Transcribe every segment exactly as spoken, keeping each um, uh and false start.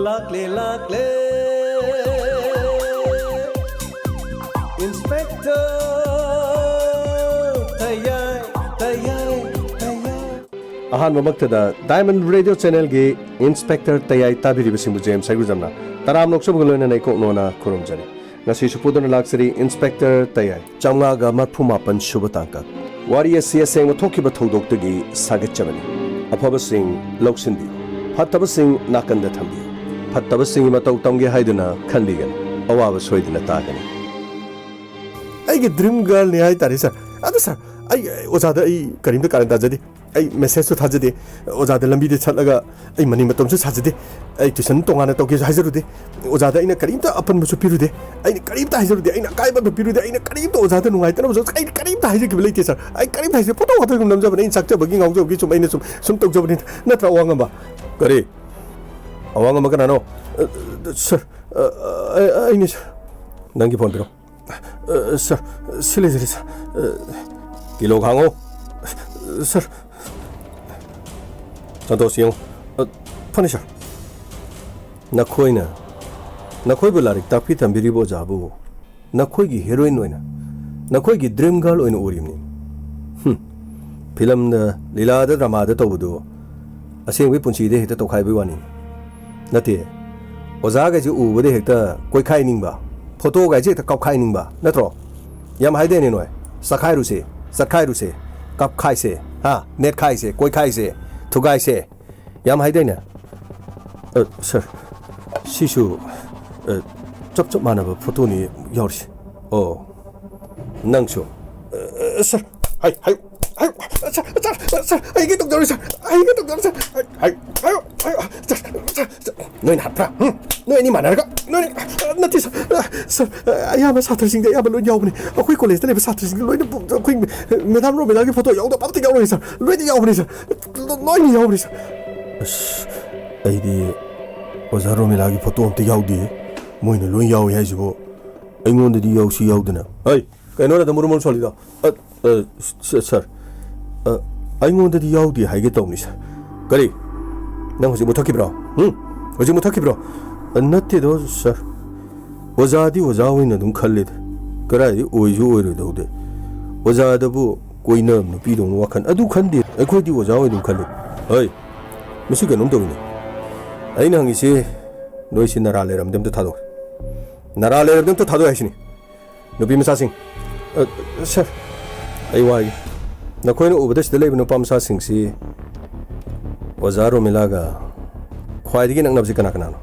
ꯂꯥꯛꯂꯦ, ꯂꯥꯛꯂꯦ, Inspector ꯇꯌꯥꯏ, ꯇꯌꯥꯏ, ꯇꯌꯥꯏ꯫ ꯑꯍꯥꯟꯕꯃꯛꯇꯗ Diamond Radio Channelꯒꯤ Inspector ꯇꯌꯥꯏ ꯇꯥꯕꯤꯔꯤꯕꯁꯤꯡꯕꯨ ꯖꯦꯝꯁ ꯍꯩꯒ꯭ꯔꯨꯖꯝꯅ ꯇꯔꯥꯝꯅ ꯑꯣꯛꯆꯕꯒ ꯂꯣꯏꯅꯅ ꯏꯀꯣꯛ ꯅꯣꯟꯅ ꯈꯨꯔꯨꯝꯖꯔꯤ꯫ ꯉꯁꯤꯁꯨ ꯄꯨꯗꯨꯅ ꯂꯥꯛꯆꯔꯤ Inspector ꯇꯌꯥꯏ꯫ ꯆꯥꯝꯃꯉꯥꯒ ꯃꯔꯤꯐꯨ ꯃꯥꯄꯟ ꯁꯨꯕ ꯇꯥꯡꯀꯛ꯫ ꯋꯥꯔꯤ ꯑꯁꯤ ꯑꯁꯦꯡꯕ ꯊꯣꯛꯈꯤꯕ ꯊꯧꯗꯣꯛꯇꯒꯤ ꯁꯥꯒꯠꯆꯕꯅꯤ꯫ ꯑꯐꯕꯁꯤꯡ ꯂꯧꯁꯤꯟꯕꯤꯌꯨ, ꯐꯠꯇꯕꯁꯤꯡ ꯅꯥꯀꯟꯗ ꯊꯝꯕꯤꯌꯨ꯫ ꯐꯠꯇꯕꯁꯤꯡꯒꯤ ꯃꯇꯧ ꯇꯝꯒꯦ ꯍꯥꯏꯗꯨꯅ ꯈꯟꯕꯤꯒꯅꯨ, ꯑꯋꯥꯕ ꯁꯣꯏꯗꯅ ꯇꯥꯒꯅꯤ꯫ ꯑꯩꯒꯤ dream girlꯅꯤ ꯍꯥꯏꯇꯥꯔꯦ, sir꯫ ꯑꯗꯨ, sir, ꯑꯩ, ꯑꯩ ꯑꯣꯖꯥꯗ ꯑꯩ ꯀꯔꯤꯝꯇ ꯀꯥꯔꯟ ꯇꯥꯖꯗꯦ꯫ ꯑꯩ messageꯁꯨ ꯊꯥꯖꯗꯦ꯫ ꯑꯣꯖꯥꯗ ꯂꯝꯕꯤꯗ ꯆꯠꯂꯒ ꯑꯩ ꯃꯅꯤꯡ ꯃꯇꯣꯟꯁꯨ ꯁꯥꯖꯗꯦ꯫ ꯑꯩ tuition ꯇꯣꯉꯥꯟꯅ ꯇꯧꯒꯦꯁꯨ ꯍꯥꯏꯖꯔꯨꯗꯦ꯫ ꯑꯣꯖꯥꯗ ꯑꯩꯅ ꯀꯔꯤꯝꯇ ꯑꯄꯟꯕꯁꯨ ꯄꯤꯔꯨꯗꯦ꯫ ꯑꯩꯅ ꯀꯔꯤꯝꯇ ꯍꯥꯏꯖꯔꯨꯗꯦ꯫ ꯑꯩꯅ ꯑꯀꯥꯏꯕ ꯑꯃ ꯄꯤꯔꯨꯗꯦ꯫ ꯑꯩꯅ ꯀꯔꯤꯝꯇ ꯑꯣꯖꯥꯗ ꯅꯨꯡꯉꯥꯏꯇꯅꯕꯁꯨ ꯑꯩ ꯀꯔꯤꯝꯇ ꯍꯥꯏꯖꯈꯤꯕ ꯂꯩꯇꯦ, sir꯫ ꯑꯩ ꯀꯔꯤꯝꯇ ꯍꯥꯏꯖ-, photo ꯈꯛꯇ ꯑꯗꯨꯝ ꯅꯝꯖꯕꯅꯦ꯫ ꯑꯩꯅ ꯆꯥꯛꯆꯕꯒꯤ ꯉꯥꯎꯖꯕꯒꯤ ꯁꯨꯝ ꯑꯩꯅ ꯁꯨꯝ, ꯁꯨꯝ ꯇꯧꯖꯕꯅꯤ꯫ ꯅꯠꯇ꯭ꯔꯥ, ꯑꯋꯥꯡꯉꯝꯕ? ꯀꯔꯤ? ꯑꯋꯥꯡꯉꯝꯕ ꯀꯅꯥꯅꯣ? ꯑ, sir, ꯑ, ꯑ, ꯑꯩꯅꯤ, sir꯫ ꯅꯪꯒꯤ phone ꯄꯤꯔꯣ꯫ ꯑ, sir, ꯁꯤ ꯂꯩꯖꯔꯦ, sir꯫ ꯑ, ꯀꯤꯂꯣ ꯈꯥꯡꯉꯣ꯫ Sir꯫ ꯁꯟꯇꯣꯁ, ꯌꯦꯡꯉꯣ꯫ ꯑ, ꯐꯅꯤ, sir꯫ ꯅꯈꯣꯏꯅ, ꯅꯈꯣꯏꯕꯨ ꯂꯥꯏꯔꯤꯛ ꯇꯥꯛꯄꯤ ꯇꯝꯕꯤꯔꯤꯕ ꯑꯣꯖꯥꯕꯨ ꯅꯈꯣꯏꯒꯤ heroine ꯑꯣꯏꯅ, ꯅꯈꯣꯏꯒꯤ dream girl ꯑꯣꯏꯅ ꯎꯔꯤꯕꯅꯤ꯫ ꯍꯨꯝ꯫ ꯐꯤꯂꯝꯗ, ꯂꯤꯂꯥꯗ, ꯗ꯭ꯔꯃꯥꯗ ꯇꯧꯕꯗꯨ ꯑꯁꯦꯡꯕꯒꯤ ꯄꯨꯟꯁꯤꯗ ꯍꯦꯛꯇ ꯇꯧꯈꯥꯏꯕꯒꯤ ꯋꯥꯅꯤ꯫ ꯅꯠꯇꯦ, ꯑꯣꯖꯥꯈꯩꯁꯦ ꯎꯕꯗ ꯍꯦꯛꯇ ꯀꯣꯏꯈꯥꯏꯅꯤꯡꯕ, ꯐꯣꯇꯣꯒꯥꯏꯁꯦ ꯍꯦꯛꯇ ꯀꯥꯞꯈꯥꯏꯅꯤꯡꯕ, ꯅꯠꯇ꯭ꯔꯣ? ꯌꯥꯝ ꯍꯥꯏꯗꯥꯏꯅꯦ ꯅꯣꯏ? ꯆꯈꯥꯏꯔꯨꯁꯦ, ꯆꯠꯈꯥꯏꯔꯨꯁꯦ, ꯀꯥꯞꯈꯥꯏꯁꯦ, ꯍꯥ? ꯅꯦꯠꯈꯥꯏꯁꯦ, ꯀꯣꯏꯈꯥꯏꯁꯦ, ꯊꯨꯒꯥꯏꯁꯦ, ꯌꯥꯝ ꯍꯥꯏꯗꯥꯏꯅꯦ? ꯑ, sir, ꯁꯤꯁꯨ, ꯑ, ꯆꯞ ꯆꯞ ꯃꯥꯟꯅꯕ ꯐꯣꯇꯣꯅꯤ ꯌꯥꯎꯔꯤꯁꯦ꯫ ꯑꯣ, ꯅꯪꯁꯨ? ꯑ, sir, ꯍꯥꯏ, ꯍꯥꯏ, ꯍꯥꯏ, sir, sir, sir, ꯑꯩ ꯀꯩ ꯇꯧꯖꯔꯣꯏ, sir, ꯑꯩ ꯀꯩ ꯇꯧꯖꯔꯣꯏ, sir, ꯍꯥꯏ, ꯍꯥꯏ, ꯍꯥꯏ, sir, sir, sir, ꯅꯣꯏꯅ ꯍꯥꯠꯄ꯭ꯔꯥ? ꯍꯨꯝ? ꯅꯣꯏ ꯑꯅꯤ ꯃꯥꯟꯅꯔꯒ? ꯅꯣꯏ ꯑꯅꯤ? ꯅꯠꯇꯦ, sir, sir, ꯑꯌꯥꯝꯕ ꯁꯥꯇ꯭ꯔꯁꯤꯡꯗꯤ ꯑꯌꯥꯝꯕ ꯂꯣꯏ ꯌꯥꯎꯕꯅꯤ꯫ ꯑꯩꯈꯣꯏ college ꯂꯩꯕ ꯁꯥꯇ꯭ꯔꯁꯤꯡꯗꯤ ꯂꯣꯏꯅ, ꯑꯩꯈꯣꯏ madam ꯔꯣꯃꯤꯂꯥꯒꯤ ꯐꯣꯇꯣ ꯌꯥꯎꯗꯕ ꯑꯝꯇ ꯌꯥꯎꯔꯣꯏ, sir, ꯂꯣꯏꯅ ꯌꯥꯎꯕꯅꯤ, sir, ꯂꯣꯏꯅ ꯌꯥꯎꯕꯅꯤ, sir꯫ ꯑꯁ, ꯑꯩꯗꯤ ꯑꯣꯖꯥ ꯔꯣꯃꯤꯂꯥꯒꯤ ꯐꯣꯇꯣ ꯑꯝꯇ ꯌꯥꯎꯗꯦ꯫ ꯃꯣꯏꯅ ꯂꯣꯏ ꯌꯥꯎꯏ ꯍꯥꯏꯁꯤꯕꯨ ꯑꯩꯉꯣꯟꯗꯗꯤ ꯌꯥꯎꯁꯨ ꯌꯥꯎꯗꯅ꯫ ꯍꯩ, ꯀꯩꯅꯣ ꯅꯪ ꯃꯨꯔꯨ ꯃꯨꯔꯨ ꯁꯣꯜꯂꯤꯗꯣ? ꯑ, ꯑ, ꯁ-, sir, ꯑ, ꯑꯩꯉꯣꯟꯗꯗꯤ ꯌꯥꯎꯗꯦ ꯍꯥꯏꯒꯦ ꯇꯧꯅꯤ, ꯁꯥꯔ꯫ ꯀꯔꯤ? ꯅꯪ ꯍꯧꯖꯤꯛ ꯃꯨꯊꯠꯈꯤꯕ꯭ꯔꯣ? ꯎꯝ? ꯍꯧꯖꯤꯛ ꯃꯨꯊꯠꯈꯤꯕ꯭ꯔꯣ? ꯑ, ꯅꯠꯇꯦꯗꯣ, ꯁꯥꯔ꯫ ꯑꯣꯖꯥꯗꯤ ꯑꯣꯖꯥ ꯑꯣꯏꯅ ꯑꯗꯨꯝ ꯈꯜꯂꯤꯗ꯫ ꯀꯗꯥꯏꯗꯒꯤ ꯑꯣꯏꯁꯨ ꯑꯣꯏꯔꯣꯏꯗꯧꯗ꯫ ꯑꯣꯖꯥꯗꯕꯨ ꯀꯣꯏꯅꯕ ꯅꯨꯄꯤꯗꯧꯅ ꯋꯥꯈꯜ ꯑꯗꯨ ꯈꯟꯗꯦ꯫ ꯑꯩꯈꯣꯏꯗꯤ ꯑꯣꯖꯥ ꯑꯣꯏꯅ ꯑꯗꯨꯝ ꯈꯜꯂꯤ꯫ ꯍꯩ, ꯃꯁꯤ ꯀꯩꯅꯣꯝ ꯇꯧꯏꯅꯦ꯫ ꯑꯩꯅ ꯍꯪꯉꯤꯁꯤ, ꯅꯣꯏꯁꯤ ꯅꯔꯥ ꯂꯩꯔꯝꯗꯤ ꯑꯝꯇ ꯊꯥꯗꯣꯛꯑꯣ꯫ ꯅꯔꯥ ꯂꯩꯔꯝꯗꯤ ꯑꯝꯇ ꯊꯥꯗꯣꯛꯑꯣ ꯍꯥꯏꯁꯤꯅꯤ꯫ ꯅꯨꯄꯤ ꯃꯆꯥꯁꯤꯡ, ꯑ, ꯁꯥꯔ, ꯑꯩ ꯋꯥ ꯍꯥꯏꯒꯦ꯫ ꯅꯈꯣꯏꯅ ꯎꯕꯗ ꯁꯤꯗ ꯂꯩꯕ ꯅꯨꯄꯥ ꯃꯆꯥꯁꯤꯡꯁꯤ ꯑꯣꯖꯥ ꯔꯣꯃꯤꯂꯥꯒ ꯈ꯭ꯋꯥꯏꯗꯒꯤ ꯅꯛꯅꯕꯁꯤ ꯀꯅꯥ ꯀꯅꯥꯅꯣ?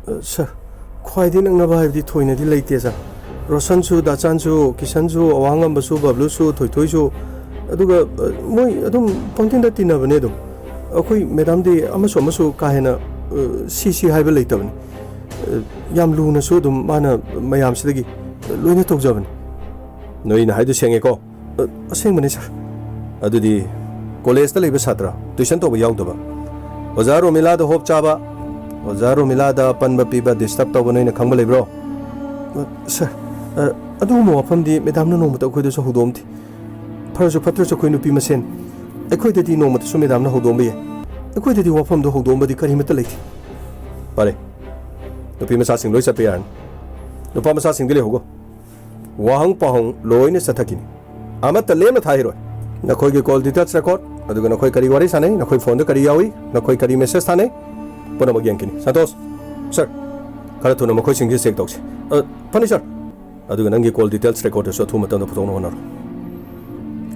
ꯑ, ꯁꯥꯔ, ꯈ꯭ꯋꯥꯏꯗꯒꯤ ꯅꯛꯅꯕ ꯍꯥꯏꯕꯗꯤ ꯊꯣꯏꯅꯗꯤ ꯂꯩꯇꯦ, ꯁꯥꯔ꯫ ꯔꯣꯁꯟꯁꯨ, ꯗꯥꯆꯥꯟꯁꯨ, ꯀꯤꯁꯟꯁꯨ, ꯑꯋꯥꯡꯉꯝꯕꯁꯨ, ꯕꯕ꯭ꯂꯨꯁꯨ, ꯊꯣꯏꯊꯣꯏꯁꯨ, ꯑꯗꯨꯒ, ꯑ, ꯃꯣꯏ ꯑꯗꯨꯝ ꯄꯪꯇꯤꯟꯗ ꯇꯤꯟꯅꯕꯅꯦ ꯑꯗꯨꯝ꯫ ꯑꯩꯈꯣꯏ ꯃꯦꯗꯥꯝꯗꯤ ꯑꯃꯁꯨ ꯑꯃꯁꯨ ꯀꯥ ꯍꯦꯟꯅ, ꯑ, ꯁꯤ ꯁꯤ ꯍꯥꯏꯕ ꯂꯩꯇꯕꯅꯤ꯫ ꯑ, ꯌꯥꯝ ꯂꯨꯅꯁꯨ ꯑꯗꯨꯝ ꯃꯥꯅ ꯃꯌꯥꯝꯁꯤꯗꯒꯤ ꯂꯣꯏꯅ ꯇꯧꯖꯕꯅꯤ꯫ ꯅꯣꯏꯅ ꯍꯥꯏꯗꯨ ꯁꯦꯡꯉꯦꯀꯣ? ꯑ, ꯑꯁꯦꯡꯕꯅꯤ, ꯁꯥꯔ꯫ ꯑꯗꯨꯗꯤ ꯀꯣꯂꯦꯖꯇ ꯂꯩꯕ ꯁꯥꯇ꯭ꯔ, ꯇ꯭ꯌꯨꯁꯟ ꯇꯧꯕ ꯌꯥꯎꯗꯕ, ꯑꯣꯖꯥ ꯔꯣꯃꯤꯂꯥꯗ ꯍꯣꯞ ꯆꯥꯕ, ꯑꯣꯖꯥ ꯔꯣꯃꯤꯂꯥꯗ ꯑꯄꯟꯕ ꯄꯤꯕ, ꯗꯤꯁꯇꯔꯕ ꯇꯧꯕ ꯅꯣꯏꯅ ꯈꯪꯕ ꯂꯩꯕ꯭ꯔꯣ? ꯑ, ꯁꯥꯔ, ꯑ, ꯑꯗꯨꯒꯨꯝꯕ ꯋꯥꯐꯝꯗꯤ ꯃꯦꯗꯥꯝꯅ ꯅꯣꯡꯃꯇ ꯑꯩꯈꯣꯏꯗꯁꯨ ꯍꯧꯗꯣꯛꯑꯝꯗꯦ꯫ ꯐꯔꯁꯨ ꯐꯠꯇ꯭ꯔꯁꯨ ꯑꯩꯈꯣꯏ ꯅꯨꯄꯤ ꯃꯁꯦꯟ꯫ ꯑꯩꯈꯣꯏꯗꯗꯤ ꯅꯣꯡꯃꯇꯁꯨ ꯃꯦꯗꯥꯝꯅ ꯍꯧꯗꯣꯛꯑꯝꯕ ꯌꯥꯏ꯫ ꯑꯩꯈꯣꯏꯗꯗꯤ ꯋꯥꯐꯝꯗꯣ ꯍꯧꯗꯣꯛꯑꯝꯕꯗꯤ ꯀꯔꯤꯃꯠꯇ ꯂꯩꯇꯦ꯫ ꯐꯔꯦ, ꯅꯨꯄꯤ ꯃꯆꯥꯁꯤꯡ ꯂꯣꯏ ꯆꯠꯄ ꯌꯥꯔꯅꯤ꯫ ꯅꯨꯄꯥ ꯃꯆꯥꯁꯤꯡꯗꯤ ꯂꯩꯍꯧꯒꯣ꯫ ꯋꯥꯍꯪ ꯄꯥꯎꯍꯪ ꯂꯣꯏꯅ ꯆꯠꯊꯈꯤꯅꯤ꯫ ꯑꯃꯠꯇ ꯂꯦꯝꯅ ꯊꯥꯍꯩꯔꯣꯏ꯫ ꯅꯈꯣꯏꯒꯤ ꯀꯣꯜ ꯗꯤꯇꯦꯜꯁ ꯔꯦꯀꯣꯔꯗ, ꯑꯗꯨꯒ ꯅꯈꯣꯏ ꯀꯔꯤ ꯋꯥꯔꯤ ꯁꯥꯟꯅꯩ, ꯅꯈꯣꯏ ꯐꯣꯟꯗ ꯀꯔꯤ ꯌꯥꯎꯏ, ꯅꯈꯣꯏ ꯀꯔꯤ ꯃꯦꯁꯦꯖ ꯊꯥꯅꯩ, ꯄꯨꯝꯅꯃꯛ ꯌꯦꯡꯈꯤꯅꯤ꯫ ꯁꯟꯇꯣꯁ, ꯁꯥꯔ, ꯈꯔ ꯊꯨꯅ ꯃꯈꯣꯏꯁꯤꯡꯁꯤ ꯆꯦꯛ ꯇꯧꯁꯤ꯫ ꯑ, ꯐꯅꯤ, ꯁꯥꯔ꯫ ꯑꯗꯨꯒ ꯅꯪꯒꯤ ꯀꯣꯜ ꯗꯤꯇꯦꯜꯁ ꯔꯦꯀꯣꯔꯗꯁꯨ ꯑꯊꯨꯕ ꯃꯇꯝꯗ ꯄꯨꯊꯣꯛꯅꯕ ꯍꯣꯠꯅꯔꯣ꯫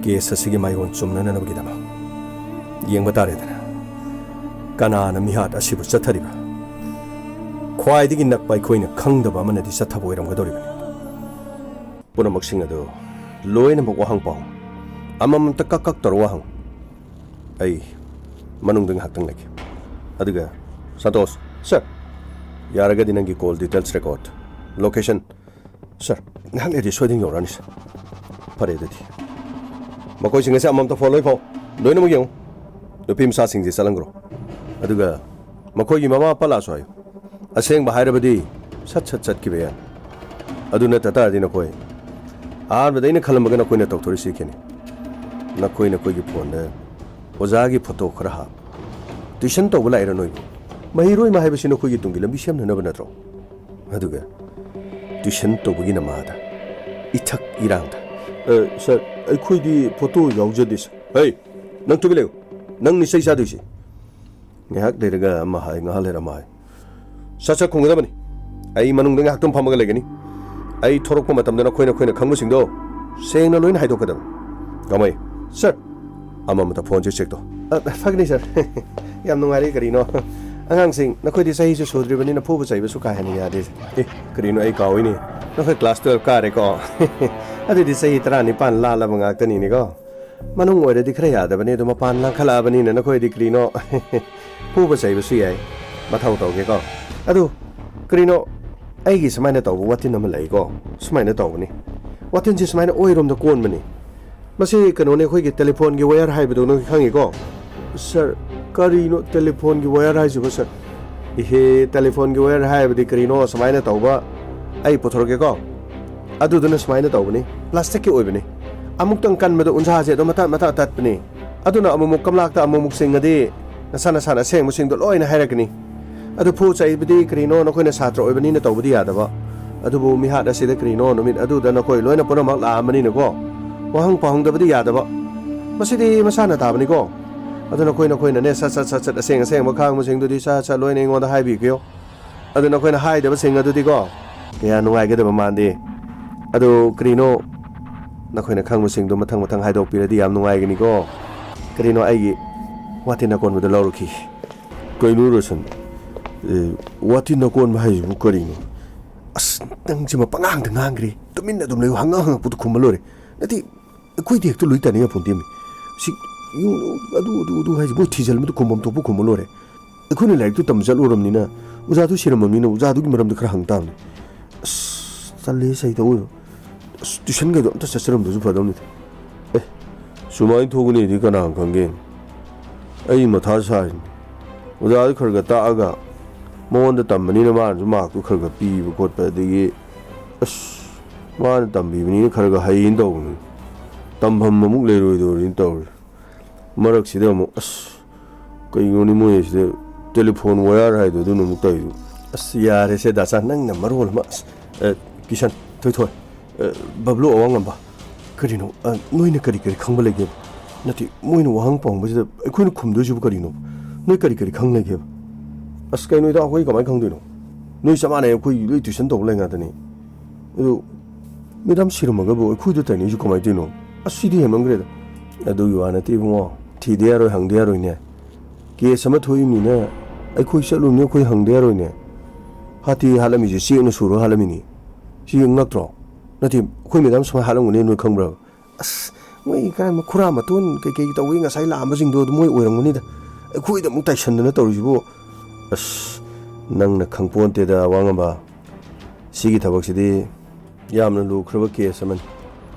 ꯀꯦꯁ ꯑꯁꯤꯒꯤ ꯃꯥꯏꯑꯣꯟ ꯆꯨꯝꯅꯅꯕꯒꯤꯗꯃꯛ꯫ ꯌꯦꯡꯕ ꯇꯥꯔꯦꯗꯅ, ꯀꯅꯥꯅ ꯃꯤꯍꯥꯠ ꯑꯁꯤꯕꯨ ꯆꯠꯊꯔꯤꯕ? ꯈ꯭ꯋꯥꯏꯗꯒꯤ ꯅꯛꯄ ꯑꯩꯈꯣꯏꯅ ꯈꯪꯗꯕ ꯑꯃꯅꯗꯤ ꯆꯠꯊꯕ ꯑꯣꯏꯔꯝꯒꯗꯧꯔꯤꯕꯅꯤ꯫ ꯄꯨꯝꯅꯃꯛꯁꯤꯡ ꯑꯗꯨ ꯂꯣꯏꯅꯃꯛ ꯋꯥꯍꯪ ꯄꯥꯎ꯫ ꯑꯃꯃꯝꯇ ꯀꯛ ꯀꯛ ꯇꯧꯔ ꯋꯥꯍꯪ꯫ ꯑꯩ ꯃꯅꯨꯡꯗ ꯉꯥꯏꯍꯥꯛꯇꯪ ꯂꯩꯒꯦ꯫ ꯑꯗꯨꯒ ꯁꯟꯇꯣꯁ꯫ ꯁꯥꯔ꯫ ꯌꯥꯔꯒꯗꯤ ꯅꯪꯒꯤ ꯀꯣꯜ ꯗꯤꯇꯦꯜꯁ ꯔꯦꯀꯣꯔꯗ, ꯂꯣꯀꯦꯁꯟ꯫ ꯁꯥꯔ, ꯉꯥꯏꯍꯥꯛ ꯂꯩꯔꯗꯤ ꯁꯣꯏꯗꯅ ꯌꯧꯔꯛꯑꯅꯤ, ꯁꯥꯔ꯫ ꯐꯔꯦ ꯑꯗꯨꯗꯤ꯫ ꯃꯈꯣꯏꯁꯤꯡ ꯑꯁꯤ ꯑꯃꯃꯝꯇ ꯐꯣꯟ ꯂꯣꯏ ꯐꯥꯎ꯫ ꯂꯣꯏꯅꯃꯛ ꯌꯦꯡꯉꯨ꯫ ꯅꯨꯄꯤ ꯃꯆꯥꯁꯤꯡꯁꯤ ꯆꯠꯍꯟꯈ꯭ꯔꯣ꯫ ꯑꯗꯨꯒ ꯃꯈꯣꯏꯒꯤ ꯃꯃꯥ ꯃꯄꯥ ꯂꯥꯛꯑꯁꯨ ꯍꯥꯏꯌꯨ꯫ ꯑꯁꯦꯡꯕ ꯍꯥꯏꯔꯕꯗꯤ ꯁꯠ ꯁꯠ ꯆꯠꯈꯤꯕ ꯌꯥꯏ꯫ ꯑꯗꯨ ꯅꯠꯇ ꯇꯥꯔꯗꯤ ꯅꯈꯣꯏ ꯑꯍꯥꯟꯕꯗ ꯑꯩꯅ ꯈꯜꯂꯝꯕꯒ ꯅꯈꯣꯏꯅ ꯇꯧꯊꯣꯔꯤꯁꯤ ꯈꯦꯠꯅꯩ꯫ ꯅꯈꯣꯏ ꯅꯈꯣꯏꯒꯤ ꯐꯣꯟꯗ ꯑꯣꯖꯥꯒꯤ ꯐꯣꯇꯣ ꯈꯔ ꯍꯥꯞ꯫ ꯇ꯭ꯌꯨꯁꯟ ꯇꯧꯕ ꯂꯥꯛꯏꯔꯣ ꯅꯣꯏꯕꯨ? ꯃꯍꯩꯔꯣꯏ ꯑꯃ ꯍꯥꯏꯕꯁꯤ ꯅꯈꯣꯏꯒꯤ ꯇꯨꯡꯒꯤ ꯂꯝꯕꯤ ꯁꯦꯝꯅꯅꯕ ꯅꯠꯇ꯭ꯔꯣ? ꯑꯗꯨꯒ ꯇ꯭ꯌꯨꯁꯟ ꯇꯧꯕꯒꯤ ꯅꯃꯥꯗ ꯏꯊꯛ ꯏꯔꯥꯡꯗ꯫ ꯑ, ꯁꯥꯔ, ꯑꯩꯈꯣꯏꯗꯤ ꯐꯣꯇꯣ ꯌꯥꯎꯖꯗꯦ, ꯁꯥꯔ꯫ ꯍꯩ, ꯅꯪ ꯇꯨꯃꯤꯟ ꯂꯩꯌꯨ꯫ ꯅꯪꯅꯤ ꯆꯩ ꯆꯥꯗꯣꯏꯁꯦ꯫ ꯉꯥꯏꯍꯥꯛ ꯂꯩꯔꯒ ꯑꯃ ꯍꯥꯏ, ꯉꯥꯏꯍꯥꯛ ꯂꯩꯔ ꯑꯃ ꯍꯥꯏ꯫ ꯁꯠ ꯁꯠ ꯈꯨꯝꯒꯗꯕꯅꯤ꯫ ꯑꯩ ꯃꯅꯨꯡꯗ ꯉꯥꯏꯍꯥꯛꯇꯪ ꯐꯝꯃꯒ ꯂꯩꯒꯅꯤ꯫ ꯑꯩ ꯊꯣꯔꯛꯄ ꯃꯇꯝꯗ ꯅꯈꯣꯏ, ꯅꯈꯣꯏꯅ ꯈꯪꯕꯁꯤꯡꯗꯣ ꯁꯦꯡꯅ ꯂꯣꯏꯅ ꯍꯥꯏꯗꯣꯛꯀꯗꯕꯅꯤ꯫ ꯀꯃꯩ, ꯁꯠ! ꯑꯃꯃꯝꯇ ꯐꯣꯟꯁꯦ ꯆꯦꯛ ꯇꯧ꯫ ꯑ, ꯐꯒꯅꯤ, ꯁꯥꯔ꯫ ꯌꯥꯝ ꯅꯨꯡꯉꯥꯏꯔꯦ, ꯀꯔꯤꯅꯣ? ꯑꯉꯥꯡꯁꯤꯡ, ꯅꯈꯣꯏꯗꯤ ꯆꯍꯤꯁꯨ ꯁꯨꯗ꯭ꯔꯤꯕꯅꯤꯅ ꯐꯨꯕ ꯆꯩꯕꯁꯨ ꯀꯥ ꯍꯦꯟꯅ ꯌꯥꯗꯦ꯫ ꯑꯦ, ꯀꯔꯤꯅꯣ, ꯑꯩ ꯀꯥꯎꯏꯅꯦ꯫ ꯅꯈꯣꯏ ꯀ꯭ꯂꯥꯁ ꯇꯨꯌꯦꯜꯐ ꯀꯥꯔꯦꯀꯣ? ꯑꯗꯨꯗꯤ ꯆꯍꯤ ꯇꯔꯥꯅꯤꯄꯥꯟ ꯂꯥꯜꯂꯕ ꯉꯥꯛꯇꯅꯤꯅꯦꯀꯣ꯫ ꯃꯅꯨꯡ ꯑꯣꯏꯔꯗꯤ ꯈꯔ ꯌꯥꯗꯕꯅꯤ, ꯑꯗꯣ ꯃꯄꯥꯟ ꯂꯥꯡꯈꯠꯂꯛꯑꯕꯅꯤꯅ ꯅꯈꯣꯏꯗꯤ ꯀꯔꯤꯅꯣ? ꯐꯨꯕ ꯆꯩꯕꯁꯨ ꯌꯥꯏ, ꯃꯊꯧ ꯇꯧꯒꯦꯀꯣ꯫ ꯑꯗꯨ ꯀꯔꯤꯅꯣ, ꯑꯩꯒꯤ ꯁꯨꯃꯥꯏꯅ ꯇꯧꯕ ꯋꯥꯇꯤꯟ ꯑꯃ ꯂꯩꯀꯣ, ꯁꯨꯃꯥꯏꯅ ꯇꯧꯕꯅꯤ꯫ ꯋꯥꯇꯤꯟꯁꯤ ꯁꯨꯃꯥꯏꯅ ꯑꯣꯏꯔꯣꯝꯗ ꯀꯣꯟꯕꯅꯤ꯫ ꯃꯁꯤ ꯀꯩꯅꯣꯅꯦ, ꯑꯩꯈꯣꯏꯒꯤ ꯇꯦꯂꯤꯐꯣꯟꯒꯤ ꯋꯥꯌꯔ ꯍꯥꯏꯕꯗꯣ ꯅꯪ ꯈꯪꯉꯤꯀꯣ? ꯁꯥꯔ, ꯀꯔꯤꯅꯣ ꯇꯦꯂꯤꯐꯣꯟꯒꯤ ꯋꯥꯌꯔ ꯍꯥꯏꯁꯤꯕꯣ, ꯁꯥꯔ? ꯏꯍꯦ, ꯇꯦꯂꯤꯐꯣꯟꯒꯤ ꯋꯥꯌꯔ ꯍꯥꯏꯕꯗꯤ ꯀꯔꯤꯅꯣ? ꯁꯨꯃꯥꯏꯅ ꯇꯧꯕ, ꯑꯩ ꯄꯨꯊꯣꯔꯛꯀꯦꯀꯣ꯫ ꯑꯗꯨꯗꯨꯅ ꯁꯨꯃꯥꯏꯅ ꯇꯧꯕꯅꯤ, ꯄ꯭ꯂꯥꯁꯇꯤꯛꯀꯤ ꯑꯣꯏꯕꯅꯤ꯫ ꯑꯃꯨꯛꯇꯪ ꯀꯟꯕꯗ ꯎꯟꯁꯥꯁꯦ ꯑꯗꯨꯝ ꯃꯇꯥꯠ ꯃꯇꯥꯠ ꯇꯠꯄꯅꯤ꯫ ꯑꯗꯨꯅ ꯑꯃꯨꯛꯃꯨꯛ ꯀꯝꯂꯥꯛꯇ ꯑꯃꯨꯛꯃꯨꯛ ꯆꯤꯡꯉꯗꯤ ꯅꯁꯥ ꯅꯁꯥꯅ ꯑꯁꯦꯡꯕꯁꯤꯡꯗꯣ ꯂꯣꯏꯅ ꯍꯥꯏꯔꯛꯀꯅꯤ꯫ ꯑꯗꯨ ꯐꯨ ꯆꯩꯕꯗꯤ ꯀꯔꯤꯅꯣ, ꯅꯈꯣꯏꯅ ꯁꯥꯇ꯭ꯔ ꯑꯣꯏꯕꯅꯤꯅ ꯇꯧꯕꯗꯤ ꯌꯥꯗꯕ꯫ ꯑꯗꯨꯕꯨ ꯃꯤꯍꯥꯠ ꯑꯁꯤꯗ ꯀꯔꯤꯅꯣ, ꯅꯨꯃꯤꯠ ꯑꯗꯨꯗ ꯅꯈꯣꯏ ꯂꯣꯏꯅ ꯄꯨꯝꯅꯃꯛ ꯂꯥꯛꯑꯝꯕꯅꯤꯅꯀꯣ, ꯋꯥꯍꯪ ꯄꯥꯎꯍꯪꯗꯕꯗꯤ ꯌꯥꯗꯕ꯫ ꯃꯁꯤꯗꯤ ꯃꯁꯥꯅ ꯇꯥꯕꯅꯤꯀꯣ꯫ ꯑꯗꯨ ꯅꯈꯣꯏ, ꯅꯈꯣꯏꯅꯅꯦ, ꯁꯠ ꯁꯠ ꯁꯠ ꯁꯠ ꯑꯁꯦꯡ ꯑꯁꯦꯡꯕ ꯈꯥꯡꯕꯁꯤꯡꯗꯨꯗꯤ ꯁꯠ ꯁꯠ ꯂꯣꯏꯅ ꯑꯩꯉꯣꯟꯗ ꯍꯥꯏꯕꯤꯈꯤꯌꯣ꯫ ꯑꯗꯨ ꯅꯈꯣꯏꯅ ꯍꯥꯏꯗꯕꯁꯤꯡ ꯑꯗꯨꯗꯤꯀꯣ, ꯀꯌꯥ ꯅꯨꯡꯉꯥꯏꯒꯗꯕ ꯃꯥꯟꯗꯦ꯫ ꯑꯗꯨ ꯀꯔꯤꯅꯣ, ꯅꯈꯣꯏꯅ ꯈꯪꯕꯁꯤꯡꯗꯣ ꯃꯊꯪ ꯃꯊꯪ ꯍꯥꯏꯗꯣꯛꯄꯤꯔꯗꯤ ꯌꯥꯝ ꯅꯨꯡꯉꯥꯏꯒꯅꯤꯀꯣ꯫ ꯀꯔꯤꯅꯣ, ꯑꯩꯒꯤ ꯋꯥꯇꯤꯟ ꯑꯀꯣꯟꯕꯗꯣ ꯂꯧꯔꯨꯈꯤ꯫ ꯀꯩꯅꯣ ꯔꯣꯁꯟ, ꯑꯦ, ꯋꯥꯇꯤꯟ ꯑꯀꯣꯟꯕ ꯍꯥꯏꯁꯤꯕꯨ ꯀꯔꯤꯅꯣ? ꯑꯁ, ꯅꯪꯁꯤꯃ ꯄꯉꯥꯡꯗ ꯉꯥꯡꯈ꯭ꯔꯦ꯫ ꯇꯨꯃꯤꯟꯅ ꯑꯗꯨꯝ ꯂꯩꯌꯨ, ꯍꯪꯉ ꯍꯪꯉꯛꯄꯗꯨ ꯈꯨꯝꯃ ꯂꯣꯏꯔꯦ꯫ ꯅꯠꯇꯦ, ꯑꯩꯈꯣꯏꯗꯤ ꯍꯦꯛꯇ ꯂꯣꯏ ꯇꯥꯅꯤꯡꯉ ꯄꯣꯟꯇꯦꯃꯤ꯫ ꯁꯤ, ꯌꯨꯝ, ꯑꯗꯨ, ꯑꯗꯨ, ꯑꯗꯨ ꯍꯥꯏꯁꯤ ꯃꯣꯏ ꯊꯤꯖꯤꯜꯕꯗꯨ ꯈꯨꯝꯐꯝ ꯊꯣꯛꯄ ꯈꯨꯝꯃ ꯂꯣꯏꯔꯦ꯫ ꯑꯩꯈꯣꯏꯅ ꯂꯥꯏꯔꯤꯛꯇꯨ ꯇꯝꯕ ꯆꯠꯂꯨꯔꯕꯅꯤꯅ, ꯑꯣꯖꯥꯗꯨ ꯁꯤꯔꯝꯃꯕꯅꯤꯅ ꯑꯣꯖꯥꯗꯨꯒꯤ ꯃꯔꯝꯗ ꯈꯔ ꯍꯪ ꯇꯥꯕꯅꯤ꯫ ꯑꯁ, ꯇꯜꯂꯦ, ꯁꯩꯇ ꯑꯣꯏꯕ꯫ ꯑꯁ, ꯇ꯭ꯌꯨꯁꯟꯒꯗꯣ ꯑꯝꯇ ꯆꯠꯆꯔꯝꯕꯁꯨ ꯐꯗꯧꯅꯤꯗ꯫ ꯑꯦ, ꯁꯨꯃꯥꯏꯅ ꯊꯣꯛꯀꯅꯤꯗꯤ ꯀꯅꯥꯅ ꯈꯪꯒꯦ? ꯑꯩ ꯃꯊꯥ ꯁꯥꯔꯤꯅꯤ꯫ ꯑꯣꯖꯥꯗꯨ ꯈꯔ ꯈꯔ ꯇꯥꯛꯑꯒ ꯃꯉꯣꯟꯗ ꯇꯝꯕꯅꯤꯅ ꯃꯥꯅꯁꯨ ꯃꯥꯔꯛꯇꯨ ꯈꯔ ꯈꯔ ꯄꯤꯕ ꯈꯣꯠꯄ, ꯑꯗꯒꯤ ꯑꯁ, ꯃꯥꯅ ꯇꯝꯕꯤꯕꯅꯤꯅ ꯈꯔ ꯈꯔ ꯍꯩꯌꯦꯅ ꯇꯧꯕꯅꯤ꯫ ꯇꯝꯐꯝ ꯑꯃꯨꯛ ꯂꯩꯔꯣꯏꯗꯧꯔꯤꯅ ꯇꯧꯔꯤ꯫ ꯃꯔꯛꯁꯤꯗ ꯑꯃꯨꯛ, ꯑꯁ, ꯀꯩꯅꯣꯅꯤ ꯃꯣꯏ ꯑꯁꯤꯗ ꯇꯦꯂꯤꯐꯣꯟ ꯋꯥꯌꯔ ꯍꯥꯏꯗꯣ ꯑꯗꯨꯅ ꯑꯃꯨꯛ ꯇꯧꯔꯤꯗꯨ꯫ ꯑꯁ, ꯌꯥꯔꯦꯁꯦ ꯗꯥꯆꯥ, ꯅꯪꯅ ꯃꯔꯣꯜ ꯑꯃ꯫ ꯑꯁ, ꯑꯦ, ꯀꯤꯁꯟ, ꯊꯣꯏꯊꯣꯏ, ꯑꯦ, ꯕꯕ꯭ꯂꯨ, ꯑꯋꯥꯡꯉꯝꯕ, ꯀꯔꯤꯅꯣ? ꯑ, ꯅꯣꯏꯅ ꯀꯔꯤ ꯀꯔꯤ ꯈꯪꯕ ꯂꯩꯒꯦꯕ? ꯅꯠꯇꯦ, ꯃꯣꯏꯅ ꯋꯥꯍꯪ ꯄꯥꯎꯍꯪꯕꯁꯤꯗ ꯑꯩꯈꯣꯏꯅ ꯈꯨꯝꯗꯣꯏꯁꯤꯕꯨ ꯀꯔꯤꯅꯣ? ꯅꯣꯏ ꯀꯔꯤ ꯀꯔꯤ ꯈꯪ ꯂꯩꯒꯦꯕ? ꯑꯁ, ꯀꯩꯅꯣꯗ ꯑꯩꯈꯣꯏ ꯀꯃꯥꯏꯅ ꯈꯪꯗꯣꯏꯅꯣ? ꯅꯣꯏ ꯆꯞ ꯃꯥꯟꯅꯩ, ꯑꯩꯈꯣꯏ ꯂꯣꯏ ꯇ꯭ꯌꯨꯁꯟ ꯇꯧꯕ ꯂꯩ ꯉꯥꯛꯇꯅꯤ꯫ ꯑꯗꯨ ꯃꯦꯗꯥꯝ ꯁꯤꯔꯝꯃꯒꯕꯨ ꯑꯩꯈꯣꯏꯗ ꯇꯥꯏꯅꯩꯁꯤ ꯀꯃꯥꯏꯅ ꯇꯧꯔꯤꯅꯣ? ꯑꯁ, ꯁꯤꯗꯤ ꯍꯦꯟꯃꯟꯈ꯭ꯔꯦꯗ꯫ ꯑꯗꯨꯒꯤ ꯋꯥ ꯅꯠꯇꯦ ꯏꯕꯨꯡꯉꯣ, ꯊꯤꯗ ꯌꯥꯔꯣꯏ, ꯍꯪꯗ ꯌꯥꯔꯣꯏꯅꯦ꯫ ꯀꯦꯁ ꯑꯃ ꯊꯣꯛꯏꯕꯅꯤꯅ ꯑꯩꯈꯣꯏ ꯆꯠꯂꯨꯕꯅꯤ, ꯑꯩꯈꯣꯏ ꯍꯪꯗ ꯌꯥꯔꯣꯏꯅꯦ꯫ ꯍꯥꯠꯇꯤ ꯍꯥꯠꯂꯝꯃꯤꯁꯦ ꯆꯦꯛꯅ ꯁꯨꯔꯒ ꯍꯥꯠꯂꯝꯃꯤꯅꯤ꯫ ꯁꯤ ꯉꯛꯇ꯭ꯔꯣ? ꯅꯠꯇꯦ, ꯑꯩꯈꯣꯏ ꯃꯦꯗꯥꯝ ꯁꯨꯃꯥꯏꯅ ꯍꯥꯠꯂꯝꯒꯅꯤ ꯅꯣꯏ ꯈꯪꯕ꯭ꯔꯕ? ꯑꯁ, ꯃꯣꯏ ꯈꯔ ꯃꯈꯨꯔꯥ ꯃꯇꯣꯟ ꯀꯩꯀꯩ ꯇꯧꯕꯒꯤ ꯉꯁꯥꯏ ꯂꯥꯛꯑꯝꯕꯁꯤꯡꯗꯣ ꯑꯗꯨ ꯃꯣꯏ ꯑꯣꯏꯔꯝꯒꯅꯤꯗ꯫ ꯑꯩꯈꯣꯏꯗ ꯑꯃꯨꯛ ꯇꯥꯏꯁꯟꯗꯅ ꯇꯧꯔꯤꯁꯤꯕꯨ꯫ ꯑꯁ, ꯅꯪꯅ ꯈꯪꯄꯣꯟꯇꯦꯗ, ꯋꯥꯉꯝꯕ꯫ ꯁꯤꯒꯤ ꯊꯕꯛꯁꯤꯗꯤ ꯌꯥꯝꯅ ꯂꯨꯈ꯭ꯔꯕ ꯀꯦꯁ ꯑꯃꯅꯤ꯫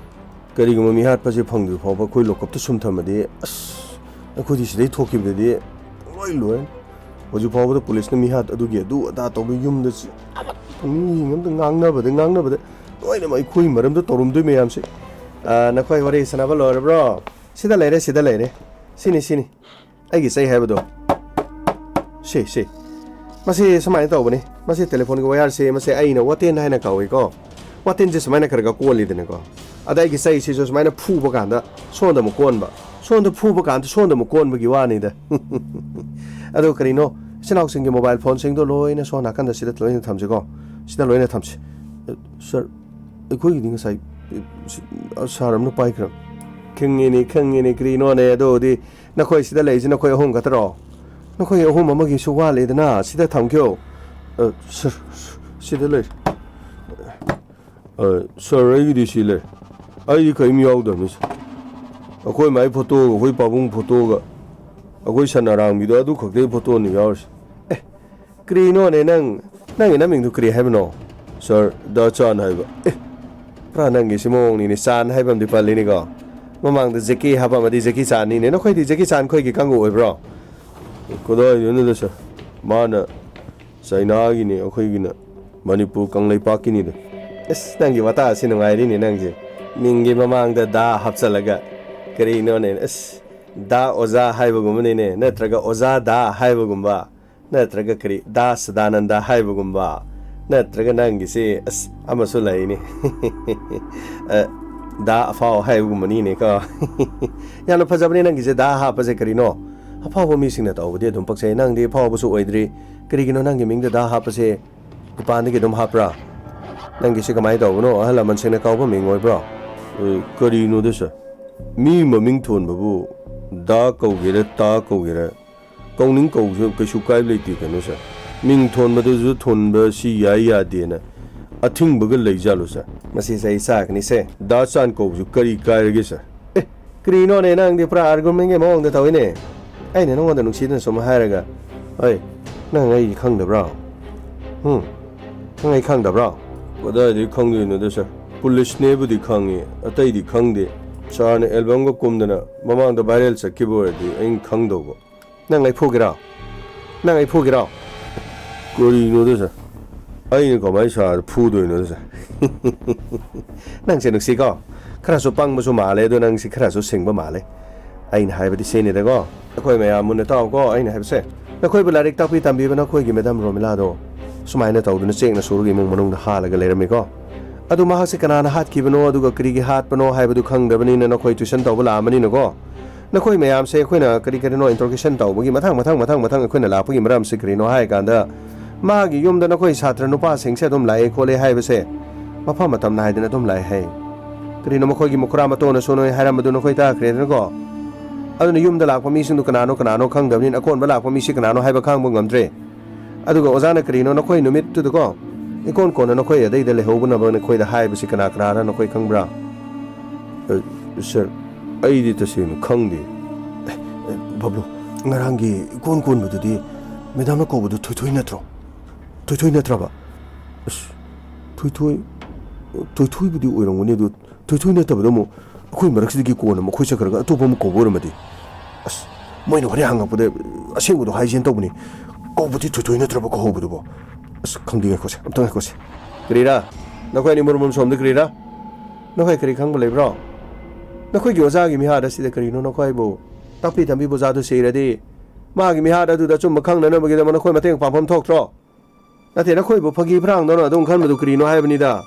ꯀꯔꯤꯒꯨꯝꯕ ꯃꯤꯍꯥꯠꯄꯁꯦ ꯐꯪꯗ꯭ꯔꯤ ꯐꯥꯎꯕ ꯑꯩꯈꯣꯏ ꯂꯣꯀꯞꯇ ꯁꯨꯝ ꯊꯝꯃꯗꯤ, ꯑꯁ, ꯑꯩꯈꯣꯏꯗꯤ ꯁꯤꯗꯩ ꯊꯣꯛꯈꯤꯕꯗꯗꯤ ꯂꯣꯏ ꯂꯣꯏꯔꯦ꯫ ꯍꯧꯖꯤꯛ ꯐꯥꯎꯕꯗ ꯄꯨꯂꯤꯁꯅ ꯃꯤꯍꯥꯠ ꯑꯗꯨꯒꯤ ꯑꯗꯨ ꯑꯗꯥ ꯇꯧꯕ ꯌꯨꯝꯗ ꯆꯤ-, ꯑꯃꯠꯇ ꯃꯤ ꯑꯃꯗ ꯉꯥꯡꯅꯕꯗ ꯉꯥꯡꯅꯕꯗ ꯂꯣꯏꯅꯃꯛ ꯑꯩꯈꯣꯏ ꯃꯔꯝꯗ ꯇꯧꯔꯝꯗꯣꯏ ꯃꯌꯥꯝꯁꯦ꯫ ꯑꯥ, ꯅꯈꯣꯏ ꯋꯥꯔꯤ ꯁꯥꯟꯅꯕ ꯂꯣꯏꯔꯕ꯭ꯔꯣ? ꯁꯤꯗ ꯂꯩꯔꯦ, ꯁꯤꯗ ꯂꯩꯔꯦ꯫ ꯁꯤꯅꯤ, ꯁꯤꯅꯤ꯫ ꯑꯩꯒꯤ ꯆꯩ ꯍꯥꯏꯕꯗꯣ꯫ ꯁꯤ, ꯁꯤ꯫ ꯃꯁꯤ ꯁꯨꯃꯥꯏꯅ ꯇꯧꯕꯅꯤ꯫ ꯃꯁꯤ ꯇꯦꯂꯤꯐꯣꯟꯒꯤ ꯋꯥꯌꯔꯁꯦ, ꯃꯁꯤ ꯑꯩꯅ ꯋꯥꯇꯦꯟ ꯍꯥꯏꯅ ꯀꯧꯏꯀꯣ꯫ ꯋꯥꯇꯦꯟꯁꯦ ꯁꯨꯃꯥꯏꯅ ꯈꯔ ꯈꯔ ꯀꯣꯜꯂꯤꯗꯅꯀꯣ꯫ ꯑꯗ ꯑꯩꯒꯤ ꯆꯩꯁꯤꯁꯨ ꯁꯨꯃꯥꯏꯅ ꯐꯨꯕ ꯀꯥꯟꯗ ꯁꯣꯝꯗ ꯑꯃꯨꯛ ꯀꯣꯟꯕ꯫ ꯁꯣꯝꯗ ꯐꯨꯕ ꯀꯥꯟꯗ ꯁꯣꯝꯗ ꯑꯃꯨꯛ ꯀꯣꯟꯕꯒꯤ ꯋꯥꯅꯤꯗ꯫ ꯑꯗꯣ ꯀꯔꯤꯅꯣ, ꯏꯆꯤꯟ ꯏꯅꯥꯎꯁꯤꯡꯒꯤ ꯃꯣꯕꯥꯏꯜ ꯐꯣꯟꯁꯤꯡꯗꯣ ꯂꯣꯏꯅ ꯁꯣꯝ ꯅꯥꯀꯟꯗ ꯁꯤꯗ ꯂꯣꯏꯅ ꯊꯝꯁꯤꯀꯣ꯫ ꯁꯤꯗ ꯂꯣꯏꯅ ꯊꯝꯁꯤ꯫ ꯑ, ꯁꯥꯔ, ꯑꯩꯈꯣꯏꯒꯤꯗꯤ ꯉꯁꯥꯏ, ꯑ, ꯁꯤ-, ꯑ, ꯁꯥꯔ ꯑꯃꯅ ꯄꯥꯏꯈ꯭ꯔꯕ꯫ ꯈꯪꯉꯤꯅꯦ, ꯈꯪꯉꯤꯅꯦ, ꯀꯔꯤꯅꯣꯅꯦ? ꯑꯗꯨꯗꯤ ꯅꯈꯣꯏ ꯁꯤꯗ ꯂꯩꯔꯤꯁꯤ ꯅꯈꯣꯏ ꯑꯍꯨꯝ ꯈꯛꯇꯔꯣ? ꯅꯈꯣꯏ ꯑꯍꯨꯝ ꯑꯃꯒꯤꯁꯨ ꯋꯥꯠꯂꯤꯗꯅ, ꯁꯤꯗ ꯊꯝꯈꯤꯌꯣ꯫ ꯑ, ꯁꯥꯔ, ꯁꯤꯗ ꯂꯩ꯫ ꯑ, ꯁꯥꯔ, ꯑꯩꯒꯤꯗꯤ ꯁꯤ ꯂꯩ꯫ ꯑꯩꯗꯤ ꯀꯔꯤꯝ ꯌꯥꯎꯗꯕꯅꯤ, ꯁꯥꯔ꯫ ꯑꯩꯈꯣꯏ ꯃꯥꯏ ꯐꯣꯇꯣꯒ, ꯑꯩꯈꯣꯏ ꯄꯥꯕꯨꯡ ꯐꯣꯇꯣꯒ, ꯑꯩꯈꯣꯏ ꯁꯟ ꯑꯔꯥꯡꯕꯤꯗꯣ, ꯑꯗꯨ ꯈꯛꯇꯒꯤ ꯐꯣꯇꯣꯅꯤ ꯌꯥꯎꯔꯤꯁꯦ꯫ ꯑꯦ, ꯀꯔꯤꯅꯣꯅꯦ ꯅꯪ, ꯅꯪꯒꯤ ꯅꯃꯤꯡꯗꯨ ꯀꯔꯤ ꯍꯥꯏꯕꯅꯣ? ꯁꯥꯔ, ꯗꯥ ꯆꯥꯟ ꯍꯥꯏꯕ꯫ ꯑꯦ, ꯄꯨꯔꯥ ꯅꯪꯒꯤꯁꯤ ꯃꯑꯣꯡꯅꯤꯅꯦ, ꯆꯥꯟ ꯍꯥꯏꯕ ꯑꯃꯗꯤ ꯄꯜꯂꯤꯅꯤꯀꯣ꯫ ꯃꯃꯥꯡꯗ ꯖꯦꯀꯤ ꯍꯥꯞꯄꯝꯃꯗꯤ ꯖꯦꯀꯤ ꯆꯥꯟꯅꯤꯅꯦ꯫ ꯅꯈꯣꯏꯗꯤ ꯖꯦꯀꯤ ꯆꯥꯟ ꯈꯣꯏꯒꯤ ꯀꯥꯡꯕꯨ ꯑꯣꯏꯕ꯭ꯔꯣ? ꯀꯗꯥꯏꯗꯩꯅꯣꯗ ꯁꯥꯔ, ꯃꯥꯅ ꯆꯥꯏꯅꯥꯒꯤꯅꯦ, ꯑꯩꯈꯣꯏꯒꯤꯅ ꯃꯅꯤꯄꯨꯔ ꯀꯪꯂꯩꯄꯥꯛꯀꯤꯅꯤꯗ꯫ ꯑꯁ, ꯅꯪꯒꯤ ꯋꯥꯇꯥ ꯑꯁꯤ ꯅꯨꯡꯉꯥꯏꯔꯤꯅꯦ ꯅꯪꯁꯦ꯫ ꯃꯤꯡꯒꯤ ꯃꯃꯥꯡꯗ ꯗꯥ ꯍꯥꯞꯆꯜꯂꯒ꯫ ꯀꯔꯤꯅꯣꯅꯦ? ꯑꯁ, ꯗꯥ ꯑꯣꯖꯥ ꯍꯥꯏꯕꯒꯨꯝꯕꯅꯤꯅꯦ, ꯅꯠꯇ꯭ꯔꯒ ꯑꯣꯖꯥ ꯗꯥ ꯍꯥꯏꯕꯒꯨꯝꯕ, ꯅꯠꯇ꯭ꯔꯒ ꯀꯔꯤ ꯗꯥ ꯁꯗꯥꯅꯟꯗ ꯍꯥꯏꯕꯒꯨꯝꯕ, ꯅꯠꯇ꯭ꯔꯒ ꯅꯪꯒꯤꯁꯤ ꯑꯁ ꯑꯃꯁꯨ ꯂꯩꯅꯤ꯫ ꯑ, ꯗꯥ ꯑꯐꯥꯎ ꯍꯥꯏꯕꯒꯨꯝꯕꯅꯤꯅꯦꯀꯣ꯫ ꯌꯥꯝꯅ ꯐꯖꯕꯅꯦ ꯅꯪꯒꯤꯁꯦ, ꯗꯥ ꯍꯥꯞꯄꯁꯦ ꯀꯔꯤꯅꯣ? ꯑꯐꯥꯎꯕ ꯃꯤꯁꯤꯡꯅ ꯇꯧꯕꯗꯤ ꯑꯗꯨꯝ ꯄꯛꯆꯩ, ꯅꯪꯗꯤ ꯑꯐꯥꯎꯕꯁꯨ ꯑꯣꯏꯗ꯭ꯔꯤ, ꯀꯔꯤꯒꯤꯅꯣ ꯅꯪꯒꯤ ꯃꯤꯡꯗ ꯗꯥ ꯍꯥꯞꯄꯁꯦ? ꯃꯄꯥꯟꯗꯒꯤ ꯑꯗꯨꯝ ꯍꯥꯞꯄ꯭ꯔꯥ? ꯅꯪꯒꯤꯁꯦ ꯀꯃꯥꯏꯅ ꯇꯧꯕꯅꯣ? ꯑꯍꯜ ꯂꯃꯟꯁꯤꯡꯅ ꯀꯧꯕ ꯃꯤꯡ ꯑꯣꯏꯕ꯭ꯔꯣ? ꯑꯦ, ꯀꯔꯤꯅꯣꯗ ꯁꯥꯔ? ꯃꯤ ꯃꯃꯤꯡ ꯊꯣꯟꯕꯕꯨ ꯗꯥ ꯀꯧꯒꯦꯔꯥ ꯇꯥ ꯀꯧꯒꯦꯔꯥ ꯀꯧꯅꯤꯡ ꯀꯧꯁꯨ ꯀꯩꯁꯨ ꯀꯥꯏꯕ ꯂꯩꯇꯦ ꯀꯩꯅꯣ ꯁꯥꯔ꯫ ꯃꯤꯡ ꯊꯣꯟꯕꯗꯁꯨ ꯊꯣꯟꯕ ꯁꯤ ꯌꯥꯏ ꯌꯥꯗꯦꯅ ꯑꯊꯤꯡꯕꯒ ꯂꯩꯖꯥꯠꯂꯣ ꯁꯥꯔ? ꯃꯁꯤ ꯆꯩ ꯆꯥꯒꯅꯤꯁꯦ꯫ ꯗꯥ ꯆꯥꯟ ꯀꯧꯕꯁꯨ ꯀꯔꯤ ꯀꯥꯏꯔꯒꯦ ꯁꯥꯔ? ꯑꯦ, ꯀꯔꯤꯅꯣꯅꯦ ꯅꯪꯗꯤ ꯄꯨꯔꯥ ꯑꯥꯔꯒꯨꯃꯦꯟꯒꯤ ꯃꯑꯣꯡꯗ ꯇꯧꯏꯅꯦ꯫ ꯑꯩꯅ ꯅꯉꯣꯟꯗ ꯅꯨꯡꯁꯤꯗꯅ ꯁꯨꯝ ꯍꯥꯏꯔꯒ, ꯑꯩ, ꯅꯪ ꯑꯩ ꯈꯪꯗꯕ꯭ꯔꯣ? ꯎꯝ? ꯅꯪ ꯑꯩ ꯈꯪꯗꯕ꯭ꯔꯣ? ꯀꯗꯥꯏꯗꯒꯤ ꯈꯪꯗꯣꯏꯅꯣꯗ ꯁꯥꯔ? ꯄꯨꯂꯤꯁꯅꯦꯕꯨꯗꯤ ꯈꯪꯉꯤ, ꯑꯇꯩꯗꯤ ꯈꯪꯗꯦ꯫ ꯁꯥꯔꯅ ꯑꯦꯜꯕꯝꯒ ꯀꯨꯝꯗꯅ ꯃꯃꯥꯡꯗ ꯚꯥꯏꯔꯦꯜ ꯆꯠꯈꯤꯕ ꯑꯣꯏꯔꯗꯤ ꯑꯩꯅ ꯈꯪꯗꯧꯕ꯫ ꯅꯪ ꯑꯩ ꯐꯨꯒꯦꯔꯣ? ꯅꯪ ꯑꯩ ꯐꯨꯒꯦꯔꯣ? ꯀꯔꯤꯅꯣꯗ ꯁꯥꯔ? ꯑꯩꯅ ꯀꯃꯥꯏꯅ ꯁꯥꯔꯗ ꯐꯨꯗꯣꯏꯅꯣꯗ ꯁꯥꯔ? ꯅꯪꯁꯦ ꯅꯨꯡꯁꯤꯀꯣ? ꯈꯔꯁꯨ ꯄꯪꯕꯁꯨ ꯃꯥꯜꯂꯦ, ꯑꯗꯣ ꯅꯪꯁꯤ ꯈꯔꯁꯨ ꯁꯤꯡꯕ ꯃꯥꯜꯂꯦ꯫ ꯑꯩꯅ ꯍꯥꯏꯕꯗꯤ ꯁꯤꯅꯤꯗꯀꯣ, ꯑꯩꯈꯣꯏ ꯃꯌꯥꯝ ꯃꯨꯟꯅ ꯇꯥꯎꯀꯣ, ꯑꯩꯅ ꯍꯥꯏꯕꯁꯦ꯫ ꯅꯈꯣꯏꯕꯨ ꯂꯥꯏꯔꯤꯛ ꯇꯥꯛꯄꯤ ꯇꯝꯕꯤꯕ ꯅꯈꯣꯏꯒꯤ ꯃꯦꯗꯥꯝ ꯔꯣꯃꯤꯂꯥꯗꯣ ꯁꯨꯃꯥꯏꯅ ꯇꯧꯗꯨꯅ ꯆꯦꯛꯅ ꯁꯨꯔꯒ ꯏꯃꯨꯡ ꯃꯅꯨꯡꯗ ꯍꯥꯜꯂꯒ ꯂꯩꯔꯝꯃꯤꯀꯣ꯫ ꯑꯗꯨ ꯃꯍꯥꯛꯁꯦ ꯀꯅꯥꯅ ꯍꯥꯠꯈꯤꯕꯅꯣ, ꯑꯗꯨꯒ ꯀꯔꯤꯒꯤ ꯍꯥꯠꯄꯅꯣ ꯍꯥꯏꯕꯗꯨ ꯈꯪꯗꯕꯅꯤꯅ ꯅꯈꯣꯏ ꯇ꯭ꯌꯨꯁꯟ ꯇꯧꯕ ꯂꯥꯛꯑꯝꯕꯅꯤꯅꯀꯣ꯫ ꯅꯈꯣꯏ ꯃꯌꯥꯝꯁꯦ ꯑꯩꯈꯣꯏꯅ ꯀꯔꯤ ꯀꯔꯤꯅꯣ ꯏꯟꯇ꯭ꯔꯣꯒꯦꯁꯟ ꯇꯧꯕꯒꯤ ꯃꯊꯪ, ꯃꯊꯪ, ꯃꯊꯪ, ꯃꯊꯪ ꯑꯩꯈꯣꯏꯅ ꯂꯥꯛꯄꯒꯤ ꯃꯔꯝꯁꯦ ꯀꯔꯤꯅꯣ ꯍꯥꯏ ꯀꯥꯟꯗ, ꯃꯥꯒꯤ ꯌꯨꯝꯗ ꯅꯈꯣꯏ ꯁꯥꯇ꯭ꯔ ꯅꯨꯄꯥꯁꯤꯡꯁꯦ ꯑꯗꯨꯝ ꯂꯥꯛꯑꯦ ꯈꯣꯠꯂꯦ ꯍꯥꯏꯕꯁꯦ ꯃꯐꯝ ꯃꯇꯝ ꯅꯥꯏꯗꯅ ꯑꯗꯨꯝ ꯂꯥꯛꯑꯦ ꯍꯥꯏ꯫ ꯀꯔꯤꯅꯣ ꯃꯈꯣꯏꯒꯤ ꯃꯈꯨꯔꯥ ꯃꯇꯣꯟꯅꯁꯨ ꯅꯣꯏ ꯍꯥꯏꯔꯝꯕꯗꯨ ꯅꯈꯣꯏ ꯇꯥꯈ꯭ꯔꯦꯗꯅꯀꯣ? ꯑꯗꯨꯅ ꯌꯨꯝꯗ ꯂꯥꯛꯄ ꯃꯤꯁꯤꯡꯗꯨ ꯀꯅꯥꯅꯣ ꯀꯅꯥꯅꯣ ꯈꯪꯗꯕꯅꯤꯅ ꯑꯀꯣꯟꯕ ꯂꯥꯛꯄ ꯃꯤꯁꯤ ꯀꯅꯥꯅꯣ ꯍꯥꯏꯕ ꯈꯪꯕ ꯉꯝꯗ꯭ꯔꯦ꯫ ꯑꯗꯨꯒ ꯑꯣꯖꯥꯅ ꯀꯔꯤꯅꯣ ꯅꯈꯣꯏ ꯅꯨꯃꯤꯠꯇꯨꯗꯀꯣ, ꯏꯀꯣꯟ ꯀꯣꯟꯅ ꯅꯈꯣꯏ ꯑꯗꯩꯗ ꯂꯩꯍꯧꯕꯅꯕ ꯅꯈꯣꯏꯗ ꯍꯥꯏꯕꯁꯤ ꯀꯅꯥ ꯀꯅꯥꯔ ꯅꯈꯣꯏ ꯈꯪꯕ꯭ꯔꯥ? ꯑ, ꯁꯥꯔ, ꯑꯩꯗꯤ ꯇꯁꯦꯡꯅ ꯈꯪꯗꯦ꯫ ꯑꯦ, ꯑꯦ, ꯕꯕ꯭ꯂꯨ, ꯉꯔꯥꯡꯒꯤ ꯏꯀꯣꯟ ꯀꯣꯟꯕꯗꯨꯗꯤ ꯃꯦꯗꯥꯝꯅ ꯀꯧꯕꯗꯨ ꯊꯣꯏꯊꯣꯏ ꯅꯠꯇ꯭ꯔꯣ? ꯊꯣꯏꯊꯣꯏ ꯅꯠꯇ꯭ꯔꯕ? ꯑꯁ, ꯊꯣꯏꯊꯣꯏ, ꯊꯣꯏꯊꯣꯏꯕꯨꯗꯤ ꯑꯣꯏꯔꯝꯒꯅꯤ, ꯑꯗꯨ ꯊꯣꯏꯊꯣꯏ ꯅꯠꯇꯕꯗꯣ ꯑꯃꯨꯛ ꯑꯩꯈꯣꯏ ꯃꯔꯛꯁꯤꯗꯒꯤ ꯀꯣꯟꯅ ꯑꯃꯨꯛ ꯑꯩꯈꯣꯏ ꯆꯠꯈ꯭ꯔꯒ ꯑꯇꯣꯞꯄ ꯑꯃꯨꯛ ꯀꯧꯕ ꯑꯣꯏꯔꯝꯃꯗꯤ? ꯑꯁ, ꯃꯣꯏꯅ ꯍꯣꯔꯦꯟ ꯍꯪꯉꯛꯄꯗ ꯑꯁꯦꯡꯕꯗꯣ ꯍꯥꯏꯁꯦꯅ ꯇꯧꯕꯅꯤ꯫ ꯀꯧꯕꯗꯤ ꯊꯣꯏꯊꯣꯏ ꯅꯠꯇ꯭ꯔꯕ ꯀꯧꯍꯧꯕꯗꯨꯕꯣ? ꯑꯁ, ꯈꯪꯗꯦ, ꯉꯥꯏꯈꯣꯁꯦ, ꯑꯝꯇ ꯉꯥꯏꯈꯣꯁꯦ꯫ ꯀꯔꯤꯔꯥ? ꯅꯈꯣꯏ ꯑꯅꯤ ꯃꯔꯨꯝ ꯃꯔꯨꯝ ꯁꯣꯝꯗ ꯀꯔꯤꯔꯥ? ꯅꯈꯣꯏ ꯀꯔꯤ ꯈꯪꯕ ꯂꯩꯕ꯭ꯔꯣ? ꯅꯈꯣꯏꯒꯤ ꯑꯣꯖꯥꯒꯤ ꯃꯤꯍꯥꯔ ꯑꯁꯤꯗ ꯀꯔꯤꯅꯣ ꯅꯈꯣꯏꯕꯨ ꯇꯥꯛꯄꯤ ꯇꯝꯕꯤꯕ ꯑꯣꯖꯥꯗꯨ ꯁꯤꯔꯗꯤ ꯃꯥꯒꯤ ꯃꯤꯍꯥꯠ ꯑꯗꯨꯗ ꯑꯆꯨꯝꯕ ꯈꯪꯅꯅꯕꯒꯤꯗꯃꯛ ꯅꯈꯣꯏ ꯃꯇꯦꯡ ꯄꯥꯡꯐꯝ ꯊꯣꯛꯇ꯭ꯔꯣ? ꯅꯠꯇꯦ, ꯅꯈꯣꯏꯕꯨ ꯐꯥꯒꯤ ꯐꯔꯥꯡꯗꯧꯅ ꯑꯗꯨꯝ ꯈꯟꯕꯗꯨ ꯀꯔꯤꯅꯣ ꯍꯥꯏꯕꯅꯤꯗ꯫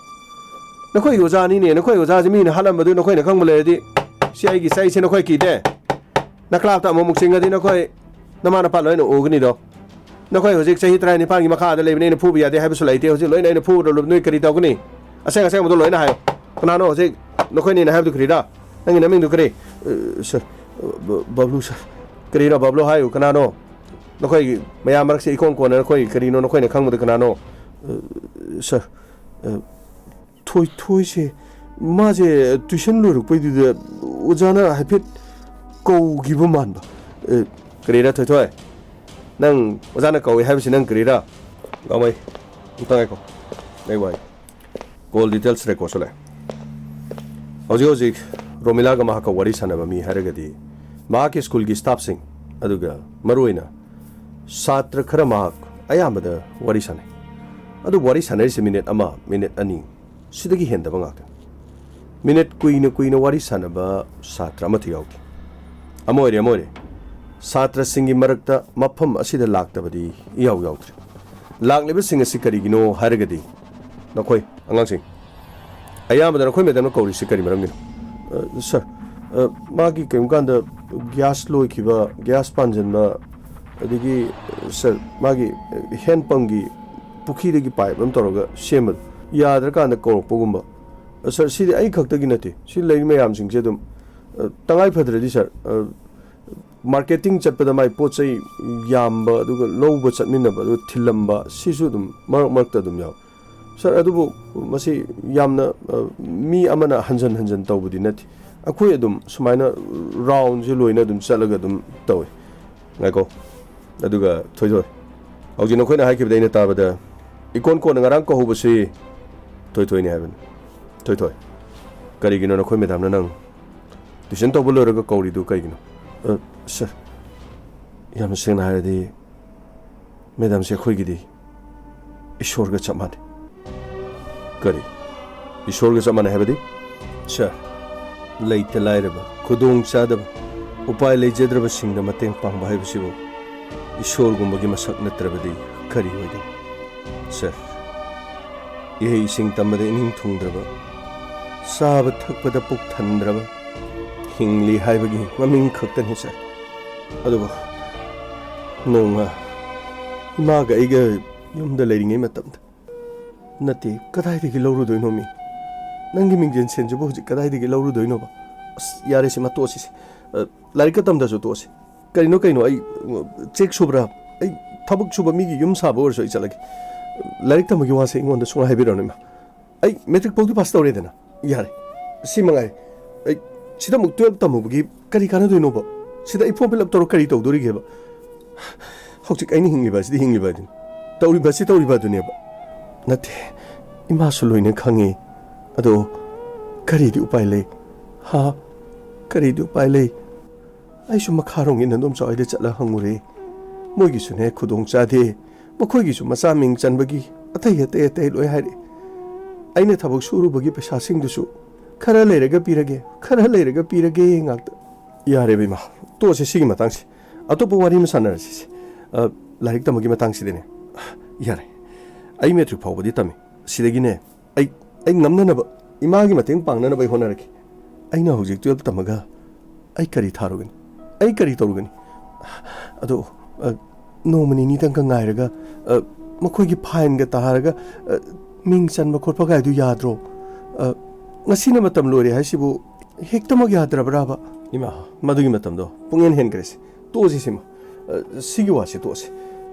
ꯅꯈꯣꯏꯒꯤ ꯑꯣꯖꯥꯅꯤꯅꯦ, ꯅꯈꯣꯏ ꯑꯣꯖꯥꯁꯤ ꯃꯤꯅ ꯍꯥꯠꯂꯝꯕꯗꯨ ꯅꯈꯣꯏꯅ ꯈꯪꯕ ꯂꯩꯔꯗꯤ, ꯁꯤ ꯑꯩꯒꯤ ꯆꯩꯁꯦ ꯅꯈꯣꯏ ꯀꯤꯗꯦ? ꯅꯀ꯭ꯂꯥꯞꯇ ꯑꯃꯨꯛ ꯑꯃꯨꯛ ꯆꯤꯡꯉꯗꯤ ꯅꯈꯣꯏ ꯅꯃꯥ ꯅꯄꯥ ꯂꯣꯏꯅ ꯎꯒꯅꯤꯗꯣ꯫ ꯅꯈꯣꯏ ꯍꯧꯖꯤꯛ ꯆꯍꯤ ꯇꯔꯥꯅꯤꯄꯥꯟꯒꯤ ꯃꯈꯥꯗ ꯂꯩꯕꯅꯤ, ꯑꯩꯅ ꯐꯨꯕ ꯌꯥꯗꯦ ꯍꯥꯏꯕꯁꯨ ꯂꯩꯇꯦ꯫ ꯍꯧꯖꯤꯛ ꯂꯣꯏꯅ ꯑꯩꯅ ꯐꯨꯕꯗ ꯅꯣꯏ ꯀꯔꯤ ꯇꯧꯒꯅꯤ? ꯑꯁꯦꯡ ꯑꯁꯦꯡꯕꯗꯣ ꯂꯣꯏꯅ ꯍꯥꯏꯌꯣ꯫ ꯀꯅꯥꯅꯣ ꯍꯧꯖꯤꯛ ꯅꯈꯣꯏꯅꯤꯅ ꯍꯥꯏꯕꯗꯨ ꯀꯔꯤꯔꯥ? ꯅꯪꯒꯤ ꯅꯃꯤꯡꯗꯨ ꯀꯔꯤ? ꯑ, ꯁꯔ, ꯕ-, ꯕꯕ꯭ꯂꯨ ꯁꯔ꯫ ꯀꯔꯤꯅꯣ ꯕꯕ꯭ꯂꯨ ꯍꯥꯏꯌꯨ, ꯀꯅꯥꯅꯣ? ꯅꯈꯣꯏ ꯃꯌꯥꯝ ꯃꯔꯛꯁꯦ ꯏꯀꯣꯟ ꯀꯣꯟꯅ ꯅꯈꯣꯏ ꯀꯔꯤꯅꯣ ꯅꯈꯣꯏꯅ ꯈꯪꯕꯗ ꯀꯅꯥꯅꯣ? ꯑ, ꯁꯔ, ꯑ, ꯊꯣꯏꯊꯣꯏꯁꯦ, ꯃꯥꯁꯦ ꯇꯨꯏꯁꯟ ꯂꯣꯏꯔꯛꯄꯩꯗꯨꯗ ꯑꯣꯖꯥꯅ ꯍꯥꯏꯐꯦꯠ ꯀꯧꯈꯤꯕ ꯃꯥꯟꯕ꯫ ꯑ, ꯀꯔꯤꯔꯥ ꯊꯣꯏꯊꯣꯏ? ꯅꯪ ꯑꯣꯖꯥꯅ ꯀꯧꯏ ꯍꯥꯏꯕꯁꯤ ꯅꯪ ꯀꯔꯤꯔꯥ? ꯒꯥꯡꯃꯩ, ꯑꯝꯇ ꯉꯥꯏꯈꯣ꯫ ꯑꯩ ꯋꯥ ꯍꯥꯏꯒꯦ꯫ ꯀꯣꯜ ꯗꯤꯇꯦꯜꯁ ꯔꯦꯀꯣꯔꯠꯁꯨ ꯂꯩ꯫ ꯍꯧꯖꯤꯛ ꯍꯧꯖꯤꯛ ꯔꯣꯃꯤꯂꯥꯒ ꯃꯍꯥꯛꯀ ꯋꯥꯔꯤ ꯁꯥꯟꯅꯕ ꯃꯤ ꯍꯥꯏꯔꯒꯗꯤ ꯃꯍꯥꯛꯀꯤ ꯁ꯭ꯀꯨꯜꯒꯤ ꯁ꯭ꯇꯥꯐꯁꯤꯡ, ꯑꯗꯨꯒ ꯃꯔꯨꯑꯣꯏꯅ ꯁꯥꯇ꯭ꯔ ꯈꯔ ꯃꯍꯥꯛ ꯑꯌꯥꯝꯕꯗ ꯋꯥꯔꯤ ꯁꯥꯟꯅꯩ꯫ ꯑꯗꯨꯕꯨ ꯋꯥꯔꯤ ꯁꯥꯟꯅꯔꯤꯁꯦ ꯃꯤꯅꯤꯠ ꯑꯃ, ꯃꯤꯅꯤꯠ ꯑꯅꯤ, ꯁꯤꯗꯒꯤ ꯍꯦꯟꯗꯕ ꯉꯥꯛꯇꯅꯤ꯫ ꯃꯤꯅꯤꯠ ꯀꯨꯏꯅ ꯀꯨꯏꯅ ꯋꯥꯔꯤ ꯁꯥꯟꯅꯕ ꯁꯥꯇ꯭ꯔ ꯑꯃꯠꯇ ꯌꯥꯎꯗꯦ꯫ ꯑꯃ ꯑꯣꯏꯔꯦ, ꯑꯃ ꯑꯣꯏꯔꯦ, ꯁꯥꯇ꯭ꯔꯁꯤꯡꯒꯤ ꯃꯔꯛꯇ ꯃꯐꯝ ꯑꯁꯤꯗ ꯂꯥꯛꯇꯕꯗꯤ ꯏꯌꯥꯎ ꯌꯥꯎꯗ꯭ꯔꯦ꯫ ꯂꯥꯛꯂꯤꯕꯁꯤꯡ ꯑꯁꯤ ꯀꯔꯤꯒꯤꯅꯣ ꯍꯥꯏꯔꯒꯗꯤ, ꯅꯈꯣꯏ ꯑꯉꯥꯡꯁꯤꯡ, ꯑꯌꯥꯝꯕꯗ ꯅꯈꯣꯏ ꯃꯦꯗꯥꯝꯅ ꯀꯧꯔꯤꯁꯤ ꯀꯔꯤ ꯃꯔꯝꯒꯤꯅꯣ? ꯑ, ꯁꯔ, ꯑ, ꯃꯥꯒꯤ ꯀꯔꯤꯒꯨꯝꯕ ꯀꯥꯟꯗ ꯒ꯭ꯌꯥꯁ ꯂꯣꯏꯈꯤꯕ, ꯒ꯭ꯌꯥꯁ ꯄꯥꯟꯁꯤꯟꯕ, ꯑꯗꯒꯤ, ꯁꯔ, ꯃꯥꯒꯤ ꯍꯦꯟ ꯄꯝꯒꯤ ꯄꯨꯈ꯭ꯔꯤꯗꯒꯤ ꯄꯥꯏꯞ ꯑꯃ ꯇꯧꯔꯒ ꯁꯦꯝꯕꯗꯣ ꯌꯥꯗ꯭ꯔꯀꯥꯟꯗ ꯀꯧꯔꯛꯄꯒꯨꯝꯕ꯫ ꯑ, ꯁꯔ, ꯁꯤꯗꯤ ꯑꯩ ꯈꯛꯇꯒꯤ ꯅꯠꯇꯦ, ꯁꯤ ꯂꯩꯔꯤ ꯃꯌꯥꯝꯁꯤꯡꯁꯦ ꯑꯗꯨꯝ, ꯑ, ꯇꯉꯥꯏ ꯐꯗ꯭ꯔꯗꯤ, ꯁꯔ, ꯑ, ꯃꯥꯔꯀꯦꯇꯤꯡ ꯆꯠꯄꯗ ꯃꯥꯏ ꯄꯣꯠ ꯆꯩ ꯌꯥꯝꯕ, ꯑꯗꯨꯒ ꯂꯧꯕ ꯆꯠꯃꯤꯟꯅꯕ, ꯑꯗꯨꯒ ꯊꯤꯜꯂꯝꯕ, ꯁꯤꯁꯨ ꯑꯗꯨꯝ ꯃꯔꯛ ꯃꯔꯛꯇ ꯑꯗꯨꯝ ꯌꯥꯎꯏ꯫ ꯁꯥꯔ, ꯑꯗꯨꯕꯨ ꯃꯁꯤ ꯌꯥꯝꯅ, ꯑ, ꯃꯤ ꯑꯃꯅ ꯍꯟꯖꯟ ꯍꯟꯖꯟ ꯇꯧꯕꯗꯤ ꯅꯠꯇꯦ꯫ ꯑꯩꯈꯣꯏ ꯑꯗꯨꯝ ꯁꯨꯃꯥꯏꯅ ꯔꯥꯎꯟꯁꯦ ꯂꯣꯏꯅ ꯑꯗꯨꯝ ꯆꯠꯂꯒ ꯑꯗꯨꯝ ꯇꯧꯏ꯫ ꯉꯥꯏꯈꯣ꯫ ꯑꯗꯨꯒ ꯊꯣꯏꯊꯣꯏ, ꯍꯧꯖꯤꯛ ꯅꯈꯣꯏꯅ ꯍꯥꯏꯈꯤꯕꯗ ꯑꯩꯅ ꯇꯥꯕꯗ ꯏꯀꯣꯟ ꯀꯣꯟꯅ ꯉꯔꯥꯡ ꯀꯧꯍꯧꯕꯁꯤ ꯊꯣꯏꯊꯣꯏꯅꯤ ꯍꯥꯏꯕꯅꯤ꯫ ꯊꯣꯏꯊꯣꯏ, ꯀꯔꯤꯒꯤꯅꯣ ꯅꯈꯣꯏ ꯃꯦꯗꯥꯝꯅ ꯅꯪ ꯇ꯭ꯌꯨꯁꯟ ꯇꯧꯕ ꯂꯣꯏꯔꯒ ꯀꯧꯔꯤꯗꯨ ꯀꯩꯒꯤꯅꯣ? ꯑ, ꯁꯥꯔ, ꯌꯥꯝꯅ ꯁꯦꯡꯅ ꯍꯥꯏꯔꯗꯤ, ꯃꯦꯗꯥꯝꯁꯦ ꯑꯩꯈꯣꯏꯒꯤꯗꯤ ꯏꯁꯣꯔꯒ ꯆꯞ ꯃꯥꯟꯅꯩ꯫ ꯀꯔꯤ? ꯏꯁꯣꯔꯒ ꯆꯞ ꯃꯥꯟꯅꯩ ꯍꯥꯏꯕꯗꯤ? ꯁꯥꯔ, ꯂꯩꯇ ꯂꯥꯏꯔꯕ, ꯈꯨꯗꯣꯡ ꯆꯥꯗꯕ, ꯎꯄꯥꯏ ꯂꯩꯖꯗ꯭ꯔꯕꯁꯤꯡꯗ ꯃꯇꯦꯡ ꯄꯥꯡꯕ ꯍꯥꯏꯕꯁꯤꯕꯨ ꯏꯁꯣꯔꯒꯨꯝꯕꯒꯤ ꯃꯁꯛ ꯅꯠꯇ꯭ꯔꯕꯗꯤ ꯀꯔꯤ ꯑꯣꯏꯒꯅꯤ? ꯁꯥꯔ, ꯏꯍꯩ ꯏꯁꯤꯡ ꯇꯝꯕꯗ ꯏꯅꯤꯡ ꯊꯨꯡꯗ꯭ꯔꯕ, ꯆꯥꯕ ꯊꯛꯄꯗ ꯄꯨꯛ ꯊꯟꯗ꯭ꯔꯕ, ꯍꯤꯡꯂꯤ ꯍꯥꯏꯕꯒꯤ ꯃꯃꯤꯡ ꯈꯛꯇꯅꯤ, ꯁꯥꯔ꯫ ꯑꯗꯨꯕꯨ ꯅꯣꯡꯃ ꯏꯃꯥꯒ ꯑꯩꯒ ꯌꯨꯝꯗ ꯂꯩꯔꯤꯉꯩ ꯃꯇꯝꯗ, ꯅꯠꯇꯦ, ꯀꯗꯥꯏꯗꯒꯤ ꯂꯧꯔꯨꯗꯣꯏꯅꯣ ꯃꯤ? ꯅꯪꯒꯤ ꯃꯤꯡꯖꯦꯜ ꯁꯦꯟꯁꯤꯕꯨ ꯍꯧꯖꯤꯛ ꯀꯗꯥꯏꯗꯒꯤ ꯂꯧꯔꯨꯗꯣꯏꯅꯣꯕ? ꯑꯁ, ꯌꯥꯔꯦ, ꯁꯤꯃ ꯇꯣꯛꯑꯁꯤꯁꯦ꯫ ꯑ, ꯂꯥꯏꯔꯤꯛꯀ ꯇꯝꯗ꯭ꯔꯁꯨ ꯇꯣꯛꯑꯁꯤ꯫ ꯀꯔꯤꯅꯣ, ꯀꯩꯅꯣ, ꯑꯩ, ꯑ, ꯆꯦꯛ ꯁꯨꯕ꯭ꯔꯥ? ꯑꯩ ꯊꯕꯛ ꯁꯨꯕ ꯃꯤꯒꯤ ꯌꯨꯝ ꯁꯥꯕ ꯑꯣꯏꯔꯁꯨ ꯑꯩ ꯆꯠꯂꯒꯦ꯫ ꯂꯥꯏꯔꯤꯛ ꯇꯝꯕꯒꯤ ꯋꯥꯁꯦ ꯑꯩꯉꯣꯟꯗ ꯁꯨꯡꯍꯥꯏ ꯍꯥꯏꯕꯤꯔꯛꯑꯅꯨ, ꯏꯃꯥ꯫ ꯑꯩ ꯃꯦꯇ꯭ꯔꯤꯛ ꯐꯥꯎꯗꯤ ꯄꯥꯁ ꯇꯧꯔꯦꯗꯅ꯫ ꯌꯥꯔꯦ, ꯁꯤ ꯃꯉꯥꯏ꯫ ꯑꯩ ꯁꯤꯗ ꯑꯃꯨꯛ ꯇꯨꯌꯦꯜꯞ ꯇꯝꯃꯨꯕꯒꯤ ꯀꯔꯤ ꯀꯥꯟꯅꯗꯣꯏꯅꯣꯕ? ꯁꯤꯗ ꯑꯩ ꯐꯣꯔꯝ ꯐꯤꯜ ꯑꯞ ꯇꯧꯔ ꯀꯔꯤ ꯇꯧꯗꯣꯔꯤꯒꯦꯕ? ꯍꯧꯖꯤꯛ ꯑꯩꯅ ꯍꯤꯡꯂꯤꯕ ꯑꯁꯤꯗꯤ ꯍꯤꯡꯂꯤꯕ ꯑꯗꯨꯅꯤ꯫ ꯇꯧꯔꯤꯕ ꯑꯁꯤ ꯇꯧꯔꯤꯕ ꯑꯗꯨꯅꯦꯕ꯫ ꯅꯠꯇꯦ, ꯏꯃꯥꯁꯨ ꯂꯣꯏꯅ ꯈꯪꯉꯤ꯫ ꯑꯗꯣ ꯀꯔꯤꯗꯤ ꯎꯄꯥꯏ ꯂꯩ? ꯍꯥ? ꯀꯔꯤꯗꯤ ꯎꯄꯥꯏ ꯂꯩ? ꯑꯩꯁꯨ ꯃꯈꯥꯔꯣꯝꯒꯤ ꯅꯟꯗꯣꯝꯆꯥ ꯍꯣꯏꯗ ꯆꯠꯂ ꯍꯪꯉꯨꯔꯦ꯫ ꯃꯣꯏꯒꯤꯁꯨꯅꯦ ꯈꯨꯗꯣꯡ ꯆꯥꯗꯦ꯫ ꯃꯈꯣꯏꯒꯤꯁꯨ ꯃꯆꯥ ꯃꯤꯡ ꯆꯟꯕꯒꯤ ꯑꯇꯩ ꯑꯇꯩ ꯑꯇꯩ ꯂꯣꯏ ꯍꯥꯏꯔꯛꯑꯦ꯫ ꯑꯩꯅ ꯊꯕꯛ ꯁꯨꯔꯨꯕꯒꯤ ꯄꯩꯁꯥꯁꯤꯡꯗꯨꯁꯨ ꯈꯔ ꯂꯩꯔꯒ ꯄꯤꯔꯒꯦ, ꯈꯔ ꯂꯩꯔꯒ ꯄꯤꯔꯒꯦ ꯉꯥꯛꯇ꯫ ꯌꯥꯔꯦꯕ ꯏꯃꯥ, ꯇꯣꯛꯑꯁꯦ ꯁꯤꯒꯤ ꯃꯇꯥꯡꯁꯦ꯫ ꯑꯇꯣꯞꯄ ꯋꯥꯔꯤ ꯑꯃ ꯁꯥꯟꯅꯔꯁꯤꯁꯦ꯫ ꯑ, ꯂꯥꯏꯔꯤꯛ ꯇꯝꯕꯒꯤ ꯃꯇꯥꯡꯁꯤꯗꯅꯦ꯫ ꯌꯥꯔꯦ, ꯑꯩ ꯃꯦꯇ꯭ꯔꯤꯛ ꯐꯥꯎꯕꯗꯤ ꯇꯝꯃꯤ꯫ ꯁꯤꯗꯒꯤꯅꯦ, ꯑꯩ, ꯑꯩ ꯉꯝꯅꯅꯕ, ꯏꯃꯥꯒꯤ ꯃꯇꯦꯡ ꯄꯥꯡꯅꯅꯕ ꯑꯩ ꯍꯣꯠꯅꯔꯛꯀꯦ꯫ ꯑꯩꯅ ꯍꯧꯖꯤꯛ ꯇꯨꯌꯦꯜꯞ ꯇꯝꯃꯒ ꯑꯩ ꯀꯔꯤ ꯊꯥꯔꯨꯒꯅꯤ? ꯑꯩ ꯀꯔꯤ ꯇꯧꯔꯨꯒꯅꯤ? ꯑꯗꯣ, ꯑ, ꯅꯣꯡꯃ ꯅꯤꯅꯤꯗꯪꯒ ꯉꯥꯏꯔꯒ, ꯑ, ꯃꯈꯣꯏꯒꯤ ꯐꯥꯏꯟꯒ ꯇꯥꯔꯒ, ꯑ, ꯃꯤꯡ ꯆꯟꯕ ꯈꯣꯠꯄ ꯀꯥꯏꯗꯨ ꯌꯥꯗ꯭ꯔꯣ? ꯑ, ꯉꯁꯤꯅ ꯃꯇꯝ ꯂꯣꯏꯔꯦ ꯍꯥꯏꯁꯤꯕꯨ ꯍꯦꯛꯇꯃꯛ ꯌꯥꯗ꯭ꯔꯕ꯭ꯔꯥꯕ? ꯏꯃꯥ, ꯃꯗꯨꯒꯤ ꯃꯇꯝꯗꯣ ꯄꯨꯡꯍꯦꯟ ꯍꯦꯟꯈ꯭ꯔꯦꯁꯦ꯫ ꯇꯣꯛꯑꯁꯤ ꯁꯤꯃ꯫ ꯑ, ꯁꯤꯒꯤ ꯋꯥꯁꯦ ꯇꯣꯛꯑꯁꯤ꯫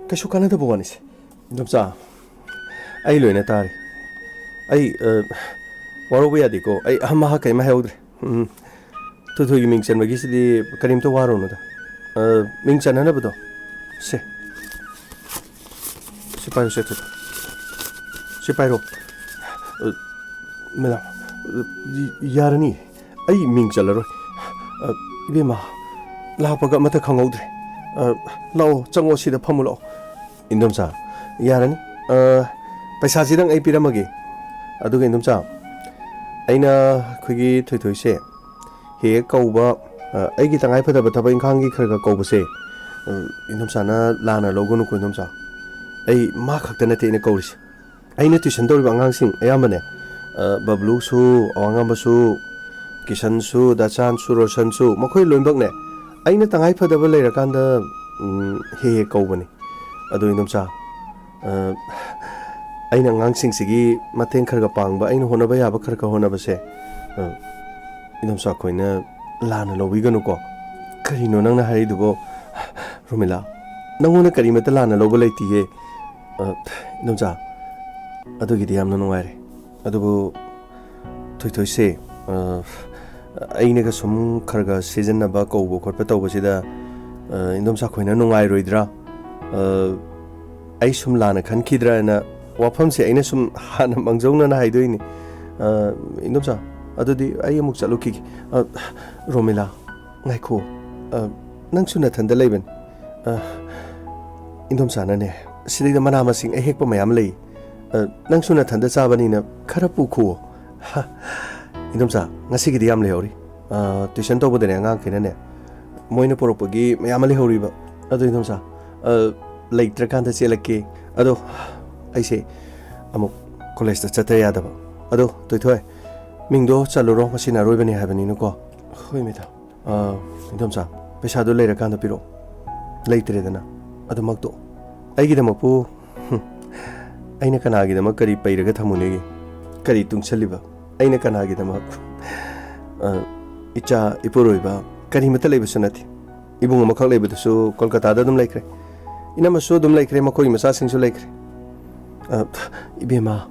ꯀꯩꯁꯨ ꯀꯥꯟꯅꯗꯕ ꯋꯥꯅꯤꯁꯦ꯫ ꯏꯟꯗꯣꯝꯆꯥ, ꯑꯩ ꯂꯣꯏꯅ ꯇꯥꯔꯦ꯫ ꯑꯩ, ꯑ, ꯋꯥꯔꯧꯕ ꯌꯥꯗꯦꯀꯣ꯫ ꯑꯩ ꯑꯍ ꯃꯍꯥ ꯀꯔꯤꯝ ꯍꯥꯏꯍꯧꯗ꯭ꯔꯦ꯫ ꯎꯝ꯫ ꯊꯣꯏꯊꯣꯏꯒꯤ ꯃꯤꯡ ꯆꯟꯕꯒꯤꯁꯤꯗꯤ ꯀꯔꯤꯝꯇ ꯋꯥꯔꯨꯅꯨꯗ꯫ ꯑ, ꯃꯤꯡ ꯆꯟꯅꯅꯕꯗꯣ꯫ ꯁꯦ꯫ ꯁꯤ ꯄꯥꯏꯌꯨ, ꯁꯦ, ꯊꯣꯏꯊꯣꯏ꯫ ꯁꯤ ꯄꯥꯏꯔꯣ꯫ ꯑ, ꯃꯦꯗꯥꯝ, ꯑ, ꯌꯥꯔꯅꯤ꯫ ꯑꯩ ꯃꯤꯡ ꯆꯜꯂꯔꯣꯏ꯫ ꯑ, ꯏꯕꯦꯝꯃ, ꯂꯥꯛꯄꯒ ꯑꯃꯠꯇ ꯈꯪꯍꯧꯗ꯭ꯔꯦ꯫ ꯑ, ꯂꯥꯛꯑꯣ, ꯆꯪꯉꯣ, ꯁꯤꯗ ꯐꯝꯃꯨ ꯂꯥꯛꯑꯣ꯫ ꯏꯟꯗꯣꯝꯆꯥ, ꯌꯥꯔꯅꯤ꯫ ꯑ, ꯄꯩꯁꯥꯁꯤꯗꯪ ꯑꯩ ꯄꯤꯔꯝꯃꯒꯦ꯫ ꯑꯗꯨꯒ ꯏꯟꯗꯣꯝꯆꯥ, ꯑꯩꯅ ꯑꯩꯈꯣꯏꯒꯤ ꯊꯣꯏꯊꯣꯏꯁꯦ ꯍꯦꯛ ꯍꯦꯛ ꯀꯧꯕ ꯑ, ꯑꯩꯒꯤ ꯇꯉꯥꯏ ꯐꯗꯕ ꯊꯕꯛ ꯏꯪꯈꯥꯡꯒꯤ ꯈꯔ ꯈꯔ ꯀꯧꯕꯁꯦ, ꯑ, ꯏꯟꯗꯣꯝꯆꯥꯅ ꯂꯥꯟꯅ ꯂꯧꯒꯅꯨꯀꯣ, ꯏꯟꯗꯣꯝꯆꯥ꯫ ꯑꯩ ꯃꯥ ꯈꯛꯇ ꯅꯠꯇꯦ ꯑꯩꯅ ꯀꯧꯔꯤꯁꯦ꯫ ꯑꯩꯅ ꯇ꯭ꯌꯨꯁꯟ ꯇꯧꯔꯤꯕ ꯑꯉꯥꯡꯁꯤꯡ ꯑꯌꯥꯝꯕꯅꯦ, ꯑ, ꯕꯕ꯭ꯂꯨꯁꯨ, ꯑꯋꯥꯡꯉꯝꯕꯁꯨ, ꯀꯤꯁꯟꯁꯨ, ꯗꯥꯆꯥꯟꯁꯨ, ꯔꯣꯁꯟꯁꯨ, ꯃꯈꯣꯏ ꯂꯣꯏꯅꯃꯛꯅꯦ, ꯑꯩꯅ ꯇꯉꯥꯏ ꯐꯗꯕ ꯂꯩꯔꯀꯥꯟꯗ, ꯎꯝ, ꯍꯦꯛ ꯍꯦꯛ ꯀꯧꯕꯅꯤ꯫ ꯑꯗꯣ ꯏꯟꯗꯣꯝꯆꯥ, ꯑ, ꯑꯩꯅ ꯑꯉꯥꯡꯁꯤꯡꯁꯤꯒꯤ ꯃꯇꯦꯡ ꯈꯔ ꯈꯔ ꯄꯥꯡꯕ, ꯑꯩꯅ ꯍꯣꯠꯅꯕ ꯌꯥꯕ ꯈꯔ ꯈꯔ ꯍꯣꯠꯅꯕꯁꯦ, ꯑ, ꯏꯟꯗꯣꯝꯆꯥ ꯈꯣꯏꯅ ꯂꯥꯟꯅ ꯂꯧꯕꯤꯒꯅꯨꯀꯣ꯫ ꯀꯔꯤꯅꯣ ꯅꯪꯅ ꯍꯥꯏꯔꯤꯗꯨꯕꯣ? ꯔꯣꯃꯤꯂꯥ, ꯅꯪꯉꯣꯟꯗ ꯀꯔꯤꯃꯠꯇ ꯂꯥꯟꯅ ꯂꯧꯕ ꯂꯩꯇꯤꯌꯦ꯫ ꯑ, ꯏꯟꯗꯣꯝꯆꯥ, ꯑꯗꯨꯒꯤꯗꯤ ꯌꯥꯝꯅ ꯅꯨꯡꯉꯥꯏꯔꯦ꯫ ꯑꯗꯨꯕꯨ ꯊꯣꯏꯊꯣꯏꯁꯦ, ꯑ, ꯑꯩꯅꯒ ꯁꯨꯝ ꯈꯔ ꯈꯔ ꯁꯤꯖꯤꯟꯅꯕ, ꯀꯧꯕ ꯈꯣꯠꯄ ꯇꯧꯕꯁꯤꯗ, ꯑ, ꯏꯟꯗꯣꯝꯆꯥ ꯈꯣꯏꯅ ꯅꯨꯡꯉꯥꯏꯔꯣꯏꯗ꯭ꯔꯥ? ꯑ, ꯑꯩ ꯁꯨꯝ ꯂꯥꯟꯅ ꯈꯟꯈꯤꯗ꯭ꯔꯥꯅ ꯋꯥꯐꯝꯁꯦ ꯑꯩꯅ ꯁꯨꯝ ꯍꯥꯟꯅ ꯃꯥꯡꯖꯧꯅꯅ ꯍꯥꯏꯗꯣꯛꯏꯅꯤ꯫ ꯑ, ꯏꯟꯗꯣꯝꯆꯥ, ꯑꯗꯨꯗꯤ ꯑꯩ ꯑꯃꯨꯛ ꯆꯠꯂꯨꯈꯤꯒꯦ꯫ ꯑ, ꯔꯣꯃꯤꯂꯥ, ꯉꯥꯏꯈꯣ꯫ ꯑ, ꯅꯪꯁꯨ ꯅꯊꯟꯗ ꯂꯩꯕꯅꯤ꯫ ꯑ, ꯏꯟꯗꯣꯝꯆꯥꯅꯅꯦ, ꯁꯤꯗꯩꯗ ꯃꯅꯥ ꯃꯁꯤꯡ ꯑꯍꯦꯛꯄ ꯃꯌꯥꯝ ꯂꯩ꯫ ꯑ, ꯅꯪꯁꯨ ꯅꯊꯟꯗ ꯆꯥꯕꯅꯤꯅ ꯈꯔ ꯄꯨꯈꯣ꯫ ꯍ, ꯏꯟꯗꯣꯝꯆꯥ, ꯉꯁꯤꯒꯤꯗꯤ ꯌꯥꯝ ꯂꯩꯍꯧꯔꯤ꯫ ꯑ, ꯇ꯭ꯌꯨꯁꯟ ꯇꯧꯕꯗꯅꯦ ꯑꯉꯥꯡꯈꯩꯅꯅꯦ, ꯃꯣꯏꯅ ꯄꯨꯔꯛꯄꯒꯤ ꯃꯌꯥꯝ ꯑꯃ ꯂꯩꯍꯧꯔꯤꯕ꯫ ꯑꯗꯨ ꯏꯟꯗꯣꯝꯆꯥ, ꯑ, ꯂꯩꯇ꯭ꯔꯀꯥꯟꯗ ꯆꯦꯜꯂꯛꯀꯦ꯫ ꯑꯗꯣ ꯑꯩꯁꯦ ꯑꯃꯨꯛ ꯀꯣꯂꯦꯖꯇ ꯆꯠꯇ ꯌꯥꯗꯕ꯫ ꯑꯗꯣ ꯇꯣꯏꯊꯣꯏ, ꯃꯤꯡꯗꯣ ꯆꯜꯂꯨꯔꯣ, ꯉꯁꯤꯅ ꯑꯔꯣꯏꯕꯅꯦ ꯍꯥꯏꯕꯅꯤꯅꯀꯣ꯫ ꯍꯣꯏ ꯃꯦꯗꯥꯝ꯫ ꯑ, ꯏꯟꯗꯣꯝꯆꯥ, ꯄꯩꯁꯥꯗꯣ ꯂꯩꯔꯀꯥꯟꯗ ꯄꯤꯔꯛꯑꯣ꯫ ꯂꯩꯇ꯭ꯔꯦꯗꯅ, ꯑꯗꯨꯃꯛꯇꯣ ꯑꯩꯒꯤꯗꯃꯛꯄꯨ, ꯍꯨꯝ, ꯑꯩꯅ ꯀꯅꯥꯒꯤꯗꯃꯛ ꯀꯔꯤ ꯄꯩꯔꯒ ꯊꯝꯃꯨꯅꯦꯒꯦ? ꯀꯔꯤ ꯇꯨꯡꯁꯜꯂꯤꯕ? ꯑꯩꯅ ꯀꯅꯥꯒꯤꯗꯃꯛ? ꯑ, ꯏꯆꯥ, ꯏꯄꯨꯔꯣꯏꯕ, ꯀꯔꯤꯃꯠꯇ ꯂꯩꯕꯁꯨ ꯅꯠꯇꯦ꯫ ꯏꯕꯨꯡ ꯑꯃꯈꯛ ꯂꯩꯕꯗꯨꯁꯨ ꯀꯣꯜꯀꯇꯥꯗ ꯑꯗꯨꯝ ꯂꯩꯈ꯭ꯔꯦ꯫ ꯏꯅꯝꯃꯁꯨ ꯑꯗꯨꯝ ꯂꯩꯈ꯭ꯔꯦ, ꯃꯈꯣꯏꯒꯤ ꯃꯆꯥꯁꯤꯡꯁꯨ ꯂꯩꯈ꯭ꯔꯦ꯫ ꯑ, ꯏꯕꯦꯝꯃ,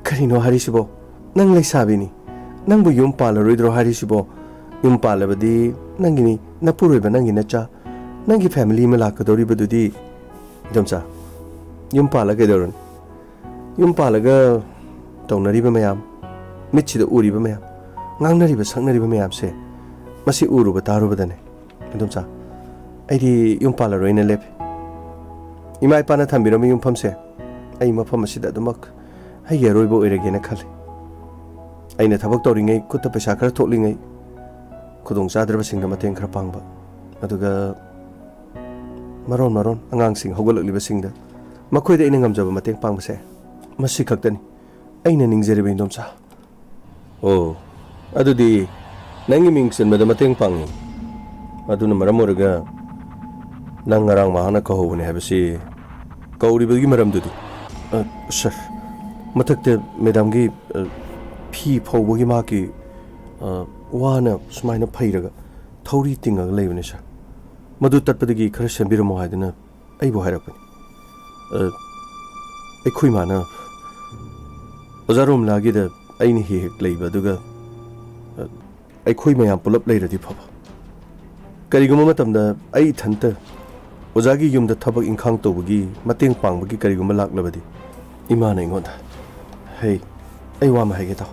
ꯀꯔꯤꯅꯣ ꯍꯥꯏꯔꯤꯁꯤꯕꯣ? ꯅꯪ ꯂꯩꯁꯥꯕꯤꯅꯤ, ꯅꯪꯕꯨ ꯌꯨꯝ ꯄꯥꯜꯂꯔꯣꯏꯗ꯭ꯔꯣ ꯍꯥꯏꯔꯤꯁꯤꯕꯣ? ꯌꯨꯝ ꯄꯥꯜꯂꯕꯗꯤ ꯅꯪꯒꯤꯅꯤ, ꯅꯄꯨꯔꯣꯏꯕ, ꯅꯪꯒꯤ ꯅꯆꯥ, ꯅꯪꯒꯤ ꯐꯦꯃꯤꯂꯤ ꯑꯃ ꯂꯥꯛꯀꯗꯧꯔꯤꯕꯗꯨꯗꯤ, ꯏꯗꯣꯝꯆꯥ, ꯌꯨꯝ ꯄꯥꯜꯂ ꯀꯩꯗꯧꯔꯨꯅꯤ? ꯌꯨꯝ ꯄꯥꯜꯂꯒ ꯇꯧꯅꯔꯤꯕ ꯃꯌꯥꯝ, ꯃꯤꯠꯁꯤꯗ ꯎꯔꯤꯕ ꯃꯌꯥꯝ, ꯉꯥꯡꯅꯔꯤꯕ ꯁꯛꯅꯔꯤꯕ ꯃꯌꯥꯝꯁꯦ, ꯃꯁꯤ ꯎꯔꯨꯕ ꯇꯥꯔꯨꯕꯗꯅꯦ, ꯏꯗꯣꯝꯆꯥ, ꯑꯩꯗꯤ ꯌꯨꯝ ꯄꯥꯜꯂꯔꯣꯏꯅ ꯂꯦꯞꯄꯦ꯫ ꯏꯃꯥ ꯏꯄꯥꯅ ꯊꯝꯕꯤꯔꯝꯕ ꯌꯨꯝꯐꯝꯁꯦ, ꯑꯩ ꯃꯐꯝ ꯑꯁꯤꯗ ꯑꯗꯨꯃꯛ ꯑꯩꯒꯤ ꯑꯔꯣꯏꯕ ꯑꯣꯏꯔꯒꯦꯅ ꯈꯜꯂꯤ꯫ ꯑꯩꯅ ꯊꯕꯛ ꯇꯧꯔꯤꯉꯩ, ꯈꯨꯠꯇ ꯄꯩꯁꯥ ꯈꯔ ꯊꯣꯛꯂꯤꯉꯩ, ꯈꯨꯗꯣꯡ ꯆꯥꯗ꯭ꯔꯕꯁꯤꯡꯗ ꯃꯇꯦꯡ ꯈꯔ ꯄꯥꯡꯕ, ꯑꯗꯨꯒ ꯃꯔꯣꯟ ꯃꯔꯣꯟ ꯑꯉꯥꯡꯁꯤꯡ ꯍꯧꯒꯠꯂꯛꯂꯤꯕꯁꯤꯡꯗ ꯃꯈꯣꯏꯗ ꯑꯩꯅ ꯉꯝꯖꯕ ꯃꯇꯦꯡ ꯄꯥꯡꯕꯁꯦ, ꯃꯁꯤ ꯈꯛꯇꯅꯤ ꯑꯩꯅ ꯅꯤꯡꯖꯔꯤꯕ, ꯏꯟꯗꯣꯝꯆꯥ꯫ ꯑꯣ, ꯑꯗꯨꯗꯤ ꯅꯪꯒꯤ ꯃꯤꯡ ꯆꯟꯕꯗ ꯃꯇꯦꯡ ꯄꯥꯡꯉꯤ꯫ ꯑꯗꯨꯅ ꯃꯔꯝ ꯑꯣꯏꯔꯒ ꯅꯪ ꯉꯔꯥꯡ ꯃꯍꯥꯛꯅ ꯀꯧꯍꯧꯕꯅꯤ ꯍꯥꯏꯕꯁꯤ ꯀꯧꯔꯤꯕꯒꯤ ꯃꯔꯝꯗꯨꯗꯤ? ꯑ, ꯁꯥꯔ, ꯃꯊꯛꯇ ꯃꯦꯗꯥꯝꯒꯤ, ꯑ, ꯐꯤ ꯐꯧꯕꯒꯤ ꯃꯍꯥꯛꯀꯤ, ꯑ, ꯋꯥꯅ ꯁꯨꯃꯥꯏꯅ ꯐꯩꯔꯒ ꯊꯧꯔꯤ ꯇꯤꯡꯉꯒ ꯂꯩꯕꯅꯤ, ꯁꯥꯔ꯫ ꯃꯗꯨ ꯇꯠꯄꯗꯒꯤ ꯈꯔ ꯁꯦꯝꯕꯤꯔꯝꯃꯣ ꯍꯥꯏꯗꯨꯅ ꯑꯩꯕꯨ ꯍꯥꯏꯔꯛꯄꯅꯤ꯫ ꯑ, ꯑꯩꯈꯣꯏ ꯃꯥꯅ ꯑꯣꯖꯥ ꯔꯣꯝꯂꯥꯒꯤꯗ ꯑꯩꯅ ꯍꯦꯛ ꯍꯦꯛ ꯂꯩꯕ, ꯑꯗꯨꯒ, ꯑ, ꯑꯩꯈꯣꯏ ꯃꯌꯥꯝ ꯄꯨꯂꯞ ꯂꯩꯔꯗꯤ ꯐꯕ꯫ ꯀꯔꯤꯒꯨꯝꯕ ꯃꯇꯝꯗ ꯑꯩ ꯏꯊꯟꯇ ꯑꯣꯖꯥꯒꯤ ꯌꯨꯝꯗ ꯊꯕꯛ ꯏꯪꯈꯥꯡ ꯇꯧꯕꯒꯤ ꯃꯇꯦꯡ ꯄꯥꯡꯕꯒꯤ ꯀꯔꯤꯒꯨꯝꯕ ꯂꯥꯛꯂꯕꯗꯤ, ꯏꯃꯥꯅ ꯑꯩꯉꯣꯟꯗ, "ꯍꯩ, ꯑꯩ ꯋꯥ ꯑꯃ ꯍꯥꯏꯒꯦ ꯇꯥꯎ꯫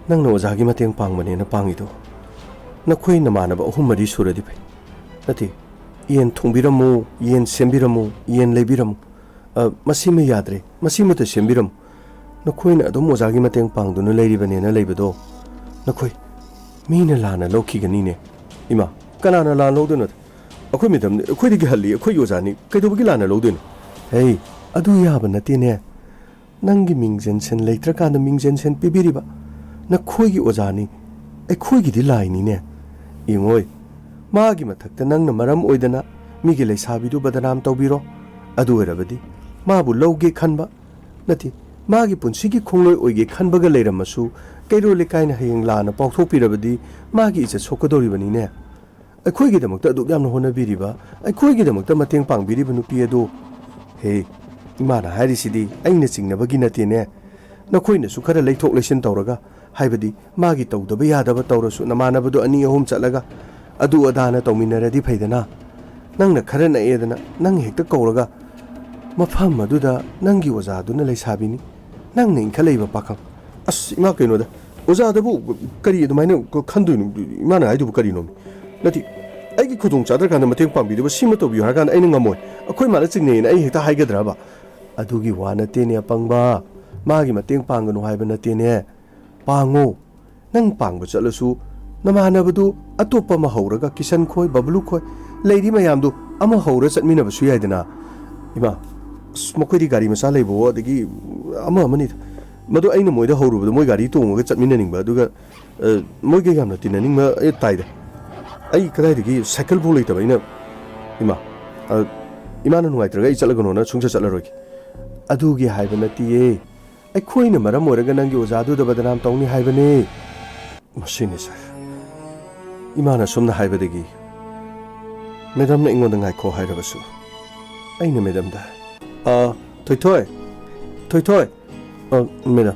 ꯅꯪꯅ ꯑꯣꯖꯥꯒꯤ ꯃꯇꯦꯡ ꯄꯥꯡꯕꯅꯦꯅ ꯄꯥꯡꯉꯤꯗꯣ, ꯅꯈꯣꯏ ꯅꯃꯥꯟꯅꯕ ꯑꯍꯨꯝ ꯃꯔꯤ ꯁꯨꯔꯗꯤ ꯐꯩ꯫ ꯅꯠꯇꯦ, ꯌꯦꯟ ꯊꯣꯡꯕꯤꯔꯝꯃꯨ, ꯌꯦꯟ ꯁꯦꯝꯕꯤꯔꯝꯃꯨ, ꯌꯦꯟ ꯂꯩꯕꯤꯔꯝꯃꯨ꯫ ꯑ, ꯃꯁꯤꯃ ꯌꯥꯗ꯭ꯔꯦ, ꯃꯁꯤꯃꯇ ꯁꯦꯝꯕꯤꯔꯝꯃꯨ꯫ ꯅꯈꯣꯏꯅ ꯑꯗꯨꯝ ꯑꯣꯖꯥꯒꯤ ꯃꯇꯦꯡ ꯄꯥꯡꯗꯨꯅ ꯂꯩꯔꯤꯕꯅꯦꯅ ꯂꯩꯕꯗꯣ, ꯅꯈꯣꯏ ꯃꯤꯅ ꯂꯥꯟꯅ ꯂꯧꯈꯤꯒꯅꯤꯅꯦ꯫" "ꯏꯃꯥ, ꯀꯅꯥꯅ ꯂꯥꯟ ꯂꯧꯗꯣꯏꯅꯣꯗ? ꯑꯩꯈꯣꯏ ꯃꯦꯗꯥꯝꯅꯤ, ꯑꯩꯈꯣꯏꯗꯒꯤ ꯍꯜꯂꯤ, ꯑꯩꯈꯣꯏꯒꯤ ꯑꯣꯖꯥꯅꯤ, ꯀꯩꯗꯧꯕꯒꯤ ꯂꯥꯟꯅ ꯂꯧꯗꯣꯏꯅꯣ?" "ꯍꯩ, ꯑꯗꯨ ꯌꯥꯕ ꯅꯠꯇꯦꯅꯦ꯫ ꯅꯪꯒꯤ ꯃꯤꯡ ꯆꯟꯁꯟ ꯂꯩꯇ꯭ꯔꯀꯥꯟꯗ ꯃꯤꯡ ꯆꯟꯁꯟ ꯄꯤꯕꯤꯔꯤꯕ ꯅꯈꯣꯏꯒꯤ ꯑꯣꯖꯥꯅꯤ, ꯑꯩꯈꯣꯏꯒꯤꯗꯤ ꯂꯥꯏꯅꯤꯅꯦ꯫ ꯌꯦꯡꯉꯣꯏ, ꯃꯥꯒꯤ ꯃꯊꯛꯇ ꯅꯪꯅ ꯃꯔꯝ ꯑꯣꯏꯗꯅ ꯃꯤꯒꯤ ꯂꯩꯁꯥꯕꯤꯗꯨ ꯕꯗꯅꯥꯝ ꯇꯧꯕꯤꯔꯣ꯫ ꯑꯗꯨ ꯑꯣꯏꯔꯕꯗꯤ ꯃꯥꯕꯨ ꯂꯧꯒꯦ ꯈꯟꯕ, ꯅꯠꯇꯦ, ꯃꯥꯒꯤ ꯄꯨꯟꯁꯤꯒꯤ ꯈꯣꯡꯂꯣꯏ ꯑꯣꯏꯒꯦ ꯈꯟꯕꯒ ꯂꯩꯔꯝꯃꯁꯨ, ꯀꯩꯔꯣꯜ ꯂꯩꯀꯥꯏꯅ ꯍꯌꯦꯡ ꯂꯥꯟꯅ ꯄꯥꯎꯊꯣꯛꯄꯤꯔꯕꯗꯤ ꯃꯥꯒꯤ ꯏꯖꯠ ꯁꯣꯛꯀꯗꯧꯔꯤꯕꯅꯤꯅꯦ꯫ ꯑꯩꯈꯣꯏꯒꯤꯗꯃꯛꯇ ꯑꯗꯨꯛ ꯌꯥꯝꯅ ꯍꯣꯠꯅꯕꯤꯔꯤꯕ, ꯑꯩꯈꯣꯏꯒꯤꯗꯃꯛꯇ ꯃꯇꯦꯡ ꯄꯥꯡꯕꯤꯔꯤꯕ ꯅꯨꯄꯤ ꯑꯗꯣ꯫" "ꯍꯦ, ꯏꯃꯥꯅ ꯍꯥꯏꯔꯤꯁꯤꯗꯤ ꯑꯩꯅ ꯆꯤꯡꯅꯕꯒꯤ ꯅꯠꯇꯦꯅꯦ꯫ ꯅꯈꯣꯏꯅꯁꯨ ꯈꯔ ꯂꯩꯊꯣꯛ ꯂꯩꯁꯤꯟ ꯇꯧꯔꯒ, ꯍꯥꯏꯕꯗꯤ ꯃꯥꯒꯤ ꯇꯧꯗꯕ ꯌꯥꯗꯕ ꯇꯧꯔꯁꯨ, ꯅꯃꯥꯟꯅꯕꯗꯣ ꯑꯅꯤ ꯑꯍꯨꯝ ꯆꯠꯂꯒ ꯑꯗꯨ ꯑꯗꯥꯅ ꯇꯧꯃꯤꯟꯅꯔꯗꯤ ꯐꯩꯗꯅ꯫ ꯅꯪꯅ ꯈꯔ ꯅꯛꯑꯦꯗꯅ ꯅꯪ ꯍꯦꯛꯇ ꯀꯧꯔꯒ, ꯃꯐꯝ ꯑꯗꯨꯗ ꯅꯪꯒꯤ ꯑꯣꯖꯥꯗꯨꯅ ꯂꯩꯁꯥꯕꯤꯅꯤ, ꯅꯪꯅ ꯏꯟꯈꯠꯂꯛꯏꯕ ꯄꯥꯈꯪ꯫" "ꯑꯁ, ꯏꯃꯥ, ꯀꯩꯅꯣꯗ, ꯑꯣꯖꯥꯗꯕꯨ ꯀꯔꯤ ꯑꯗꯨꯃꯥꯏꯅ ꯈꯟꯗꯣꯏꯅꯣ? ꯏꯃꯥꯅ ꯍꯥꯏꯗꯨꯕꯨ ꯀꯔꯤꯅꯣ? ꯅꯠꯇꯦ, ꯑꯩꯒꯤ ꯈꯨꯗꯣꯡ ꯆꯥꯗ꯭ꯔꯀꯥꯟꯗ ꯃꯇꯦꯡ ꯄꯥꯡꯕꯤꯗꯕ, ꯁꯤꯃ ꯇꯧꯕꯤꯌꯨ ꯍꯥꯏꯔꯀꯥꯟꯗ ꯑꯩꯅ ꯉꯝꯃꯣꯏ꯫ ꯑꯩꯈꯣꯏ ꯃꯥꯅ ꯆꯤꯡꯅꯩꯌꯦꯅ ꯑꯩ ꯍꯦꯛꯇ ꯍꯥꯏꯒꯗ꯭ꯔꯕ?" "ꯑꯗꯨꯒꯤ ꯋꯥ ꯅꯠꯇꯦꯅꯦ, ꯑꯄꯪꯕ꯫ ꯃꯥꯒꯤ ꯃꯇꯦꯡ ꯄꯥꯡꯒꯅꯨ ꯍꯥꯏꯕ ꯅꯠꯇꯦꯅꯦ꯫ ꯄꯥꯡꯉꯣ꯫ ꯅꯪ ꯄꯥꯡꯕ ꯆꯠꯂꯁꯨ ꯅꯃꯥꯟꯅꯕꯗꯨ ꯑꯇꯣꯞꯄ ꯑꯃ ꯍꯧꯔꯒ, ꯀꯤꯁꯟ ꯈꯣꯏ, ꯕꯕꯂꯨ ꯈꯣꯏ, ꯂꯩꯔꯤ ꯃꯌꯥꯝꯗꯨ ꯑꯃ ꯍꯧꯔ ꯆꯠꯃꯤꯟꯅꯕꯁꯨ ꯌꯥꯏꯗꯅ꯫ ꯏꯃꯥ, ꯑꯁ, ꯃꯈꯣꯏꯗꯤ ꯒꯥꯔꯤ ꯃꯆꯥ ꯂꯩꯕꯋꯣ, ꯑꯗꯒꯤ ꯑꯃ ꯑꯃꯅꯤꯗ꯫ ꯃꯗꯨ ꯑꯩꯅ ꯃꯣꯏꯗ ꯍꯧꯔꯨꯕꯗ ꯃꯣꯏ ꯒꯥꯔꯤ ꯇꯣꯡꯉꯒ ꯆꯠꯃꯤꯟꯅꯅꯤꯡꯕ, ꯑꯗꯨꯒ, ꯑ, ꯃꯣꯏꯒ ꯌꯥꯝꯅ ꯇꯤꯟꯅꯅꯤꯡꯕ ꯑꯩ ꯇꯥꯏꯗ꯫ ꯑꯩ ꯀꯗꯥꯏꯗꯒꯤ ꯁꯥꯏꯀꯜ ꯐꯥꯎ ꯂꯩꯇꯕ ꯑꯩꯅ, ꯏꯃꯥ, ꯑ, ꯏꯃꯥꯅ ꯅꯨꯡꯉꯥꯏꯇ꯭ꯔꯒ ꯑꯩ ꯆꯠꯂꯒꯅꯣꯅ ꯁꯨꯡꯆꯠ ꯆꯠꯂꯔꯣꯏꯒꯦ꯫ ꯑꯗꯨꯒꯤ ꯍꯥꯏꯕ ꯅꯠꯇꯤꯌꯦ꯫ ꯑꯩꯈꯣꯏꯅ ꯃꯔꯝ ꯑꯣꯏꯔꯒ ꯅꯪꯒꯤ ꯑꯣꯖꯥꯗꯨꯗ ꯕꯗꯅꯥꯝ ꯇꯧꯅꯤ ꯍꯥꯏꯕꯅꯦ꯫ ꯃꯁꯤꯅꯤ ꯁꯥꯔ꯫ ꯏꯃꯥꯅ ꯁꯨꯝꯅ ꯍꯥꯏꯕꯗꯒꯤ ꯃꯦꯗꯥꯝꯅ ꯑꯩꯉꯣꯟꯗ ꯉꯥꯏꯈꯣ ꯍꯥꯏꯔꯕꯁꯨ ꯑꯩꯅ ꯃꯦꯗꯥꯝꯗ, "ꯑ, ꯊꯣꯏꯊꯣꯏ, ꯊꯣꯏꯊꯣꯏ, ꯑ, ꯃꯦꯗꯥꯝ,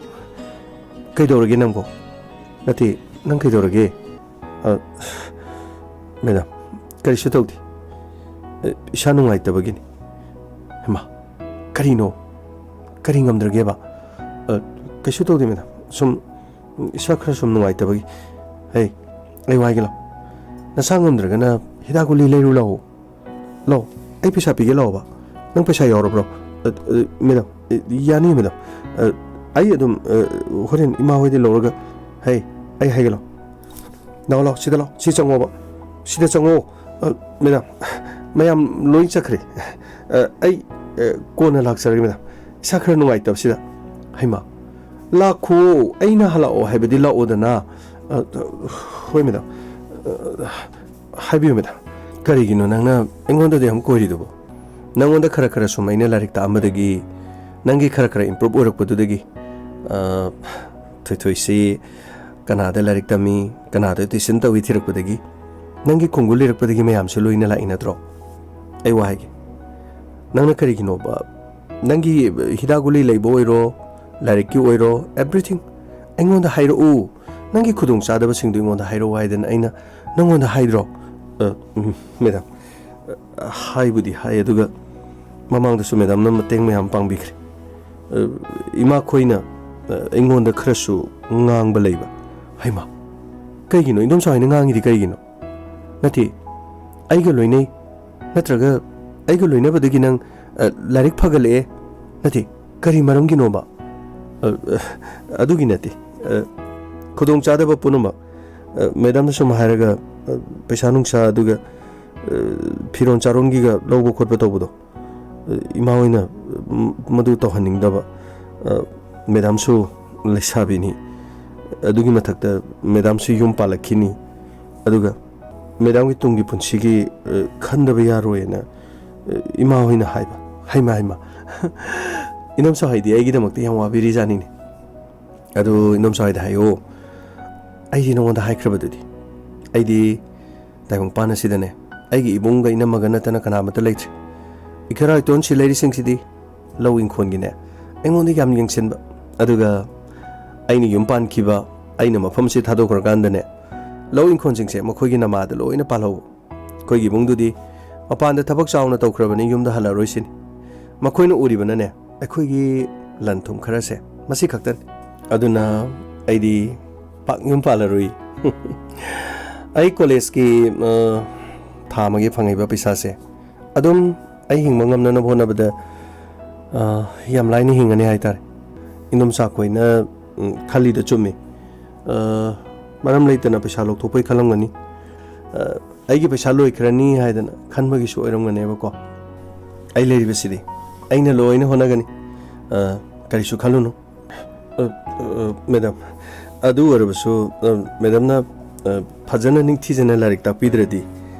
ꯀꯩꯗꯧꯔꯒꯦ ꯅꯪꯕꯣ? ꯅꯠꯇꯦ, ꯅꯪ ꯀꯩꯗꯧꯔꯒꯦ?" "ꯑ, ꯃꯦꯗꯥꯝ, ꯀꯔꯤꯁꯨ ꯇꯧꯗꯦ꯫ ꯑ, ꯏꯁꯥ ꯅꯨꯡꯉꯥꯏꯇꯕꯒꯤꯅꯤ꯫" ꯍꯩꯃꯥ, ꯀꯔꯤꯅꯣ? ꯀꯔꯤ ꯉꯝꯗ꯭ꯔꯒꯦꯕ? "ꯑ, ꯀꯩꯁꯨ ꯇꯧꯗꯦ ꯃꯦꯗꯥꯝ, ꯁꯨꯝ ꯏꯁꯥ ꯈꯔ ꯁꯨꯝ ꯅꯨꯡꯉꯥꯏꯇꯕꯒꯤ꯫" "ꯍꯦ, ꯑꯩ ꯋꯥ ꯍꯥꯏꯒꯦ ꯂꯥꯎ꯫ ꯅꯁꯥ ꯉꯝꯗ꯭ꯔꯒꯅ ꯍꯤꯗꯥꯛ ꯒꯨꯂꯤ ꯂꯩꯔꯨ ꯂꯥꯛꯑꯣ꯫ ꯂꯥꯛꯑꯣ, ꯑꯩ ꯄꯩꯁꯥ ꯄꯤꯒꯦ ꯂꯥꯛꯑꯣꯕ꯫ ꯅꯪ ꯄꯩꯁꯥ ꯌꯥꯎꯔꯕ꯭ꯔꯣ?" "ꯑ, ꯑ, ꯃꯦꯗꯥꯝ, ꯑ, ꯌꯥꯅꯤ ꯃꯦꯗꯥꯝ꯫ ꯑ, ꯑꯩ ꯑꯗꯨꯝ, ꯑ, ꯍꯣꯔꯦꯟ ꯏꯃꯥ ꯍꯣꯏꯗꯩ ꯂꯧꯔꯒ꯫" "ꯍꯦ, ꯑꯩ ꯍꯥꯏꯒꯦ ꯂꯥꯎ꯫ ꯂꯥꯛꯑꯣ, ꯂꯥꯛꯑꯣ, ꯁꯤꯗ ꯂꯥꯛꯑꯣ, ꯁꯤ ꯆꯪꯉꯣꯕ, ꯁꯤꯗ ꯆꯪꯉꯣ꯫" "ꯑ, ꯃꯦꯗꯥꯝ, ꯃꯌꯥꯝ ꯂꯣꯏ ꯆꯠꯈ꯭ꯔꯦ꯫ ꯑ, ꯑꯩ, ꯑ, ꯀꯣꯟꯅ ꯂꯥꯛꯆꯔꯒꯦ ꯃꯦꯗꯥꯝ, ꯏꯁꯥ ꯈꯔ ꯅꯨꯡꯉꯥꯏꯇꯕꯁꯤꯗ꯫" "ꯍꯩꯃꯥ, ꯂꯥꯛꯈꯣ, ꯑꯩꯅ ꯍꯜꯂꯛꯑꯣ ꯍꯥꯏꯕꯗꯤ ꯂꯥꯛꯑꯣꯗꯅ꯫" "ꯑ, ꯑ, ꯍꯣꯏ ꯃꯦꯗꯥꯝ꯫ ꯑ, ꯍꯥꯏꯕꯤꯌꯨ ꯃꯦꯗꯥꯝ, ꯀꯔꯤꯒꯤꯅꯣ ꯅꯪꯅ ꯑꯩꯉꯣꯟꯗꯗꯤ ꯌꯥꯝ ꯀꯣꯏꯔꯤꯗꯨꯕꯣ? ꯅꯪꯉꯣꯟꯗ ꯈꯔ ꯈꯔ ꯁꯨꯝ ꯑꯩꯅ ꯂꯥꯏꯔꯤꯛ ꯇꯥꯛꯑꯝꯕꯗꯒꯤ, ꯅꯪꯒꯤ ꯈꯔ ꯈꯔ ꯏꯝꯄ꯭ꯔꯨꯞ ꯑꯣꯏꯔꯛꯄꯗꯨꯗꯒꯤ, ꯑ, ꯊꯣꯏꯊꯣꯏꯁꯤ ꯀꯅꯥꯗ ꯂꯥꯏꯔꯤꯛ ꯇꯝꯃꯤ, ꯀꯅꯥꯗ ꯇ꯭ꯌꯨꯁꯟ ꯇꯧꯏ ꯊꯤꯔꯛꯄꯗꯒꯤ, ꯅꯪꯒꯤ ꯈꯣꯡꯒꯨꯜ ꯂꯤꯔꯛꯄꯗꯒꯤ ꯃꯌꯥꯝꯁꯨ ꯂꯣꯏꯅ ꯂꯥꯛꯏ ꯅꯠꯇ꯭ꯔꯣ? ꯑꯩ ꯋꯥ ꯍꯥꯏꯒꯦ, ꯅꯪꯅ ꯀꯔꯤꯒꯤꯅꯣꯕ, ꯅꯪꯒꯤ ꯍꯤꯗꯥꯛ ꯒꯨꯂꯤ ꯂꯩꯕ ꯑꯣꯏꯔꯣ, ꯂꯥꯏꯔꯤꯛꯀꯤ ꯑꯣꯏꯔꯣ, everything ꯑꯩꯉꯣꯟꯗ ꯍꯥꯏꯔꯛꯎ꯫ ꯅꯪꯒꯤ ꯈꯨꯗꯣꯡꯆꯥꯗꯕꯁꯤꯡꯗꯨ ꯑꯩꯉꯣꯟꯗ ꯍꯥꯏꯔꯛꯎ ꯍꯥꯏꯗꯅ ꯑꯩꯅ ꯅꯪꯉꯣꯟꯗ ꯍꯥꯏꯗ꯭ꯔꯣ?" "ꯑ, ꯎꯝ, ꯃꯦꯗꯥꯝ, ꯑ, ꯍꯥꯏꯕꯨꯗꯤ ꯍꯥꯏ, ꯑꯗꯨꯒ ꯃꯃꯥꯡꯗꯁꯨ ꯃꯦꯗꯥꯝꯅ ꯃꯇꯦꯡ ꯃꯌꯥꯝ ꯄꯥꯡꯕꯤꯈ꯭ꯔꯦ꯫ ꯑ, ꯏꯃꯥꯈꯣꯏꯅ, ꯑ, ꯑꯩꯉꯣꯟꯗ ꯈꯔꯁꯨ ꯉꯥꯡꯕ ꯂꯩꯕ꯫" "ꯍꯩꯃꯥ, ꯀꯩꯒꯤꯅꯣ? ꯏꯟꯗꯣꯝꯆꯥ ꯍꯣꯏꯅ ꯉꯥꯡꯉꯤꯗꯤ ꯀꯩꯒꯤꯅꯣ?" "ꯅꯠꯇꯦ, ꯑꯩꯒ ꯂꯣꯏꯅꯩ, ꯅꯠꯇ꯭ꯔꯒ ꯑꯩꯒ ꯂꯣꯏꯅꯕꯗꯒꯤ ꯅꯪ, ꯑ, ꯂꯥꯏꯔꯤꯛ ꯐꯒꯠꯂꯛꯑꯦ? ꯅꯠꯇꯦ, ꯀꯔꯤ ꯃꯔꯝꯒꯤꯅꯣꯕ?" "ꯑ, ꯑ, ꯑꯗꯨꯒꯤ ꯅꯠꯇꯦ꯫ ꯑ, ꯈꯨꯗꯣꯡꯆꯥꯗꯕ ꯄꯨꯝꯅꯃꯛ ꯑ, ꯃꯦꯗꯥꯝꯅ ꯁꯨꯝ ꯍꯥꯏꯔꯒ, ꯑ, ꯄꯩꯁꯥ ꯅꯨꯡꯁꯥ ꯑꯗꯨꯒ, ꯑ, ꯐꯤꯔꯣꯟ ꯆꯥꯔꯣꯟꯒꯤꯒ ꯂꯧꯕ ꯈꯣꯠꯄ ꯇꯧꯕꯗꯣ, ꯑ, ꯏꯃꯥ ꯍꯣꯏꯅ, ꯎꯝ, ꯃꯗꯨ ꯇꯧꯍꯟꯅꯤꯡꯗꯕ꯫ ꯑ, ꯃꯦꯗꯥꯝꯁꯨ ꯂꯩꯁꯥꯕꯤꯅꯤ, ꯑꯗꯨꯒꯤ ꯃꯊꯛꯇ ꯃꯦꯗꯥꯝꯁꯨ ꯌꯨꯝ ꯄꯥꯜꯂꯛꯈꯤꯅꯤ, ꯑꯗꯨꯒ ꯃꯦꯗꯥꯝꯒꯤ ꯇꯨꯡꯒꯤ ꯄꯨꯟꯁꯤꯒꯤ, ꯑ, ꯈꯟꯗꯕ ꯌꯥꯔꯣꯏꯅ, ꯑ, ꯏꯃꯥ ꯍꯣꯏꯅ ꯍꯥꯏꯕ꯫ ꯍꯩꯃꯥ, ꯍꯩꯃꯥ꯫ ꯏꯅꯝꯆꯥ ꯍꯣꯏꯗꯤ ꯑꯩꯒꯤꯗꯃꯛꯇ ꯌꯥꯝ ꯋꯥꯕꯤꯔꯤꯖꯥꯠꯅꯤꯅꯦ꯫ ꯑꯗꯨ ꯏꯅꯝꯆꯥ ꯍꯣꯏꯗ ꯍꯥꯏꯌꯣ, ꯑꯩꯗꯤ ꯅꯉꯣꯟꯗ ꯍꯥꯏꯈ꯭ꯔꯕꯗꯨꯗꯤ꯫ ꯑꯩꯗꯤ ꯇꯥꯏꯕꯪꯄꯥꯟ ꯑꯁꯤꯗꯅꯦ, ꯑꯩꯒꯤ ꯏꯕꯨꯡꯒ ꯏꯅꯝꯃꯒ ꯅꯠꯇꯅ ꯀꯅꯥꯃꯠꯇ ꯂꯩꯇ꯭ꯔꯦ꯫ ꯏꯈꯔꯥ ꯏꯇꯣꯟ ꯁꯤ ꯂꯩꯔꯤꯁꯤꯡꯁꯤꯗꯤ ꯂꯧ ꯏꯪꯈꯣꯜꯒꯤꯅꯦ, ꯑꯩꯉꯣꯟꯗ ꯌꯥꯝ ꯌꯦꯡꯁꯤꯟꯕ꯫ ꯑꯗꯨꯒ ꯑꯩꯅ ꯌꯨꯝ ꯄꯥꯟꯈꯤꯕ, ꯑꯩꯅ ꯃꯐꯝꯁꯤ ꯊꯥꯗꯣꯛꯈ꯭ꯔꯀꯥꯟꯗꯅꯦ, ꯂꯧ ꯏꯪꯈꯣꯜꯁꯤꯡꯁꯦ ꯃꯈꯣꯏꯒꯤ ꯅꯃꯥꯗ ꯂꯣꯏꯅ ꯄꯥꯜꯍꯧꯕ꯫ ꯑꯩꯈꯣꯏꯒꯤ ꯏꯃꯨꯡꯗꯨꯗꯤ ꯃꯄꯥꯟꯗ ꯊꯕꯛ ꯆꯥꯎꯅ ꯇꯧꯈ꯭ꯔꯕꯅꯤ, ꯌꯨꯝꯗ ꯍꯜꯂꯛꯑꯔꯣꯏꯁꯤꯅꯤ꯫ ꯃꯈꯣꯏꯅ ꯎꯔꯤꯕꯅꯅꯦ, ꯑꯩꯈꯣꯏꯒꯤ ꯂꯟ ꯊꯨꯝ ꯈꯔꯁꯦ, ꯃꯁꯤ ꯈꯛꯇꯅꯤ꯫ ꯑꯗꯨꯅ ꯑꯩꯗꯤ ꯄꯥꯛ ꯌꯨꯝ ꯄꯥꯜꯂꯔꯣꯏ꯫ ꯑꯩ ꯀꯣꯂꯦꯖꯀꯤ, ꯑ, ꯊꯥ ꯑꯃꯒꯤ ꯐꯪꯉꯤꯕ ꯄꯩꯁꯥꯁꯦ ꯑꯗꯨꯝ ꯑꯩ ꯍꯤꯡꯕ ꯉꯝꯅꯅꯕ ꯍꯣꯠꯅꯕꯗ, ꯑ, ꯌꯥꯝ ꯂꯥꯏꯅ ꯍꯤꯡꯉꯅꯤ ꯍꯥꯏꯇꯥꯔꯦ꯫ ꯏꯅꯝꯆꯥꯈꯣꯏꯅ, ꯎꯝ, ꯈꯜꯂꯤꯗꯣ ꯆꯨꯝꯃꯤ꯫ ꯑ, ꯃꯔꯝ ꯂꯩꯇꯅ ꯄꯩꯁꯥ ꯂꯧꯊꯣꯛꯄꯩ ꯈꯜꯂꯝꯒꯅꯤ꯫ ꯑ, ꯑꯩꯒꯤ ꯄꯩꯁꯥ ꯂꯣꯏꯈ꯭ꯔꯅꯤ ꯍꯥꯏꯗꯅ ꯈꯟꯕꯒꯤꯁꯨ ꯑꯣꯏꯔꯝꯒꯅꯦꯕꯀꯣ꯫ ꯑꯩ ꯂꯩꯔꯤꯕꯁꯤꯗꯤ ꯑꯩꯅ ꯂꯣꯏꯅ ꯍꯣꯠꯅꯒꯅꯤ꯫ ꯑ, ꯀꯔꯤꯁꯨ ꯈꯜꯂꯨꯅꯨ꯫ ꯑ, ꯑ, ꯃꯦꯗꯥꯝ, ꯑꯗꯨ ꯑꯣꯏꯔꯕꯁꯨ, ꯑ, ꯃꯦꯗꯥꯝꯅ, ꯑ, ꯐꯖꯅ ꯅꯤꯡꯊꯤꯖꯅ ꯂꯥꯏꯔꯤꯛ ꯇꯥꯛꯄꯤꯗ꯭ꯔꯗꯤ,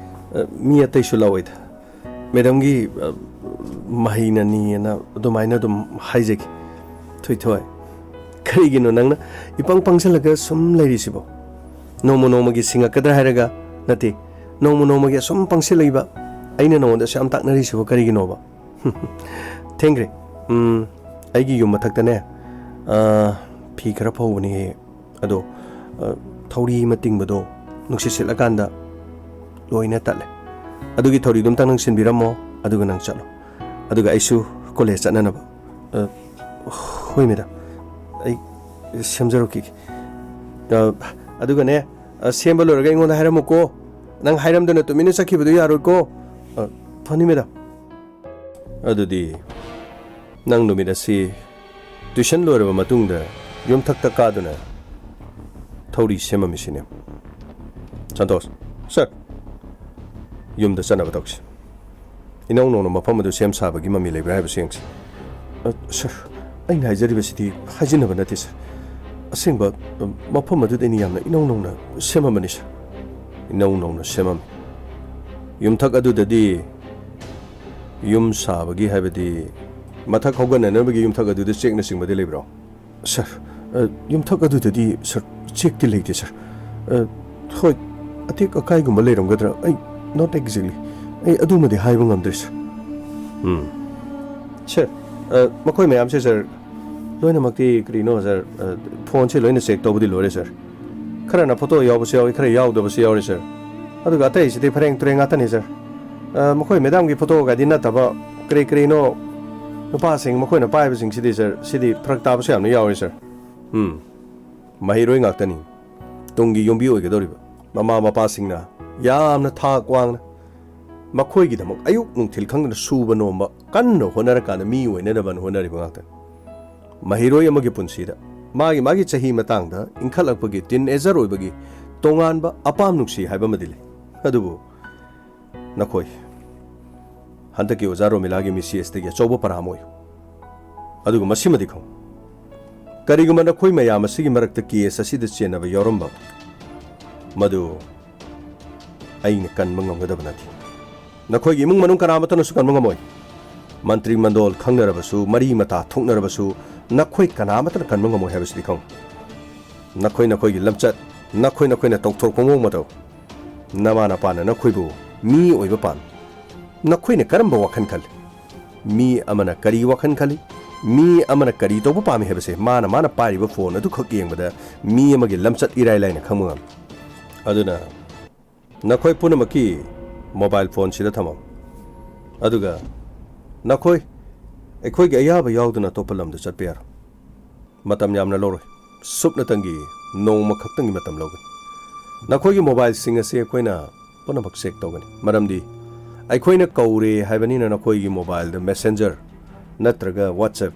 ꯑ, ꯃꯤ ꯑꯇꯩꯁꯨ ꯂꯥꯛꯑꯣꯏꯗ꯫ ꯃꯦꯗꯥꯝꯒꯤ, ꯑ, ꯃꯍꯩꯅꯅꯤꯅ ꯑꯗꯨꯃꯥꯏꯅ ꯑꯗꯨꯝ ꯍꯥꯏꯖꯒꯦ꯫ ꯊꯣꯏꯊꯣꯏ, ꯀꯔꯤꯒꯤꯅꯣ ꯅꯪꯅ ꯏꯄꯪ ꯄꯪꯁꯜꯂꯒ ꯁꯨꯝ ꯂꯩꯔꯤꯁꯤꯕꯣ? ꯅꯣꯡꯃ ꯅꯣꯡꯃꯒꯤ ꯁꯤꯡꯉꯛꯀꯗ꯭ꯔꯥ ꯍꯥꯏꯔꯒ ꯅꯠꯇꯦ, ꯅꯣꯡꯃ ꯅꯣꯡꯃꯒꯤ ꯑꯁꯨꯝ ꯄꯪꯁꯤꯜꯂꯛꯏꯕ꯫ ꯑꯩꯅ ꯅꯉꯣꯟꯗ ꯑꯁꯨꯛ ꯌꯥꯝ ꯇꯥꯛꯅꯔꯤꯁꯤꯕꯣ ꯀꯔꯤꯒꯤꯅꯣꯕ? ꯊꯦꯡꯈ꯭ꯔꯦ꯫ ꯎꯝ, ꯑꯩꯒꯤ ꯌꯨꯝ ꯃꯊꯛꯇꯅꯦ, ꯑ, ꯐꯤ ꯈꯔ ꯐꯧꯕꯅꯦ꯫ ꯑꯗꯣ, ꯑ, ꯊꯧꯔꯤ ꯑꯃ ꯇꯤꯡꯕꯗꯣ ꯅꯨꯡꯁꯤꯠ ꯁꯤꯠꯂꯀꯥꯟꯗ ꯂꯣꯏꯅ ꯇꯠꯂꯦ꯫ ꯑꯗꯨꯒꯤ ꯊꯧꯔꯤꯗꯨ ꯑꯝꯇꯪ ꯅꯪ ꯁꯤꯟꯕꯤꯔꯝꯃꯣ, ꯑꯗꯨꯒ ꯅꯪ ꯆꯠꯂꯣ꯫ ꯑꯗꯨꯒ ꯑꯩꯁꯨ ꯀꯣꯂꯦꯖ ꯆꯠꯅꯅꯕ꯫ ꯑ, ꯍꯣꯏ, ꯃꯦꯗꯥꯝ꯫ ꯑꯩ ꯁꯦꯝꯖꯔꯛꯈꯤꯒꯦ꯫ ꯑ, ꯑꯗꯨꯒꯅꯦ, ꯑ, ꯁꯦꯝꯕ ꯂꯣꯏꯔꯒ ꯑꯩꯉꯣꯟꯗ ꯍꯥꯏꯔꯝꯃꯨꯀꯣ꯫ ꯅꯪ ꯍꯥꯏꯔꯝꯗꯅ ꯇꯨꯃꯤꯟꯅ ꯆꯠꯈꯤꯕꯗꯨ ꯌꯥꯔꯣꯏꯀꯣ꯫ ꯑ, ꯐꯅꯤ, ꯃꯦꯗꯥꯝ꯫ ꯑꯗꯨꯗꯤ ꯅꯪ ꯅꯨꯃꯤꯠ ꯑꯁꯤ ꯇ꯭ꯌꯨꯁꯟ ꯂꯣꯏꯔꯕ ꯃꯇꯨꯡꯗ ꯌꯨꯝꯊꯛꯇ ꯀꯥꯗꯨꯅ ꯊꯧꯔꯤ ꯁꯦꯝꯃꯝꯃꯤꯁꯤꯅꯦ꯫ ꯁꯟꯇꯣꯁ꯫ ꯁꯔ꯫ ꯌꯨꯝꯗ ꯆꯠꯅꯕ ꯇꯧꯁꯤ꯫ ꯏꯅꯧ ꯅꯧꯅ ꯃꯐꯝ ꯑꯗꯨ ꯁꯦꯝ ꯁꯥꯕꯒꯤ ꯃꯃꯤ ꯂꯩꯕ꯭ꯔꯥ ꯍꯥꯏꯕꯁꯤ ꯌꯦꯡꯁꯤ꯫ ꯑ, ꯁꯔ, ꯑꯩꯅ ꯍꯥꯏꯖꯔꯤꯕꯁꯤꯗꯤ ꯍꯥꯏꯖꯤꯟꯅꯕ ꯅꯠꯇꯦ, ꯁꯔ꯫ ꯑꯁꯦꯡꯕ, ꯑ, ꯃꯐꯝ ꯑꯗꯨꯗ ꯑꯩꯅ ꯌꯥꯝꯅ ꯏꯅꯧ ꯅꯧꯅ ꯁꯦꯝꯃꯝꯕꯅꯤ, ꯁꯔ꯫ ꯏꯅꯧ ꯅꯧꯅ ꯁꯦꯝꯃꯝꯃꯤ꯫ ꯌꯨꯝꯊꯛ ꯑꯗꯨꯗꯗꯤ ꯌꯨꯝ ꯁꯥꯕꯒꯤ, ꯍꯥꯏꯕꯗꯤ ꯃꯊꯛ ꯍꯧꯒꯠꯅꯅꯕꯒꯤ ꯌꯨꯝꯊꯛ ꯑꯗꯨꯗ ꯆꯦꯛꯅꯆꯤꯡꯕꯗꯤ ꯂꯩꯕ꯭ꯔꯣ? ꯁꯔ, ꯑ, ꯌꯨꯝꯊꯛ ꯑꯗꯨꯗꯗꯤ, ꯁꯔ, ꯆꯦꯛꯇꯤ ꯂꯩꯇꯦ, ꯁꯔ꯫ ꯑ, ꯍꯣꯏ, ꯑꯇꯦꯛ ꯑꯀꯥꯏꯒꯨꯝꯕ ꯂꯩꯔꯝꯒꯗ꯭ꯔꯥ? ꯑꯩ, not exactly꯫ ꯑꯩ ꯑꯗꯨꯃꯗꯤ ꯍꯥꯏꯕ ꯉꯝꯗ꯭ꯔꯦ, ꯁꯔ꯫ ꯎꯝ꯫ ꯁꯔ, ꯑ, ꯃꯈꯣꯏ ꯃꯌꯥꯝꯁꯦ, ꯁꯔ, ꯂꯣꯏꯅꯃꯛꯇꯤ ꯀꯔꯤꯅꯣ, ꯁꯔ, ꯑ, ꯐꯣꯟꯁꯦ ꯂꯣꯏꯅ ꯆꯦꯛ ꯇꯧꯕꯗꯤ ꯂꯣꯏꯔꯦ, ꯁꯔ꯫ ꯈꯔꯅ ꯐꯣꯇꯣ ꯌꯥꯎꯕꯁꯨ ꯌꯥꯎꯏ, ꯈꯔ ꯌꯥꯎꯗꯕꯁꯨ ꯌꯥꯎꯔꯤ, ꯁꯔ꯫ ꯑꯗꯨꯒ ꯑꯇꯩꯁꯤꯗꯤ ꯐꯔꯦꯡ ꯇꯨꯔꯦꯡ ꯉꯥꯛꯇꯅꯤ, ꯁꯔ꯫ ꯑ, ꯃꯈꯣꯏ ꯃꯦꯗꯥꯝꯒꯤ ꯐꯣꯇꯣꯒꯗꯤ ꯅꯠꯇꯕ ꯀꯔꯤ ꯀꯔꯤꯅꯣ ꯅꯨꯄꯥꯁꯤꯡ ꯃꯈꯣꯏꯅ ꯄꯥꯏꯕꯁꯤꯡꯁꯤꯗꯤ, ꯁꯔ, ꯁꯤꯗꯤ ꯐꯔꯛ ꯇꯥꯕꯁꯨ ꯌꯥꯝꯅ ꯌꯥꯎꯔꯤ, ꯁꯔ꯫ ꯎꯝ, ꯃꯍꯩꯔꯣꯏ ꯉꯥꯛꯇꯅꯤ꯫ ꯇꯨꯡꯒꯤ ꯌꯨꯝꯕꯤ ꯑꯣꯏꯒꯗꯧꯔꯤꯕ ꯃꯃꯥ ꯃꯄꯥꯁꯤꯡꯅ ꯌꯥꯝꯅ ꯊꯥꯛ ꯋꯥꯡꯅ ꯃꯈꯣꯏꯒꯤꯗꯃꯛ ꯑꯌꯨꯛ ꯅꯨꯡꯊꯤꯜ ꯈꯪꯗꯅ ꯁꯨꯕ ꯅꯣꯝꯕ ꯀꯟꯅ ꯍꯣꯠꯅꯔꯀꯥꯟꯗ ꯃꯤ ꯑꯣꯏꯅꯅꯕꯅ ꯍꯣꯠꯅꯔꯤꯕ ꯉꯥꯛꯇꯅꯤ꯫ ꯃꯍꯩꯔꯣꯏ ꯑꯃꯒꯤ ꯄꯨꯟꯁꯤꯗ ꯃꯥꯒꯤ ꯃꯥꯒꯤ ꯆꯍꯤ ꯃꯇꯥꯡꯗ ꯏꯟꯈꯠꯂꯛꯄꯒꯤ ꯇꯤꯟ ꯑꯦꯖꯔ ꯑꯣꯏꯕꯒꯤ ꯇꯣꯉꯥꯟꯕ ꯑꯄꯥꯝ ꯅꯨꯡꯁꯤ ꯍꯥꯏꯕ ꯑꯃꯗꯤ ꯂꯩ꯫ ꯑꯗꯨꯕꯨ ꯅꯈꯣꯏ ꯍꯟꯗꯛꯀꯤ ꯑꯣꯖꯥ ꯔꯣꯃꯤꯂꯥꯒꯤ ꯃꯤꯁꯤ ꯑꯦꯁꯇꯒꯤ ꯑꯆꯧꯕ ꯄꯔꯥ ꯑꯃ ꯑꯣꯏꯌꯨ꯫ ꯑꯗꯨꯒ ꯃꯁꯤꯃꯗꯤ ꯈꯪꯉꯨ, ꯀꯔꯤꯒꯨꯝꯕ ꯅꯈꯣꯏ ꯃꯌꯥꯝ ꯑꯁꯤꯒꯤ ꯃꯔꯛꯇ ꯀꯦꯁ ꯑꯁꯤꯗ ꯆꯦꯟꯅꯕ ꯌꯥꯎꯔꯝꯕ ꯃꯗꯨ ꯑꯩꯅ ꯀꯟꯕ ꯉꯝꯒꯗꯕ ꯅꯠꯇꯦ꯫ ꯅꯈꯣꯏꯒꯤ ꯏꯃꯨꯡ ꯃꯅꯨꯡ ꯀꯅꯥ ꯑꯃꯠꯇꯅꯁꯨ ꯀꯟꯕ ꯉꯝꯃꯣꯏ꯫ ꯃꯟꯇ꯭ꯔꯤ ꯃꯟꯗꯣꯜ ꯈꯪꯅꯔꯕꯁꯨ, ꯃꯔꯤ ꯃꯇꯥ ꯊꯣꯛꯅꯔꯕꯁꯨ, ꯅꯈꯣꯏ ꯀꯅꯥ ꯑꯃꯠꯇꯅ ꯀꯟꯕ ꯉꯝꯃꯣꯏ ꯍꯥꯏꯕꯁꯤꯗꯤ ꯈꯪꯉꯨ꯫ ꯅꯈꯣꯏ ꯅꯈꯣꯏꯒꯤ ꯂꯝꯆꯠ, ꯅꯈꯣꯏ ꯅꯈꯣꯏꯅ ꯇꯧꯊꯣꯔꯛꯄ ꯃꯑꯣꯡ ꯃꯇꯧ, ꯅꯃꯥ ꯅꯄꯥꯅ ꯅꯈꯣꯏꯕꯨ ꯃꯤ ꯑꯣꯏꯕ ꯄꯥꯝꯃꯤ꯫ ꯅꯈꯣꯏꯅ ꯀꯔꯝꯕ ꯋꯥꯈꯜ ꯈꯜꯂꯤ? ꯃꯤ ꯑꯃꯅ ꯀꯔꯤ ꯋꯥꯈꯜ ꯈꯜꯂꯤ? ꯃꯤ ꯑꯃꯅ ꯀꯔꯤ ꯇꯧꯕ ꯄꯥꯝꯃꯤ ꯍꯥꯏꯕꯁꯦ ꯃꯥꯅ ꯃꯥꯅ ꯄꯥꯏꯔꯤꯕ ꯐꯣꯟ ꯑꯗꯨꯈꯛ ꯌꯦꯡꯕꯗ ꯃꯤ ꯑꯃꯒꯤ ꯂꯝꯆꯠ ꯏꯔꯥꯏ ꯂꯥꯏꯅ ꯈꯪꯕ ꯉꯝꯃꯤ꯫ ꯑꯗꯨꯅ ꯅꯈꯣꯏ ꯄꯨꯝꯅꯃꯛꯀꯤ ꯃꯣꯕꯥꯏꯜ ꯐꯣꯟꯁꯤꯗ ꯊꯝꯃꯝꯃꯨ꯫ ꯑꯗꯨꯒ ꯅꯈꯣꯏ ꯑꯩꯈꯣꯏꯒꯤ ꯑꯌꯥꯕ ꯌꯥꯎꯗꯅ ꯑꯇꯣꯞꯄ ꯂꯝꯗ ꯆꯠꯄ ꯌꯥꯔꯣꯏ꯫ ꯃꯇꯝ ꯌꯥꯝꯅ ꯂꯧꯔꯣꯏ꯫ ꯁꯨꯞꯅꯇꯪꯒꯤ ꯅꯣꯡꯃ ꯈꯛꯇꯪꯒꯤ ꯃꯇꯝ ꯂꯧꯒꯅꯤ꯫ ꯅꯈꯣꯏꯒꯤ ꯃꯣꯕꯥꯏꯜꯁꯤꯡ ꯑꯁꯤ ꯑꯩꯈꯣꯏꯅ ꯄꯨꯝꯅꯃꯛ ꯆꯦꯛ ꯇꯧꯒꯅꯤ꯫ ꯃꯔꯝꯗꯤ ꯑꯩꯈꯣꯏꯅ ꯀꯧꯔꯦ ꯍꯥꯏꯕꯅꯤꯅ ꯅꯈꯣꯏꯒꯤ ꯃꯣꯕꯥꯏꯜꯗ ꯃꯦꯁꯦꯟꯖꯔ ꯅꯠꯇ꯭ꯔꯒ WhatsApp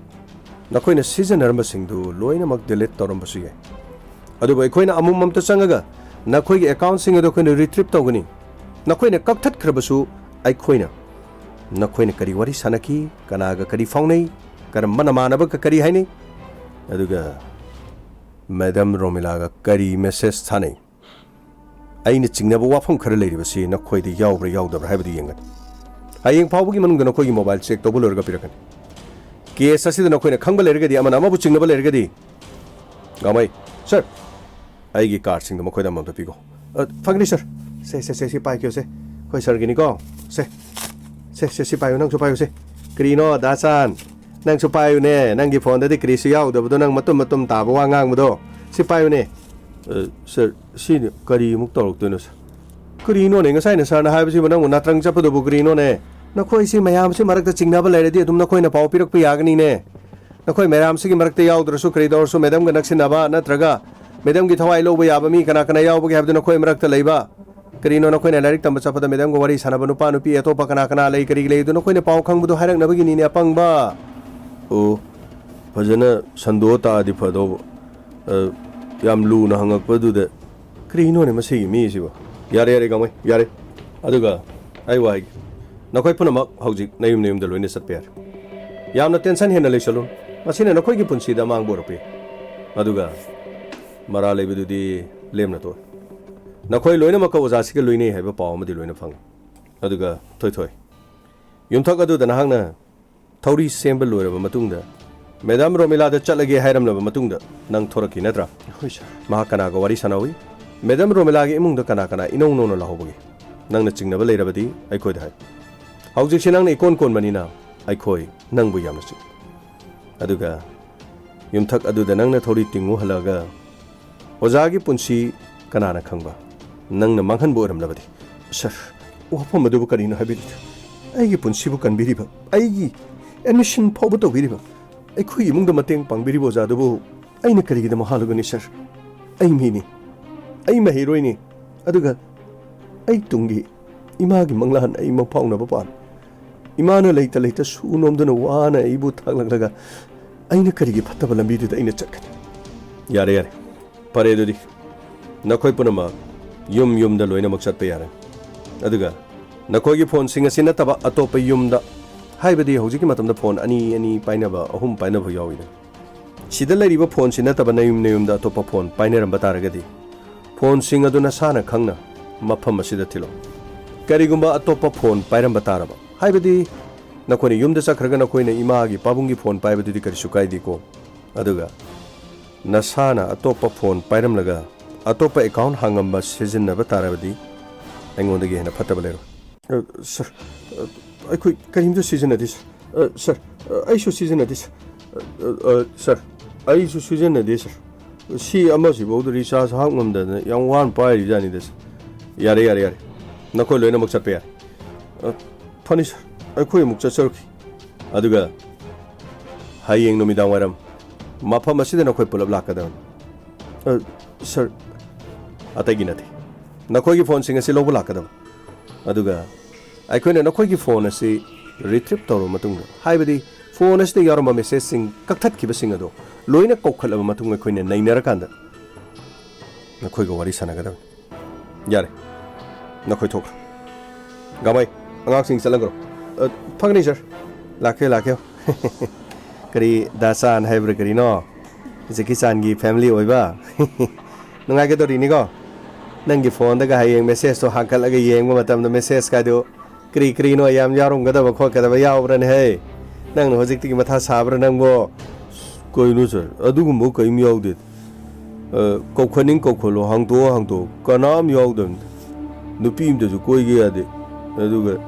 ꯅꯈꯣꯏꯅ ꯁꯤꯖꯤꯟꯅꯔꯝꯕꯁꯤꯡꯗꯨ ꯂꯣꯏꯅꯃꯛ ꯗꯤꯂꯤꯠ ꯇꯧꯔꯝꯕꯁꯨ ꯌꯥꯏ꯫ ꯑꯗꯨꯕꯨ ꯑꯩꯈꯣꯏꯅ ꯑꯃꯃꯝꯇ ꯆꯪꯉꯒ ꯅꯈꯣꯏꯒꯤ ꯑꯦꯀꯥꯎꯟꯁꯤꯡ ꯑꯗꯨ ꯑꯩꯈꯣꯏꯅ ꯔꯤꯇ꯭ꯔꯤꯞ ꯇꯧꯒꯅꯤ꯫ ꯅꯈꯣꯏꯅ ꯀꯛꯊꯠꯈ꯭ꯔꯕꯁꯨ ꯑꯩꯈꯣꯏꯅ ꯅꯈꯣꯏꯅ ꯀꯔꯤ ꯋꯥꯔꯤ ꯁꯥꯟꯅꯈꯤ, ꯀꯅꯥꯒ ꯀꯔꯤ ꯐꯥꯎꯅꯩ, ꯀꯔꯝꯕ ꯅꯃꯥꯟꯅꯕꯒ ꯀꯔꯤ ꯍꯥꯏꯅꯩ, ꯑꯗꯨꯒ ꯃꯦꯗꯥꯝ ꯔꯣꯃꯤꯂꯥꯒ ꯀꯔꯤ ꯃꯦꯁꯦꯖ ꯊꯥꯅꯩ, ꯑꯩꯅ ꯆꯤꯡꯅꯕ ꯋꯥꯐꯝ ꯈꯔ ꯂꯩꯔꯤꯕꯁꯤ ꯅꯈꯣꯏꯗ ꯌꯥꯎꯕ꯭ꯔꯥ ꯌꯥꯎꯗꯕ꯭ꯔꯥ ꯍꯥꯏꯕꯗꯨ ꯌꯦꯡꯒꯅꯤ꯫ ꯍꯌꯦꯡ ꯐꯥꯎꯕꯒꯤ ꯃꯅꯨꯡꯗ ꯅꯈꯣꯏꯒꯤ ꯃꯣꯕꯥꯏꯜ ꯆꯦꯛ ꯇꯧꯕ ꯂꯣꯏꯔꯒ ꯄꯤꯔꯛꯀꯅꯤ꯫ ꯀꯦꯁ ꯑꯁꯤꯗ ꯅꯈꯣꯏꯅ ꯈꯪꯕ ꯂꯩꯔꯒꯗꯤ, ꯑꯃꯅ ꯑꯃꯕꯨ ꯆꯤꯡꯅꯕ ꯂꯩꯔꯒꯗꯤ, ꯒꯥꯡꯃꯩ, ꯁꯔ, ꯑꯩꯒꯤ ꯀꯥꯔꯗꯁꯤꯡꯗꯣ ꯃꯈꯣꯏꯗ ꯑꯃꯃꯝꯇ ꯄꯤꯈꯣ꯫ ꯑ, ꯐꯒꯅꯤ, ꯁꯔ꯫ ꯁꯦ, ꯁꯦ, ꯁꯦ, ꯁꯤ ꯄꯥꯏꯈꯤꯌꯣ, ꯁꯦ꯫ ꯑꯩꯈꯣꯏ ꯁꯔꯒꯤꯅꯤꯀꯣ꯫ ꯁꯦ, ꯁꯦ, ꯁꯦ, ꯁꯤ ꯄꯥꯏꯌꯨ, ꯅꯪꯁꯨ ꯄꯥꯏꯌꯨ, ꯁꯦ꯫ ꯀꯔꯤꯅꯣ, ꯗꯥ ꯆꯥꯟ? ꯅꯪꯁꯨ ꯄꯥꯏꯌꯨꯅꯦ꯫ ꯅꯪꯒꯤ ꯐꯣꯟꯗꯗꯤ ꯀꯔꯤꯁꯨ ꯌꯥꯎꯗꯕꯗꯣ, ꯅꯪ ꯃꯇꯨꯝ ꯃꯇꯨꯝ ꯇꯥꯕ ꯋꯥ ꯉꯥꯡꯕꯗꯣ꯫ ꯁꯤ ꯄꯥꯏꯌꯨꯅꯦ꯫ ꯑ, ꯁꯔ, ꯁꯤꯅꯤ ꯀꯔꯤ ꯑꯃꯨꯛ ꯇꯧꯔꯛꯇꯣꯏꯅꯣ, ꯁꯔ? ꯀꯔꯤꯅꯣꯅꯦ, ꯉꯁꯥꯏꯅ ꯁꯔꯅ ꯍꯥꯏꯕꯁꯤꯕꯨ ꯅꯪꯕꯨ ꯅꯥꯇ꯭ꯔꯪ ꯆꯠꯄꯗꯨꯕꯨ ꯀꯔꯤꯅꯣꯅꯦ? ꯅꯈꯣꯏꯁꯤ ꯃꯌꯥꯝꯁꯤ ꯃꯔꯛꯇ ꯆꯤꯡꯅꯕ ꯂꯩꯔꯗꯤ ꯑꯗꯨꯝ ꯅꯈꯣꯏꯅ ꯄꯥꯎ ꯄꯤꯔꯛꯄ ꯌꯥꯒꯅꯤꯅꯦ꯫ ꯅꯈꯣꯏ ꯃꯌꯥꯝꯁꯤꯒꯤ ꯃꯔꯛꯇ ꯌꯥꯎꯗ꯭ꯔꯁꯨ ꯀꯔꯤ ꯇꯧꯔꯁꯨ ꯃꯦꯗꯥꯝꯒ ꯅꯛꯁꯤꯟꯅꯕ ꯅꯠꯇ꯭ꯔꯒ ꯃꯦꯗꯥꯝꯒꯤ ꯊꯋꯥꯏ ꯂꯧꯕ ꯌꯥꯕ ꯃꯤ ꯀꯅꯥ ꯀꯅꯥ ꯌꯥꯎꯕꯒꯦ ꯍꯥꯏꯕꯗꯨ ꯅꯈꯣꯏ ꯃꯔꯛꯇ ꯂꯩꯕ꯫ ꯀꯔꯤꯅꯣ ꯅꯈꯣꯏꯅ ꯂꯥꯏꯔꯤꯛ ꯇꯝꯕ ꯆꯠꯄꯗ ꯃꯦꯗꯥꯝꯒ ꯋꯥꯔꯤ ꯁꯥꯟꯅꯕ ꯅꯨꯄꯥ ꯅꯨꯄꯤ ꯑꯇꯣꯞꯄ ꯀꯅꯥ ꯀꯅꯥ ꯂꯩ, ꯀꯔꯤ ꯂꯩ ꯑꯗꯨ ꯅꯈꯣꯏꯅ ꯄꯥꯎ ꯈꯪꯕꯗꯨ ꯍꯥꯏꯔꯛꯅꯕꯒꯤꯅꯤꯅꯦ, ꯑꯄꯪꯕ꯫ ꯑꯣ, ꯐꯖꯅ ꯁꯟꯗꯣꯛꯑ ꯇꯥꯛꯑꯗꯤ ꯐꯗꯧꯕ꯫ ꯑ, ꯌꯥꯝ ꯂꯨꯅ ꯍꯪꯉꯛꯄꯗꯨꯗ ꯀꯔꯤꯅꯣꯅꯦ ꯃꯁꯤꯒꯤ ꯃꯤꯁꯤꯕꯣ? ꯌꯥꯔꯦ, ꯌꯥꯔꯦ, ꯒꯥꯡꯃꯩ, ꯌꯥꯔꯦ꯫ ꯑꯗꯨꯒ ꯑꯩ ꯋꯥ ꯍꯥꯏꯒꯦ꯫ ꯅꯈꯣꯏ ꯄꯨꯝꯅꯃꯛ ꯍꯧꯖꯤꯛ ꯅꯌꯨꯝ ꯅꯌꯨꯝꯗ ꯂꯣꯏꯅ ꯆꯠꯄ ꯌꯥꯔꯦ꯫ ꯌꯥꯝꯅ ꯇꯦꯟꯁꯟ ꯍꯦꯟꯅ ꯂꯩꯁꯜꯂꯨ꯫ ꯃꯁꯤꯅ ꯅꯈꯣꯏꯒꯤ ꯄꯨꯟꯁꯤꯗ ꯑꯃꯥꯡꯕ ꯑꯣꯏꯔꯛꯄ ꯌꯥꯏ꯫ ꯑꯗꯨꯒ ꯃꯔꯥꯜ ꯂꯩꯕꯗꯨꯗꯤ ꯂꯦꯝꯅ ꯇꯣꯛꯑꯣ꯫ ꯅꯈꯣꯏ ꯂꯣꯏꯅꯃꯛꯀ ꯑꯣꯖꯥꯁꯤꯒ ꯂꯣꯏꯅꯩ ꯍꯥꯏꯕ ꯄꯥꯎ ꯑꯃꯗꯤ ꯂꯣꯏꯅ ꯐꯪꯉꯤ꯫ ꯑꯗꯨꯒ ꯊꯣꯏꯊꯣꯏ, ꯌꯨꯝꯊꯛ ꯑꯗꯨꯗ ꯅꯍꯥꯛꯅ ꯊꯧꯔꯤ ꯁꯦꯝꯕ ꯂꯣꯏꯔꯕ ꯃꯇꯨꯡꯗ, ꯃꯦꯗꯥꯝ ꯔꯣꯃꯤꯂꯥꯗ ꯆꯠꯂꯒꯦ ꯍꯥꯏꯔꯝꯂꯕ ꯃꯇꯨꯡꯗ ꯅꯪ ꯊꯣꯔꯛꯈꯤ ꯅꯠꯇ꯭ꯔꯥ? ꯍꯣꯏ, ꯁꯥꯔ꯫ ꯃꯍꯥꯛ ꯀꯅꯥꯒ ꯋꯥꯔꯤ ꯁꯥꯟꯅꯍꯧꯏ? ꯃꯦꯗꯥꯝ ꯔꯣꯃꯤꯂꯥꯒꯤ ꯏꯃꯨꯡꯗ ꯀꯅꯥ ꯀꯅꯥ ꯏꯅꯧ ꯅꯧꯅ ꯂꯥꯛꯍꯧꯕꯒꯦ? ꯅꯪꯅ ꯆꯤꯡꯅꯕ ꯂꯩꯔꯕꯗꯤ ꯑꯩꯈꯣꯏꯗ ꯍꯥꯏ꯫ ꯍꯧꯖꯤꯛꯁꯦ ꯅꯪꯅ ꯏꯀꯣꯟ ꯀꯣꯟꯕꯅꯤꯅ ꯑꯩꯈꯣꯏ ꯅꯪꯕꯨ ꯌꯥꯝꯅ ꯆꯤꯡ-, ꯑꯗꯨꯒ ꯌꯨꯝꯊꯛ ꯑꯗꯨꯗ ꯅꯪꯅ ꯊꯧꯔꯤ ꯇꯤꯡꯉꯨ ꯍꯜꯂꯛꯑꯒ ꯑꯣꯖꯥꯒꯤ ꯄꯨꯟꯁꯤ ꯀꯅꯥꯅ ꯈꯪꯕ? ꯅꯪꯅ ꯃꯥꯡꯍꯟꯕ ꯑꯣꯏꯔꯝꯂꯕꯗꯤ? ꯁꯥꯔ, ꯋꯥꯐꯝ ꯑꯗꯨꯕꯨ ꯀꯔꯤꯅꯣ ꯍꯥꯏꯕꯤꯔꯤꯗꯨ? ꯑꯩꯒꯤ ꯄꯨꯟꯁꯤꯕꯨ ꯀꯟꯕꯤꯔꯤꯕ, ꯑꯩꯒꯤ ꯑꯦꯗꯃꯤꯁꯟ ꯐꯥꯎꯕ ꯇꯧꯕꯤꯔꯤꯕ, ꯑꯩꯈꯣꯏꯒꯤ ꯏꯃꯨꯡꯗ ꯃꯇꯦꯡ ꯄꯥꯡꯕꯤꯔꯤꯕ ꯑꯣꯖꯥꯗꯨꯕꯨ ꯑꯩꯅ ꯀꯔꯤꯒꯤꯗꯃꯛ ꯍꯥꯠꯂꯨꯒꯅꯤ, ꯁꯥꯔ? ꯑꯩ ꯃꯤꯅꯤ, ꯑꯩ ꯃꯍꯩꯔꯣꯏꯅꯤ, ꯑꯗꯨꯒ ꯑꯩ ꯇꯨꯡꯒꯤ ꯏꯃꯥꯒꯤ ꯃꯪꯂꯥꯟ ꯑꯩ ꯃꯪꯐꯥꯎꯅꯕ ꯄꯥꯝꯃꯤ꯫ ꯏꯃꯥꯅ ꯂꯩꯇ ꯂꯩꯇ ꯁꯨ ꯅꯣꯝꯗꯨꯅ ꯋꯥꯅ ꯑꯩꯕꯨ ꯊꯥꯛꯂꯛꯂꯒ ꯑꯩꯅ ꯀꯔꯤꯒꯤ ꯐꯠꯇꯕ ꯂꯝꯕꯤꯗꯨꯗ ꯑꯩꯅ ꯆꯠꯀꯅꯤ? ꯌꯥꯔꯦ, ꯌꯥꯔꯦ꯫ ꯐꯔꯦ ꯑꯗꯨꯗꯤ꯫ ꯅꯈꯣꯏ ꯄꯨꯝꯅꯃꯛ ꯌꯨꯝ ꯌꯨꯝꯗ ꯂꯣꯏꯅꯃꯛ ꯆꯠꯄ ꯌꯥꯔꯦ꯫ ꯑꯗꯨꯒ ꯅꯈꯣꯏꯒꯤ ꯐꯣꯟꯁꯤꯡ ꯑꯁꯤ ꯅꯠꯇꯕ ꯑꯇꯣꯞꯄ ꯌꯨꯝꯗ, ꯍꯥꯏꯕꯗꯤ ꯍꯧꯖꯤꯛꯀꯤ ꯃꯇꯝꯗ ꯐꯣꯟ ꯑꯅꯤ ꯑꯅꯤ ꯄꯥꯏꯅꯕ, ꯑꯍꯨꯝ ꯄꯥꯏꯅꯕ ꯌꯥꯎꯏꯗꯅ, ꯁꯤꯗ ꯂꯩꯔꯤꯕ ꯐꯣꯟꯁꯤ ꯅꯠꯇꯕ ꯅꯌꯨꯝ ꯅꯌꯨꯝꯗ ꯑꯇꯣꯞꯄ ꯐꯣꯟ ꯄꯥꯏꯅꯔꯝꯕ ꯇꯥꯔꯒꯗꯤ, ꯐꯣꯟꯁꯤꯡ ꯑꯗꯨ ꯅꯁꯥꯅ ꯈꯪꯅ ꯃꯐꯝ ꯑꯁꯤꯗ ꯊꯤꯜꯂꯣ꯫ ꯀꯔꯤꯒꯨꯝꯕ ꯑꯇꯣꯞꯄ ꯐꯣꯟ ꯄꯥꯏꯔꯝꯕ ꯇꯥꯔꯕ, ꯍꯥꯏꯕꯗꯤ ꯅꯈꯣꯏꯅ ꯌꯨꯝꯗ ꯆꯠꯈ꯭ꯔꯒ ꯅꯈꯣꯏꯅ ꯏꯃꯥꯒꯤ ꯄꯥꯕꯨꯡꯒꯤ ꯐꯣꯟ ꯄꯥꯏꯕꯗꯨꯗꯤ ꯀꯔꯤꯁꯨ ꯀꯥꯏꯗꯦꯀꯣ꯫ ꯑꯗꯨꯒ ꯅꯁꯥꯅ ꯑꯇꯣꯞꯄ ꯐꯣꯟ ꯄꯥꯏꯔꯝꯂꯒ ꯑꯇꯣꯞꯄ ꯑꯦꯀꯥꯎꯟ ꯍꯥꯡꯉꯝꯕ ꯁꯤꯖꯤꯟꯅꯕ ꯇꯥꯔꯕꯗꯤ ꯑꯩꯉꯣꯟꯗꯒꯤ ꯍꯦꯟꯅ ꯐꯠꯇꯕ ꯂꯩꯔꯣꯏ꯫ ꯑ, ꯁꯔ, ꯑ, ꯑꯩꯈꯣꯏ ꯀꯔꯤꯝꯇ ꯁꯤꯖꯤꯟꯅꯗꯦ, ꯁꯔ꯫ ꯑ, ꯁꯔ, ꯑ, ꯑꯩꯁꯨ ꯁꯤꯖꯤꯟꯅꯗꯦ, ꯁꯔ꯫ ꯑ, ꯑ, ꯑ, ꯁꯔ, ꯑꯩꯁꯨ ꯁꯤꯖꯤꯟꯅꯗꯦ, ꯁꯔ꯫ ꯁꯤ ꯑꯃꯁꯤꯐꯥꯎꯗ ꯔꯤꯆꯥꯔꯖ ꯍꯥꯞ ꯉꯝꯗꯗꯅ ꯌꯥꯝ ꯋꯥꯅ ꯄꯥꯏꯔꯤꯖꯥꯠꯅꯤꯗ, ꯁꯔ꯫ ꯌꯥꯔꯦ, ꯌꯥꯔꯦ, ꯌꯥꯔꯦ꯫ ꯅꯈꯣꯏ ꯂꯣꯏꯅꯃꯛ ꯆꯠꯄ ꯌꯥꯔꯦ꯫ ꯑ, ꯐꯅꯤ, ꯁꯔ꯫ ꯑꯩꯈꯣꯏ ꯑꯃꯨꯛ ꯆꯠꯆꯔꯨꯈꯤ꯫ ꯑꯗꯨꯒ ꯍꯌꯦꯡ ꯅꯨꯃꯤꯗꯥꯡ ꯋꯥꯏꯔꯝ ꯃꯐꯝ ꯑꯁꯤꯗ ꯅꯈꯣꯏ ꯄꯨꯂꯞ ꯂꯥꯛꯀꯗꯕꯅꯤ꯫ ꯑ, ꯁꯔ, ꯑꯇꯩꯒꯤ ꯅꯠꯇꯦ꯫ ꯅꯈꯣꯏꯒꯤ ꯐꯣꯟꯁꯤꯡ ꯑꯁꯤ ꯂꯧꯕ ꯂꯥꯛꯀꯗꯕ꯫ ꯑꯗꯨꯒ ꯑꯩꯈꯣꯏꯅ ꯅꯈꯣꯏꯒꯤ ꯐꯣꯟ ꯑꯁꯤ ꯔꯤꯇ꯭ꯔꯤꯞ ꯇꯧꯔꯕ ꯃꯇꯨꯡꯗ, ꯍꯥꯏꯕꯗꯤ ꯐꯣꯟ ꯑꯁꯤꯗ ꯌꯥꯎꯔꯝꯕ ꯃꯦꯁꯦꯖꯁꯤꯡ, ꯀꯛꯊꯠꯈꯤꯕꯁꯤꯡ ꯑꯗꯣ ꯂꯣꯏꯅ ꯀꯧꯈꯠꯂꯕ ꯃꯇꯨꯡ ꯑꯩꯈꯣꯏꯅ ꯅꯩꯅꯔꯀꯥꯟꯗ ꯅꯈꯣꯏꯒ ꯋꯥꯔꯤ ꯁꯥꯟꯅꯒꯗꯕꯅꯤ꯫ ꯌꯥꯔꯦ, ꯅꯈꯣꯏ ꯊꯣꯛꯈ꯭ꯔꯣ꯫ ꯒꯥꯃꯩ, ꯑꯉꯥꯡꯁꯤꯡ ꯆꯠꯂꯟꯈ꯭ꯔꯣ꯫ ꯑ, ꯐꯒꯅꯤ, ꯁꯔ꯫ ꯂꯥꯛꯀꯦ, ꯂꯥꯛꯀꯦ꯫ ꯀꯔꯤ, ꯗꯥ ꯆꯥꯟ ꯍꯥꯏꯕ꯭ꯔꯥ ꯀꯔꯤꯅꯣ? ꯖꯦꯀꯤ ꯆꯥꯟꯒꯤ ꯐꯦꯃꯤꯂꯤ ꯑꯣꯏꯕ? ꯅꯨꯡꯉꯥꯏꯒꯗꯧꯔꯤꯅꯤꯀꯣ? ꯅꯪꯒꯤ ꯐꯣꯟꯗꯒ ꯍꯌꯦꯡ ꯃꯦꯁꯦꯖꯇꯣ ꯍꯥꯡꯀꯠꯂꯒ ꯌꯦꯡꯕ ꯃꯇꯝꯗ, ꯃꯦꯁꯦꯖꯀꯥꯗꯣ ꯀꯔꯤ ꯀꯔꯤꯅꯣ ꯌꯥꯝ ꯌꯥꯎꯔꯝꯒꯗꯕ ꯈꯣꯠꯀꯗꯕ ꯌꯥꯎꯕ꯭ꯔꯅꯦ ꯍꯦ? ꯅꯪꯅ ꯍꯧꯖꯤꯛꯇꯒꯤ ꯃꯊꯥ ꯁꯥꯕ꯭ꯔꯥ ꯅꯪꯕꯣ? ꯀꯩꯅꯣ ꯁꯥꯔ, ꯑꯗꯨꯒꯨꯝꯕ ꯀꯔꯤꯝ ꯌꯥꯎꯗꯦ꯫ ꯑ, ꯀꯧꯈꯠꯅꯤꯡ ꯀꯧꯈꯠꯂꯣ, ꯍꯥꯡꯇꯣꯛꯑꯣ ꯍꯥꯡꯇꯣꯛꯑꯣ, ꯀꯅꯥꯝ ꯌꯥꯎꯗꯕꯅꯤ꯫ ꯅꯨꯄꯤ ꯑꯝꯇꯁꯨ ꯀꯣꯏꯒꯦ ꯌꯥꯗꯦ꯫ ꯑꯗꯨꯒ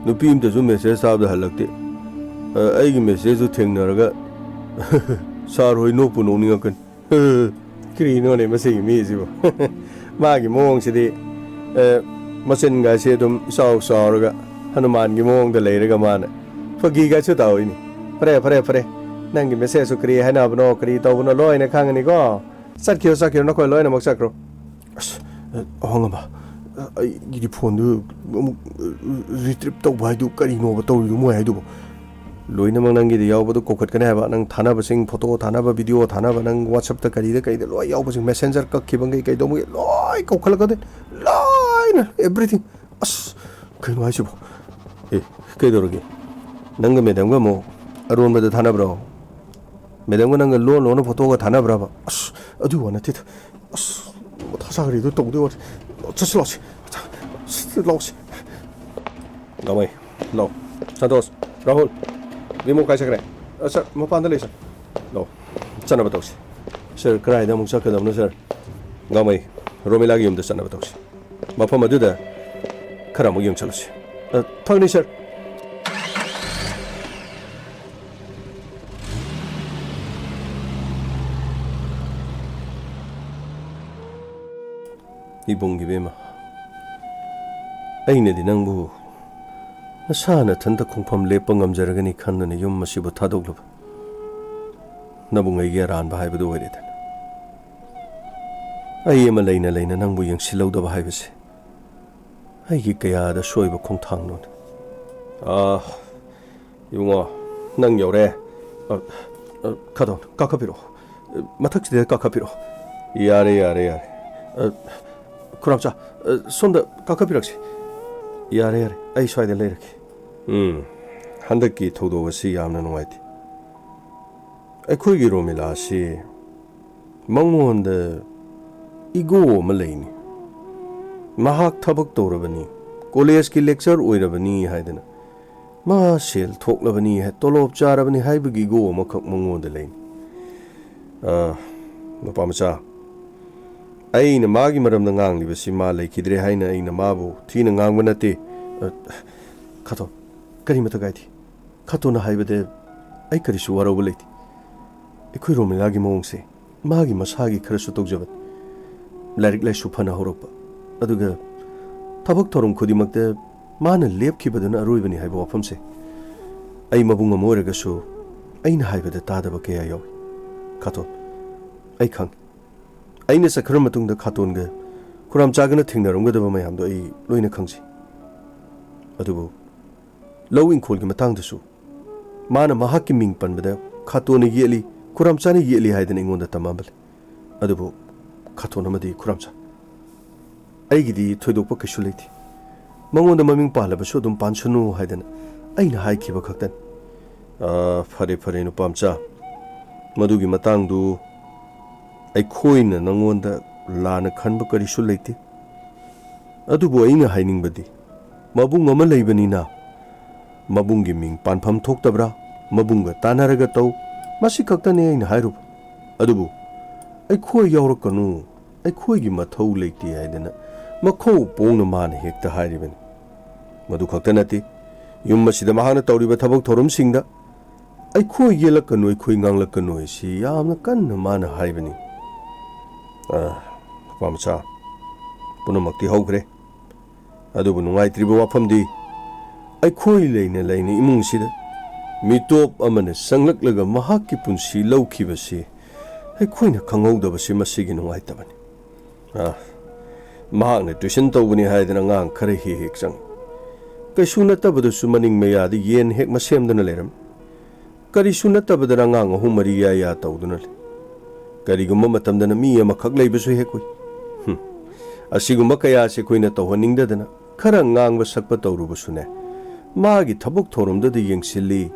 ꯅꯨꯄꯤ ꯑꯝꯇꯁꯨ ꯃꯦꯁꯦꯖ ꯊꯥꯕꯗ ꯍꯜꯂꯛꯇꯦ꯫ ꯑ, ꯑꯩꯒꯤ ꯃꯦꯁꯦꯖꯇꯨ ꯊꯦꯡꯅꯔꯒ ꯁꯥꯔ ꯍꯣꯏ ꯅꯣꯛꯄꯨ ꯅꯣꯛꯅꯤꯡꯉꯛꯀꯅꯤ꯫ ꯀꯔꯤꯅꯣꯅꯦ ꯃꯁꯤꯒꯤ ꯃꯤꯁꯤꯕꯨ? ꯃꯥꯒꯤ ꯃꯑꯣꯡꯁꯤꯗꯤ, ꯑ, ꯃꯆꯤꯟꯒꯁꯦ ꯑꯗꯨꯝ ꯏꯆꯥꯎ ꯆꯥꯎꯔꯒ ꯍꯅꯨꯃꯥꯟꯒꯤ ꯃꯑꯣꯡꯗ ꯂꯩꯔꯒ ꯃꯥꯅ ꯐꯥꯒꯤꯒꯁꯨ ꯇꯧꯏꯅꯤ꯫ ꯐꯔꯦ, ꯐꯔꯦ, ꯐꯔꯦ꯫ ꯅꯪꯒꯤ ꯃꯦꯁꯦꯖꯁꯨ ꯀꯔꯤ ꯍꯥꯏꯅꯕꯅꯣ, ꯀꯔꯤ ꯇꯧꯕꯅꯣ ꯂꯣꯏꯅ ꯈꯪꯉꯅꯤꯀꯣ꯫ ꯆꯠꯈꯤꯔꯣ, ꯆꯠꯈꯤꯔꯣ, ꯅꯈꯣꯏ ꯂꯣꯏꯅꯃꯛ ꯆꯠꯈ꯭ꯔꯣ꯫ ꯑꯁ, ꯑꯋꯥꯡꯉꯝꯕ, ꯑꯩꯒꯤꯗꯤ ꯐꯣꯟꯗꯨ ꯑꯃꯨꯛ ꯔꯤꯇ꯭ꯔꯤꯞ ꯇꯧꯕ ꯍꯥꯏꯗꯨ ꯀꯔꯤꯅꯣꯕ ꯇꯧꯔꯤꯗꯨ ꯃꯣꯏ ꯍꯥꯏꯗꯨꯕꯨ? ꯂꯣꯏꯅꯃꯛ ꯅꯪꯒꯤꯗ ꯌꯥꯎꯕꯗꯣ ꯀꯧꯈꯠꯀꯅꯤ ꯍꯥꯏꯕ꯫ ꯅꯪ ꯊꯥꯅꯕꯁꯤꯡ, ꯐꯣꯇꯣ ꯊꯥꯅꯕ, ꯚꯤꯗꯤꯑꯣ ꯊꯥꯅꯕ, ꯅꯪ WhatsApp-ꯇ ꯀꯔꯤꯗ ꯀꯩꯗ ꯂꯣꯏ ꯌꯥꯎꯕꯁꯤꯡ, ꯃꯦꯁꯦꯟꯖꯔ ꯀꯛꯈꯤꯕꯈꯩ ꯀꯩꯗꯧꯕꯒꯤ ꯂꯣꯏ ꯀꯧꯈꯠꯂꯛꯀꯗꯣꯏꯅꯤ꯫ ꯂꯣꯏꯅ, everything꯫ ꯑꯁ, ꯀꯩꯅꯣ ꯍꯥꯏꯁꯤꯕꯣ? ꯑꯦ, ꯀꯩꯗꯧꯔꯒꯦ? ꯅꯪꯒ ꯃꯦꯗꯥꯝꯒ ꯑꯃꯨꯛ ꯑꯔꯣꯟꯕꯗ ꯊꯥꯅꯕ꯭ꯔꯣ? ꯃꯦꯗꯥꯝꯒ ꯅꯪꯒ ꯂꯣꯟ ꯂꯣꯟꯅ ꯐꯣꯇꯣꯒ ꯊꯥꯅꯕ꯭ꯔꯕ? ꯑꯁ, ꯑꯗꯨ ꯋꯥ ꯅꯠꯇꯦꯗ꯫ ꯑꯁ, ꯃꯊꯥ ꯁꯥꯈ꯭ꯔꯦꯗ ꯇꯧꯗꯣꯏ ꯋꯥꯅꯤ꯫ ꯆꯠꯁꯤ ꯂꯥꯛꯁꯤ꯫ ꯆꯠꯁꯤ ꯂꯥꯛꯁꯤ꯫ ꯂꯥꯛꯑꯣ, ꯂꯥꯛꯑꯣ꯫ ꯁꯟꯇꯣꯁ, ꯔꯥꯍꯨꯜ, ꯕꯤꯃꯣ ꯀꯥꯏ ꯆꯠꯈ꯭ꯔꯦ? ꯑ, ꯁꯥꯔ, ꯃꯄꯥꯟꯗ ꯂꯩ, ꯁꯥꯔ꯫ ꯂꯥꯛꯑꯣ, ꯆꯠꯅꯕ ꯇꯧꯁꯤ꯫ ꯁꯥꯔ, ꯀꯗꯥꯏꯗ ꯑꯃꯨꯛ ꯆꯠꯀꯗꯕꯅꯣ, ꯁꯥꯔ? ꯒꯥꯡꯃꯩ, ꯔꯣꯃꯤꯂꯥꯒꯤ ꯌꯨꯝꯗ ꯆꯠꯅꯕ ꯇꯧꯁꯤ꯫ ꯃꯐꯝ ꯑꯗꯨꯗ ꯈꯔ ꯑꯃꯨꯛ ꯌꯦꯡꯁꯜꯂꯨꯁꯤ꯫ ꯑ, ꯐꯒꯅꯤ, ꯁꯥꯔ꯫ ꯏꯕꯨꯡ ꯏꯕꯦꯝꯃ, ꯑꯩꯅꯗꯤ ꯅꯪꯕꯨ ꯅꯁꯥ ꯅꯊꯟꯇ ꯈꯣꯡꯐꯝ ꯂꯦꯞꯄ ꯉꯝꯖꯔꯒꯅꯤ ꯈꯟꯗꯨꯅ ꯌꯨꯝ ꯑꯁꯤꯕꯨ ꯊꯥꯗꯣꯛꯂꯨꯕ꯫ ꯅꯕꯨꯡ ꯑꯩꯒꯤ ꯑꯔꯥꯟꯕ ꯍꯥꯏꯕꯗꯨ ꯑꯣꯏꯔꯦꯗꯅ꯫ ꯑꯩ ꯑꯃ ꯂꯩꯅ ꯂꯩꯅ ꯅꯪꯕꯨ ꯌꯦꯡꯁꯤꯜꯍꯧꯗꯕ ꯍꯥꯏꯕꯁꯦ ꯑꯩꯒꯤ ꯀꯌꯥꯗ ꯁꯣꯏꯕ ꯈꯣꯡꯊꯥꯡꯅꯣꯅꯦ꯫ ꯑꯥ, ꯏꯕꯨꯡꯉꯣ, ꯅꯪ ꯌꯧꯔꯦ꯫ ꯑ, ꯑ, ꯈꯗꯣꯟ, ꯀꯥꯈꯠꯄꯤꯔꯛꯑꯣ꯫ ꯃꯊꯛꯁꯤꯗ ꯀꯥꯈꯠꯄꯤꯔꯛꯑꯣ꯫ ꯌꯥꯔꯦ, ꯌꯥꯔꯦ, ꯌꯥꯔꯦ꯫ ꯑ, ꯈꯨꯔꯥꯝꯆꯥ, ꯑ, ꯁꯣꯝꯗ ꯀꯥꯈꯠꯄꯤꯔꯛꯁꯤ꯫ ꯌꯥꯔꯦ, ꯌꯥꯔꯦ, ꯑꯩ ꯁ꯭ꯋꯥꯏꯗ ꯂꯩꯔꯒꯦ꯫ ꯎꯝ, ꯍꯟꯗꯛꯀꯤ ꯊꯧꯗꯣꯛ ꯑꯁꯤ ꯌꯥꯝꯅ ꯅꯨꯡꯉꯥꯏꯇꯦ꯫ ꯑꯩꯈꯣꯏꯒꯤ ꯔꯣꯃꯤꯂꯥꯁꯤ ꯃꯉꯣꯟꯗ ꯏꯒꯣ ꯑꯃ ꯂꯩꯅꯤ꯫ ꯃꯍꯥꯛ ꯊꯕꯛ ꯇꯧꯔꯕꯅꯤ, ꯀꯣꯂꯦꯖꯀꯤ ꯂꯦꯛꯆꯔ ꯑꯣꯏꯔꯕꯅꯤ ꯍꯥꯏꯗꯅ, ꯃꯥ ꯁꯦꯜ ꯊꯣꯛꯂꯕꯅꯤ, ꯇꯣꯂꯣꯞ ꯆꯥꯔꯕꯅꯤ ꯍꯥꯏꯕꯒꯤ ꯏꯒꯣ ꯑꯃꯈꯛ ꯃꯉꯣꯟꯗ ꯂꯩꯅꯤ꯫ ꯑ, ꯅꯨꯄꯥ ꯃꯆꯥ, ꯑꯩꯅ ꯃꯥꯒꯤ ꯃꯔꯝꯗ ꯉꯥꯡꯂꯤꯕꯁꯤ ꯃꯥ ꯂꯩꯈꯤꯗ꯭ꯔꯦ ꯍꯥꯏꯅ ꯑꯩꯅ ꯃꯥꯕꯨ ꯊꯤꯅ ꯉꯥꯡꯕ ꯅꯠꯇꯦ꯫ ꯑ, ꯈꯥꯇꯣꯟ, ꯀꯔꯤꯃꯇ ꯀꯥꯏꯗꯦ꯫ ꯈꯥꯇꯣꯟꯅ ꯍꯥꯏꯕꯗ ꯑꯩ ꯀꯔꯤꯁꯨ ꯋꯥꯔꯧꯕ ꯂꯩꯇꯦ꯫ ꯑꯩꯈꯣꯏ ꯔꯣꯃꯤꯂꯥꯒꯤ ꯃꯑꯣꯡꯁꯦ ꯃꯥꯒꯤ ꯃꯁꯥꯒꯤ ꯈꯔꯁꯨ ꯇꯧꯖꯕꯅꯤ꯫ ꯂꯥꯏꯔꯤꯛ ꯂꯥꯏꯁꯨ ꯐꯅ ꯍꯧꯔꯛꯄ, ꯑꯗꯨꯒ ꯊꯕꯛ ꯊꯧꯔꯝ ꯈꯨꯗꯤꯡꯃꯛꯇ ꯃꯥꯅ ꯂꯦꯞꯈꯤꯕꯗꯨꯅ ꯑꯔꯣꯏꯕꯅꯤ ꯍꯥꯏꯕ ꯋꯥꯐꯝꯁꯦ꯫ ꯑꯩ ꯃꯕꯨꯡ ꯑꯃ ꯑꯣꯏꯔꯒꯁꯨ ꯑꯩꯅ ꯍꯥꯏꯕꯗ ꯇꯥꯗꯕ ꯀꯌꯥ ꯌꯥꯎꯏ꯫ ꯈꯥꯇꯣꯟ, ꯑꯩ ꯈꯪꯏ꯫ ꯑꯩꯅ ꯆꯠꯈ꯭ꯔ ꯃꯇꯨꯡꯗ ꯈꯥꯇꯣꯟꯒ ꯈꯨꯔꯥꯝꯆꯥꯒꯅ ꯊꯦꯡꯅꯔꯝꯒꯗꯕ ꯃꯌꯥꯝꯗꯣ ꯑꯩ ꯂꯣꯏꯅ ꯈꯪꯖꯩ꯫ ꯑꯗꯨꯕꯨ ꯂꯧ ꯏꯪꯈꯣꯜꯒꯤ ꯃꯇꯥꯡꯗꯁꯨ ꯃꯥꯅ ꯃꯍꯥꯛꯀꯤ ꯃꯤꯡ ꯄꯟꯕꯗ ꯈꯥꯇꯣꯟꯅ ꯌꯦꯠꯂꯤ, ꯈꯨꯔꯥꯝꯆꯥꯅ ꯌꯦꯠꯂꯤ ꯍꯥꯏꯗꯅ ꯑꯩꯉꯣꯟꯗ ꯇꯝꯃꯝꯕ ꯂꯩ꯫ ꯑꯗꯨꯕꯨ ꯈꯥꯇꯣꯟ ꯑꯃꯗꯤ ꯈꯨꯔꯥꯝꯆꯥ, ꯑꯩꯒꯤꯗꯤ ꯊꯣꯏꯗꯣꯛꯄ ꯀꯩꯁꯨ ꯂꯩꯇꯦ꯫ ꯃꯉꯣꯟꯗ ꯃꯃꯤꯡ ꯄꯥꯜꯂꯕꯁꯨ ꯑꯗꯨꯝ ꯄꯥꯟꯁꯅꯨ ꯍꯥꯏꯗꯅ ꯑꯩꯅ ꯍꯥꯏꯈꯤꯕ ꯈꯛꯇꯅꯤ꯫ "ꯑꯥ, ꯐꯔꯦ, ꯐꯔꯦ, ꯅꯨꯄꯥ ꯃꯆꯥ꯫ ꯃꯗꯨꯒꯤ ꯃꯇꯥꯡꯗꯨ ꯑꯩꯈꯣꯏꯅ ꯅꯉꯣꯟꯗ ꯂꯥꯟꯅ ꯈꯟꯕ ꯀꯔꯤꯁꯨ ꯂꯩꯇꯦ꯫ ꯑꯗꯨꯕꯨ ꯑꯩꯅ ꯍꯥꯏꯅꯤꯡꯕꯗꯤ, ꯃꯕꯨꯡ ꯑꯃ ꯂꯩꯕꯅꯤꯅ, ꯃꯕꯨꯡꯒꯤ ꯃꯤꯡ ꯄꯥꯟꯐꯝ ꯊꯣꯛꯇꯕ꯭ꯔꯥ? ꯃꯕꯨꯡꯒ ꯇꯥꯟꯅꯔꯒ ꯇꯧ꯫ ꯃꯁꯤ ꯈꯛꯇꯅꯤ ꯑꯩꯅ ꯍꯥꯏꯔꯨꯕ꯫ ꯑꯗꯨꯕꯨ ꯑꯩꯈꯣꯏ ꯌꯥꯎꯔꯛꯀꯅꯨ, ꯑꯩꯈꯣꯏꯒꯤ ꯃꯊꯧ ꯂꯩꯇꯦ" ꯍꯥꯏꯗꯅ ꯃꯈꯧ ꯄꯣꯡꯅ ꯃꯥꯅ ꯍꯦꯛꯇ ꯍꯥꯏꯔꯤꯕꯅꯤ꯫ ꯃꯗꯨ ꯈꯛꯇ ꯅꯠꯇꯦ, ꯌꯨꯝ ꯑꯁꯤꯗ ꯃꯍꯥꯛꯅ ꯇꯧꯔꯤꯕ ꯊꯕꯛ ꯊꯧꯔꯝꯁꯤꯡꯗ "ꯑꯩꯈꯣꯏ ꯌꯦꯠꯂꯛꯀꯅꯨ, ꯑꯩꯈꯣꯏ ꯉꯥꯡꯂꯛꯀꯅꯨ" ꯍꯥꯏꯁꯤ ꯌꯥꯝꯅ ꯀꯟꯅ ꯃꯥꯅ ꯍꯥꯏꯕꯅꯤ꯫ ꯑ, ꯅꯨꯄꯥ ꯃꯆꯥ, ꯄꯨꯝꯅꯃꯛꯇꯤ ꯍꯧꯈ꯭ꯔꯦ꯫ ꯑꯗꯨꯕꯨ ꯅꯨꯡꯉꯥꯏꯇ꯭ꯔꯤꯕ ꯋꯥꯐꯝꯗꯤ, ꯑꯩꯈꯣꯏ ꯂꯩꯅ ꯂꯩꯅ ꯏꯃꯨꯡꯁꯤꯗ ꯃꯤꯇꯣꯞ ꯑꯃꯅ ꯆꯪꯂꯛꯂꯒ ꯃꯍꯥꯛꯀꯤ ꯄꯨꯟꯁꯤ ꯂꯧꯈꯤꯕꯁꯤ ꯑꯩꯈꯣꯏꯅ ꯈꯪꯍꯧꯗꯕꯁꯤ ꯃꯁꯤꯒꯤ ꯅꯨꯡꯉꯥꯏꯇꯕꯅꯤ꯫ ꯑ, ꯃꯍꯥꯛꯅ ꯇ꯭ꯌꯨꯁꯟ ꯇꯧꯕꯅꯤ ꯍꯥꯏꯗꯅ ꯑꯉꯥꯡ ꯈꯔ ꯍꯦꯛ ꯍꯦꯛ ꯆꯪꯏ꯫ ꯀꯩꯁꯨ ꯅꯠꯇꯕꯗꯁꯨ ꯃꯅꯤꯡ ꯃꯌꯥꯗ ꯌꯦꯟ ꯍꯦꯛ ꯃꯁꯦꯝꯗꯨꯅ ꯂꯩꯔꯝꯃꯤ꯫ ꯀꯔꯤꯁꯨ ꯅꯠꯇꯕꯗꯅ ꯑꯉꯥꯡ ꯑꯍꯨꯝ ꯃꯔꯤ ꯌꯥ ꯌꯥ ꯇꯧꯗꯨꯅ ꯂꯩ꯫ ꯀꯔꯤꯒꯨꯝꯕ ꯃꯇꯝꯗꯅ ꯃꯤ ꯑꯃꯈꯛ ꯂꯩꯕꯁꯨ ꯍꯦꯛ ꯎꯏ꯫ ꯍꯨꯝ꯫ ꯑꯁꯤꯒꯨꯝꯕ ꯀꯌꯥꯁꯦ ꯑꯩꯈꯣꯏꯅ ꯇꯧꯍꯟꯅꯤꯡꯗꯗꯅ ꯈꯔ ꯉꯥꯡꯕ ꯁꯛꯄ ꯇꯧꯔꯨꯕꯁꯨꯅꯦ, ꯃꯥꯒꯤ ꯊꯕꯛ ꯊꯧꯔꯝꯗꯨꯗ ꯌꯦꯡꯁꯤꯜꯂꯤ,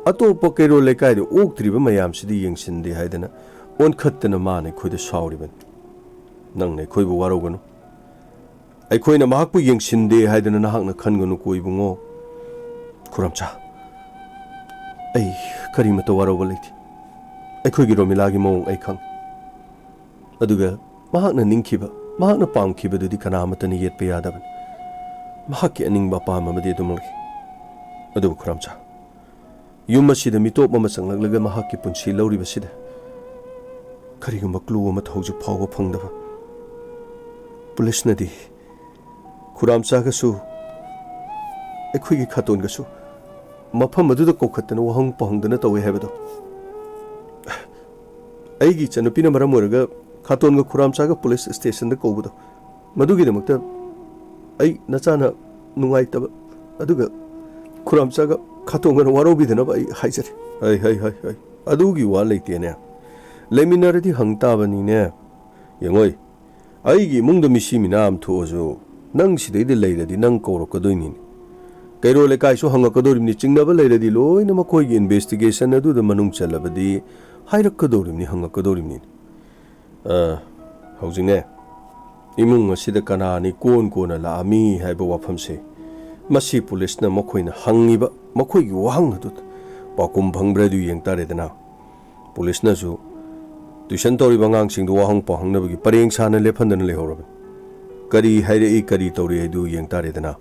ꯑꯇꯣꯞꯄ ꯀꯩꯔꯣꯜ ꯂꯩꯀꯥꯏꯗ ꯑꯣꯛꯇ꯭ꯔꯤꯕ ꯃꯌꯥꯝꯁꯤꯗꯤ ꯌꯦꯡꯁꯤꯟꯗꯦ ꯍꯥꯏꯗꯅ ꯑꯣꯟꯈꯠꯇꯅ ꯃꯥꯅ ꯑꯩꯈꯣꯏꯗ ꯁꯥꯎꯔꯤꯕꯅꯤ꯫ ꯅꯪꯅ ꯑꯩꯈꯣꯏꯕꯨ ꯋꯥꯔꯧꯒꯅꯨ꯫ ꯑꯩꯈꯣꯏꯅ ꯃꯍꯥꯛꯄꯨ ꯌꯦꯡꯁꯤꯟꯗꯦ ꯍꯥꯏꯗꯅ ꯅꯍꯥꯛꯅ ꯈꯟꯒꯅꯨꯀꯣ ꯏꯕꯨꯡꯉꯣ꯫ ꯈꯨꯔꯝꯆꯥ, ꯑꯩ ꯀꯔꯤꯃꯠꯇ ꯋꯥꯔꯧꯕ ꯂꯩꯇꯦ꯫ ꯑꯩꯈꯣꯏꯒꯤ ꯔꯣꯃꯤꯂꯥꯒꯤ ꯃꯑꯣꯡ ꯑꯩ ꯈꯪꯏ꯫ ꯑꯗꯨꯒ ꯃꯍꯥꯛꯅ ꯅꯤꯡꯈꯤꯕ, ꯃꯍꯥꯛꯅ ꯄꯥꯝꯈꯤꯕꯗꯨꯗꯤ ꯀꯅꯥ ꯑꯃꯠꯇꯅ ꯌꯦꯠꯄ ꯌꯥꯗꯕꯅꯤ꯫ ꯃꯍꯥꯛꯀꯤ ꯑꯅꯤꯡꯕ ꯑꯄꯥꯝꯕ ꯑꯃꯗꯤ ꯑꯗꯨꯝ ꯂꯩ꯫ ꯑꯗꯨꯕꯨ ꯈꯨꯔꯝꯆꯥ, ꯌꯨꯝ ꯑꯁꯤꯗ ꯃꯤꯇꯣꯞ ꯑꯃ ꯆꯪꯂꯛꯂꯒ ꯃꯍꯥꯛꯀꯤ ꯄꯨꯟꯁꯤ ꯂꯧꯔꯤꯕꯁꯤꯗ ꯀꯔꯤꯒꯨꯝꯕ clue ꯑꯃꯠꯇ ꯍꯧꯖꯤꯛ ꯐꯥꯎꯕ ꯐꯪꯗꯕ꯫ ꯄꯨꯂꯤꯁꯅꯗꯤ ꯈꯨꯔꯥꯝꯆꯥꯒꯁꯨ ꯑꯩꯈꯣꯏꯒꯤ ꯈꯥꯇꯣꯟꯒꯁꯨ ꯃꯐꯝ ꯑꯗꯨꯗ ꯀꯧꯈꯠꯇꯅ ꯋꯥꯍꯪ ꯄꯥꯎꯍꯪꯗꯅ ꯇꯧꯋꯦ ꯍꯥꯏꯕꯗꯣ꯫ ꯑꯩꯒꯤ ꯏꯆꯟꯅꯨꯄꯤꯅ ꯃꯔꯝ ꯑꯣꯏꯔꯒ ꯈꯥꯇꯣꯟꯒ ꯈꯨꯔꯥꯝꯆꯥꯒ ꯄꯨꯂꯤꯁ ꯁ꯭ꯇꯦꯁꯟꯗ ꯀꯧꯕꯗꯣ, ꯃꯗꯨꯒꯤꯗꯃꯛꯇ ꯑꯩ ꯅꯆꯥꯅ ꯅꯨꯡꯉꯥꯏꯇꯕ, ꯑꯗꯨꯒ ꯈꯨꯔꯥꯝꯆꯥꯒ ꯈꯥꯇꯣꯟꯒꯅ ꯋꯥꯔꯧꯕꯤꯗꯅꯕ ꯑꯩ ꯍꯥꯏꯖꯔꯤ꯫ ꯍꯩ, ꯍꯩ, ꯍꯩ, ꯍꯩ꯫ ꯑꯗꯨꯒꯤ ꯋꯥ ꯂꯩꯇꯦꯅꯦ꯫ ꯂꯩꯃꯤꯟꯅꯔꯗꯤ ꯍꯪ ꯇꯥꯕꯅꯤꯅꯦ꯫ ꯌꯦꯡꯉꯣꯏ, ꯑꯩꯒꯤ ꯏꯃꯨꯡꯗ ꯃꯤꯁꯤ ꯃꯤꯅꯥ ꯑꯃ ꯊꯣꯛꯑꯁꯨ, ꯅꯪ ꯁꯤꯗꯩꯗ ꯂꯩꯔꯗꯤ ꯅꯪ ꯀꯧꯔꯛꯀꯗꯣꯏꯅꯤꯅꯦ꯫ ꯀꯩꯔꯣꯜ ꯂꯩꯀꯥꯏꯁꯨ ꯍꯪꯉꯛꯀꯗꯧꯔꯤꯕꯅꯤ, ꯆꯤꯡꯅꯕ ꯂꯩꯔꯗꯤ ꯂꯣꯏꯅ ꯃꯈꯣꯏꯒꯤ investigation ꯑꯗꯨꯗ ꯃꯅꯨꯡ ꯆꯜꯂꯕꯗꯤ ꯍꯥꯏꯔꯛꯀꯗꯧꯔꯤꯕꯅꯤ, ꯍꯪꯉꯛꯀꯗꯧꯔꯤꯕꯅꯤ꯫ ꯑ, ꯍꯧꯖꯤꯛꯅꯦ, ꯏꯃꯨꯡ ꯑꯁꯤꯗ ꯀꯅꯥꯅ ꯏꯀꯣꯟ ꯀꯣꯟꯅ ꯂꯥꯛꯑꯝꯃꯤ ꯍꯥꯏꯕ ꯋꯥꯐꯝꯁꯦ, ꯃꯁꯤ ꯄꯨꯂꯤꯁꯅ ꯃꯈꯣꯏꯅ ꯍꯪꯉꯤꯕ, ꯃꯈꯣꯏꯒꯤ ꯋꯥꯍꯪ ꯑꯗꯨꯗ ꯄꯥꯎꯈꯨꯝ ꯐꯪꯕ꯭ꯔꯥ ꯑꯗꯨ ꯌꯦꯡ ꯇꯥꯔꯦꯗꯅ꯫ ꯄꯨꯂꯤꯁꯅꯁꯨ tuition ꯇꯧꯔꯤꯕ ꯑꯉꯥꯡꯁꯤꯡꯗꯨ ꯋꯥꯍꯪ ꯄꯥꯎꯍꯪꯅꯕꯒꯤ ꯄꯔꯦꯡ ꯁꯥꯅ ꯂꯦꯞꯍꯟꯗꯅ ꯂꯩꯍꯧꯔꯕꯅꯤ꯫ ꯀꯔꯤ ꯍꯥꯏꯔꯛꯏ, ꯀꯔꯤ ꯇꯧꯔꯤ ꯍꯥꯏꯗꯨ ꯌꯦꯡ ꯇꯥꯔꯦꯗꯅ꯫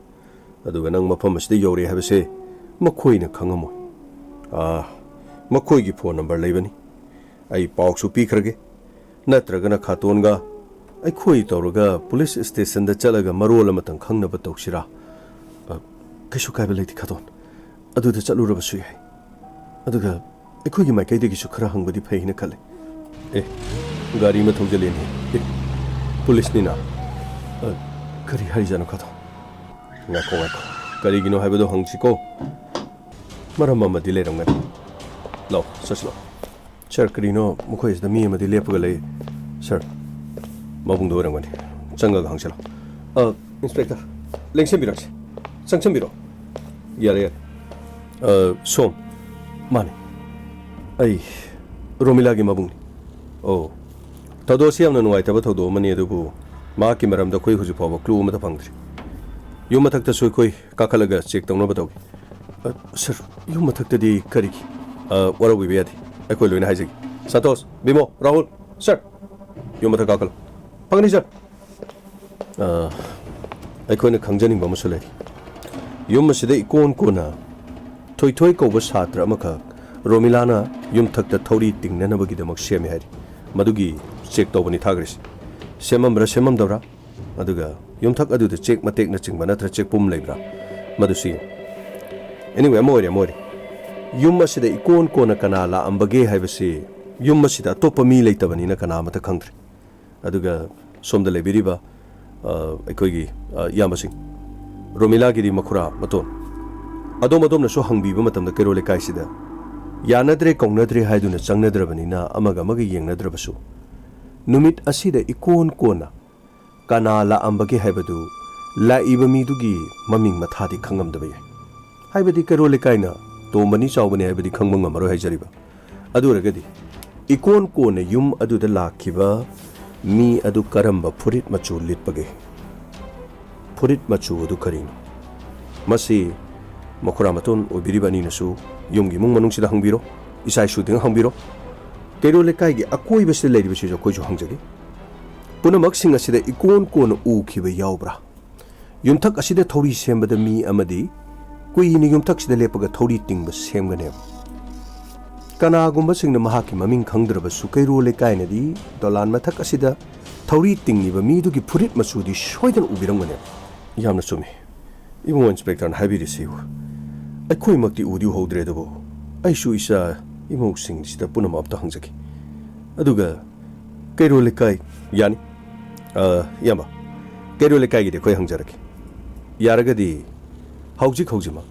ꯑꯗꯨꯒ ꯅꯪ ꯃꯐꯝ ꯑꯁꯤꯗ ꯌꯧꯔꯛꯑꯦ ꯍꯥꯏꯕꯁꯦ ꯃꯈꯣꯏꯅ ꯈꯪꯉꯝꯃꯣꯏ꯫ ꯑꯥ, ꯃꯈꯣꯏꯒꯤ phone number ꯂꯩꯕꯅꯤ꯫ ꯑꯩ ꯄꯥꯎꯁꯨ ꯄꯤꯈ꯭ꯔꯒꯦ꯫ ꯅꯠꯇ꯭ꯔꯒꯅ ꯈꯥꯇꯣꯟꯒ ꯑꯩꯈꯣꯏ ꯇꯧꯔꯒ ꯄꯨꯂꯤꯁ stationꯗ ꯆꯠꯂꯒ ꯃꯔꯣꯜ ꯑꯃꯇꯪ ꯈꯪꯅꯕ ꯇꯧꯁꯤꯔꯥ? ꯑ, ꯀꯩꯁꯨ ꯀꯥꯏꯕ ꯂꯩꯇꯦ ꯈꯥꯇꯣꯟ꯫ ꯑꯗꯨꯗ ꯆꯠꯂꯨꯔꯕꯁꯨ ꯌꯥꯏ꯫ ꯑꯗꯨꯒ ꯑꯩꯈꯣꯏꯒꯤ ꯃꯥꯏꯀꯩꯗꯒꯤꯁꯨ ꯈꯔ ꯍꯪꯕꯗꯤ ꯐꯩ ꯍꯥꯏꯅ ꯈꯜꯂꯤ꯫ ꯑꯦ, ꯒꯥꯔꯤ ꯑꯃ ꯊꯧꯖꯜꯂꯦꯅꯦ꯫ ꯑꯦ, ꯄꯨꯂꯤꯁꯅꯤꯅ꯫ ꯑ, ꯀꯔꯤ ꯍꯥꯏꯔꯤꯖꯥꯠꯅꯣ ꯈꯥꯇꯣꯟ? ꯉꯥꯏꯈꯣ, ꯉꯥꯏꯈꯣ꯫ ꯀꯔꯤꯒꯤꯅꯣ ꯍꯥꯏꯕꯗꯣ ꯍꯪꯁꯤꯀꯣ꯫ ꯃꯔꯝ ꯑꯃꯗꯤ ꯂꯩꯔꯝꯒꯅꯤ꯫ ꯂꯥꯎ, ꯆꯠꯁꯤ ꯂꯥꯎ꯫ Sir, ꯀꯔꯤꯅꯣ ꯃꯈꯣꯏ ꯑꯁꯤꯗ ꯃꯤ ꯑꯃꯗꯤ ꯂꯦꯞꯄꯒ ꯂꯩ? Sir, ꯃꯕꯨꯡꯗꯣ ꯑꯣꯏꯔꯝꯒꯅꯤ꯫ ꯆꯪꯉꯒ ꯍꯪꯁꯤꯜꯂꯣ꯫ ꯑ, Inspector, ꯂꯦꯡꯁꯤꯟꯕꯤꯔꯛꯁꯤ꯫ ꯆꯪꯁꯤꯟꯕꯤꯔꯣ꯫ ꯌꯥꯔꯦ, ꯌꯥꯔꯦ꯫ ꯑ, ꯁꯣꯝ꯫ ꯃꯥꯅꯦ꯫ ꯑꯩ ꯔꯣꯃꯤꯂꯥꯒꯤ ꯃꯕꯨꯡꯅꯤ꯫ ꯑꯣ꯫ ꯊꯧꯗꯣꯛ ꯑꯁꯤ ꯌꯥꯝꯅ ꯅꯨꯡꯉꯥꯏꯇꯕ ꯊꯧꯗꯣꯛ ꯑꯃꯅꯤ, ꯑꯗꯨꯕꯨ ꯃꯍꯥꯛꯀꯤ ꯃꯔꯝꯗ ꯑꯩꯈꯣꯏ ꯍꯧꯖꯤꯛ ꯐꯥꯎꯕ clue ꯑꯃꯠꯇ ꯐꯪꯗ꯭ꯔꯤ꯫ ꯌꯨꯝ ꯃꯊꯛꯇꯁꯨ ꯑꯩꯈꯣꯏ ꯀꯥꯈꯠꯂꯒ check ꯇꯧꯅꯕ ꯇꯧꯒꯦ꯫ ꯑ, sir, ꯌꯨꯝ ꯃꯊꯛꯇꯗꯤ ꯀꯔꯤꯒꯤ? ꯑ, ꯋꯥꯔꯧꯕꯤꯕ ꯌꯥꯗꯦ꯫ ꯑꯩꯈꯣꯏ ꯂꯣꯏꯅ ꯍꯥꯏꯖꯒꯦ꯫ ꯁꯟꯇꯣꯁ, ꯕꯤꯃꯣ, ꯔꯥꯍꯨꯜ, sir, ꯌꯨꯝ ꯃꯊꯛ ꯀꯥꯈꯠꯂꯨ꯫ ꯐꯪꯒꯅꯤ, sir꯫ ꯑ, ꯑꯩꯈꯣꯏꯅ ꯈꯪꯖꯅꯤꯡꯕ ꯑꯃꯁꯨ ꯂꯩꯔꯤ꯫ ꯌꯨꯝ ꯑꯁꯤꯗ ꯏꯀꯣꯟ ꯀꯣꯟꯅ ꯊꯣꯏꯊꯣꯏ ꯀꯧꯕ ꯁꯥꯇ꯭ꯔ ꯑꯃꯈꯛ ꯔꯣꯃꯤꯂꯥꯅ ꯌꯨꯝꯊꯛꯇ ꯊꯧꯔꯤ ꯇꯤꯡꯅꯅꯕꯒꯤꯗꯃꯛ ꯁꯦꯝꯃꯦ ꯍꯥꯏꯔꯤ꯫ ꯃꯗꯨꯒꯤ check ꯇꯧꯕꯅꯤ ꯊꯥꯈ꯭ꯔꯤꯁꯤ꯫ ꯁꯦꯝꯃꯝꯕ꯭ꯔꯥ ꯁꯦꯝꯃꯝꯗꯕ꯭ꯔꯥ? ꯑꯗꯨꯒ ꯌꯨꯝꯊꯛ ꯑꯗꯨꯗ ꯆꯦꯛ ꯃꯇꯦꯛꯅꯆꯤꯡꯕ ꯅꯠꯇ꯭ꯔ ꯆꯦꯛꯄꯨꯝ ꯂꯩꯕ꯭ꯔꯥ? ꯃꯗꯨꯁꯨ ꯌꯦꯡꯉꯨ꯫ Anyway, ꯑꯃ ꯑꯣꯏꯔꯦ, ꯑꯃ ꯑꯣꯏꯔꯦ꯫ ꯌꯨꯝ ꯑꯁꯤꯗ ꯏꯀꯣꯟ ꯀꯣꯟꯅ ꯀꯅꯥ ꯂꯥꯛꯑꯝꯕꯒꯦ ꯍꯥꯏꯕꯁꯤ ꯌꯨꯝ ꯑꯁꯤꯗ ꯑꯇꯣꯞꯄ ꯃꯤ ꯂꯩꯇꯕꯅꯤꯅ ꯀꯅꯥ ꯑꯃꯠꯇ ꯈꯪꯗ꯭ꯔꯦ꯫ ꯑꯗꯨꯒ ꯁꯣꯝꯗ ꯂꯩꯕꯤꯔꯤꯕ, ꯑ, ꯑꯩꯈꯣꯏꯒꯤ, ꯑ, ꯏꯌꯥꯝꯕꯁꯤꯡ, ꯔꯣꯃꯤꯂꯥꯒꯤꯗꯤ ꯃꯈꯨꯔꯥ ꯃꯇꯣꯟ꯫ ꯑꯗꯣꯝ ꯑꯗꯣꯝꯅꯁꯨ ꯍꯪꯕꯤꯕ ꯃꯇꯝꯗ ꯀꯩꯔꯣꯜ ꯂꯩꯀꯥꯏꯁꯤꯗ ꯌꯥꯅꯗ꯭ꯔꯦ ꯀꯧꯅꯗ꯭ꯔꯦ ꯍꯥꯏꯗꯨꯅ ꯆꯪꯅꯗ꯭ꯔꯕꯅꯤꯅ ꯑꯃꯒ ꯑꯃꯒ ꯌꯦꯡꯅꯗ꯭ꯔꯕꯁꯨ, ꯅꯨꯃꯤꯠ ꯑꯁꯤꯗ ꯏꯀꯣꯟ ꯀꯣꯟꯅ ꯀꯅꯥ ꯂꯥꯛꯑꯝꯕꯒꯦ ꯍꯥꯏꯕꯗꯨ ꯂꯥꯛꯏꯕ ꯃꯤꯗꯨꯒꯤ ꯃꯃꯤꯡ ꯃꯊꯥꯗꯤ ꯈꯪꯉꯝꯗꯕ ꯌꯥꯏ꯫ ꯍꯥꯏꯕꯗꯤ ꯀꯩꯔꯣꯜ ꯂꯩꯀꯥꯏꯅ ꯇꯣꯝꯕꯅꯤ ꯆꯥꯎꯕꯅꯤ ꯍꯥꯏꯕꯗꯤ ꯈꯪꯕ ꯉꯝꯃꯔꯣꯏ ꯍꯥꯏꯖꯔꯤꯕ꯫ ꯑꯗꯨ ꯑꯣꯏꯔꯒꯗꯤ ꯏꯀꯣꯟ ꯀꯣꯟꯅ ꯌꯨꯝ ꯑꯗꯨꯗ ꯂꯥꯛꯈꯤꯕ ꯃꯤ ꯑꯗꯨ ꯀꯔꯝꯕ ꯐꯨꯔꯤꯠ ꯃꯆꯨ ꯂꯤꯠꯄꯒꯦ? ꯐꯨꯔꯤꯠ ꯃꯆꯨ ꯑꯗꯨ ꯀꯔꯤꯅꯣ? ꯃꯁꯤ ꯃꯈꯨꯔꯥ ꯃꯇꯣꯟ ꯑꯣꯏꯕꯤꯔꯤꯕ ꯑꯅꯤꯅꯁꯨ ꯌꯨꯝꯒꯤ ꯏꯃꯨꯡ ꯃꯅꯨꯡꯁꯤꯗ ꯍꯪꯕꯤꯔꯣ, ꯏꯆꯥ ꯏꯁꯨꯗ ꯍꯪꯕꯤꯔꯣ, ꯀꯩꯔꯣꯜ ꯂꯩꯀꯥꯏꯒꯤ ꯑꯀꯣꯏꯕꯁꯤꯗ ꯂꯩꯔꯤꯕꯁꯤꯁꯨ ꯑꯩꯈꯣꯏꯁꯨ ꯍꯪꯖꯒꯦ꯫ ꯄꯨꯝꯅꯃꯛꯁꯤꯡ ꯑꯁꯤꯗ ꯏꯀꯣꯟ ꯀꯣꯟꯅ ꯎꯈꯤꯕ ꯌꯥꯎꯕ꯭ꯔꯥ? ꯌꯨꯝꯊꯛ ꯑꯁꯤꯗ ꯊꯧꯔꯤ ꯁꯦꯝꯕꯗ ꯃꯤ ꯑꯃꯗꯤ ꯀꯨꯏꯅ ꯌꯨꯝꯊꯛꯁꯤꯗ ꯂꯦꯞꯄꯒ ꯊꯧꯔꯤ ꯇꯤꯡꯕ ꯁꯦꯝꯒꯅꯦꯕ꯫ ꯀꯅꯥꯒꯨꯝꯕꯁꯤꯡꯅ ꯃꯍꯥꯛꯀꯤ ꯃꯃꯤꯡ ꯈꯪꯗ꯭ꯔꯕꯁꯨ ꯀꯩꯔꯣꯜ ꯂꯩꯀꯥꯏꯅꯗꯤ ꯗꯣꯂꯥꯟ ꯃꯊꯛ ꯑꯁꯤꯗ ꯊꯧꯔꯤ ꯇꯤꯡꯂꯤꯕ ꯃꯤꯗꯨꯒꯤ ꯐꯨꯔꯤꯠ ꯃꯆꯨꯗꯤ ꯁꯣꯏꯗꯅ ꯎꯕꯤꯔꯝꯒꯅꯦꯕ꯫ ꯌꯥꯝꯅ ꯆꯨꯝꯃꯤ꯫ ꯏꯕꯨꯡꯉꯣ ꯏꯟꯁꯄꯦꯛꯇꯔꯅ ꯍꯥꯏꯕꯤꯔꯤꯁꯤ ꯑꯩꯈꯣꯏꯃꯛꯇꯤ ꯎꯗꯤ ꯎꯍꯧꯗ꯭ꯔꯦ, ꯑꯗꯨꯕꯨ ꯑꯩꯁꯨ ꯏꯆꯥ ꯏꯃꯧꯁꯤꯡꯁꯤꯗ ꯄꯨꯝꯅꯃꯛ ꯑꯝꯇ ꯍꯪꯖꯒꯦ꯫ ꯑꯗꯨꯒ ꯀꯩꯔꯣꯜ ꯂꯩꯀꯥꯏ, ꯌꯥꯅꯤ꯫ ꯑ, ꯏꯌꯥꯝꯕ, ꯀꯩꯔꯣꯜ ꯂꯩꯀꯥꯏꯒꯤꯗꯤ ꯑꯩꯈꯣꯏ ꯍꯪꯖꯔꯒꯦ꯫ ꯌꯥꯔꯒꯗꯤ ꯍꯧꯖꯤꯛ ꯍꯧꯖꯤꯛꯃꯛ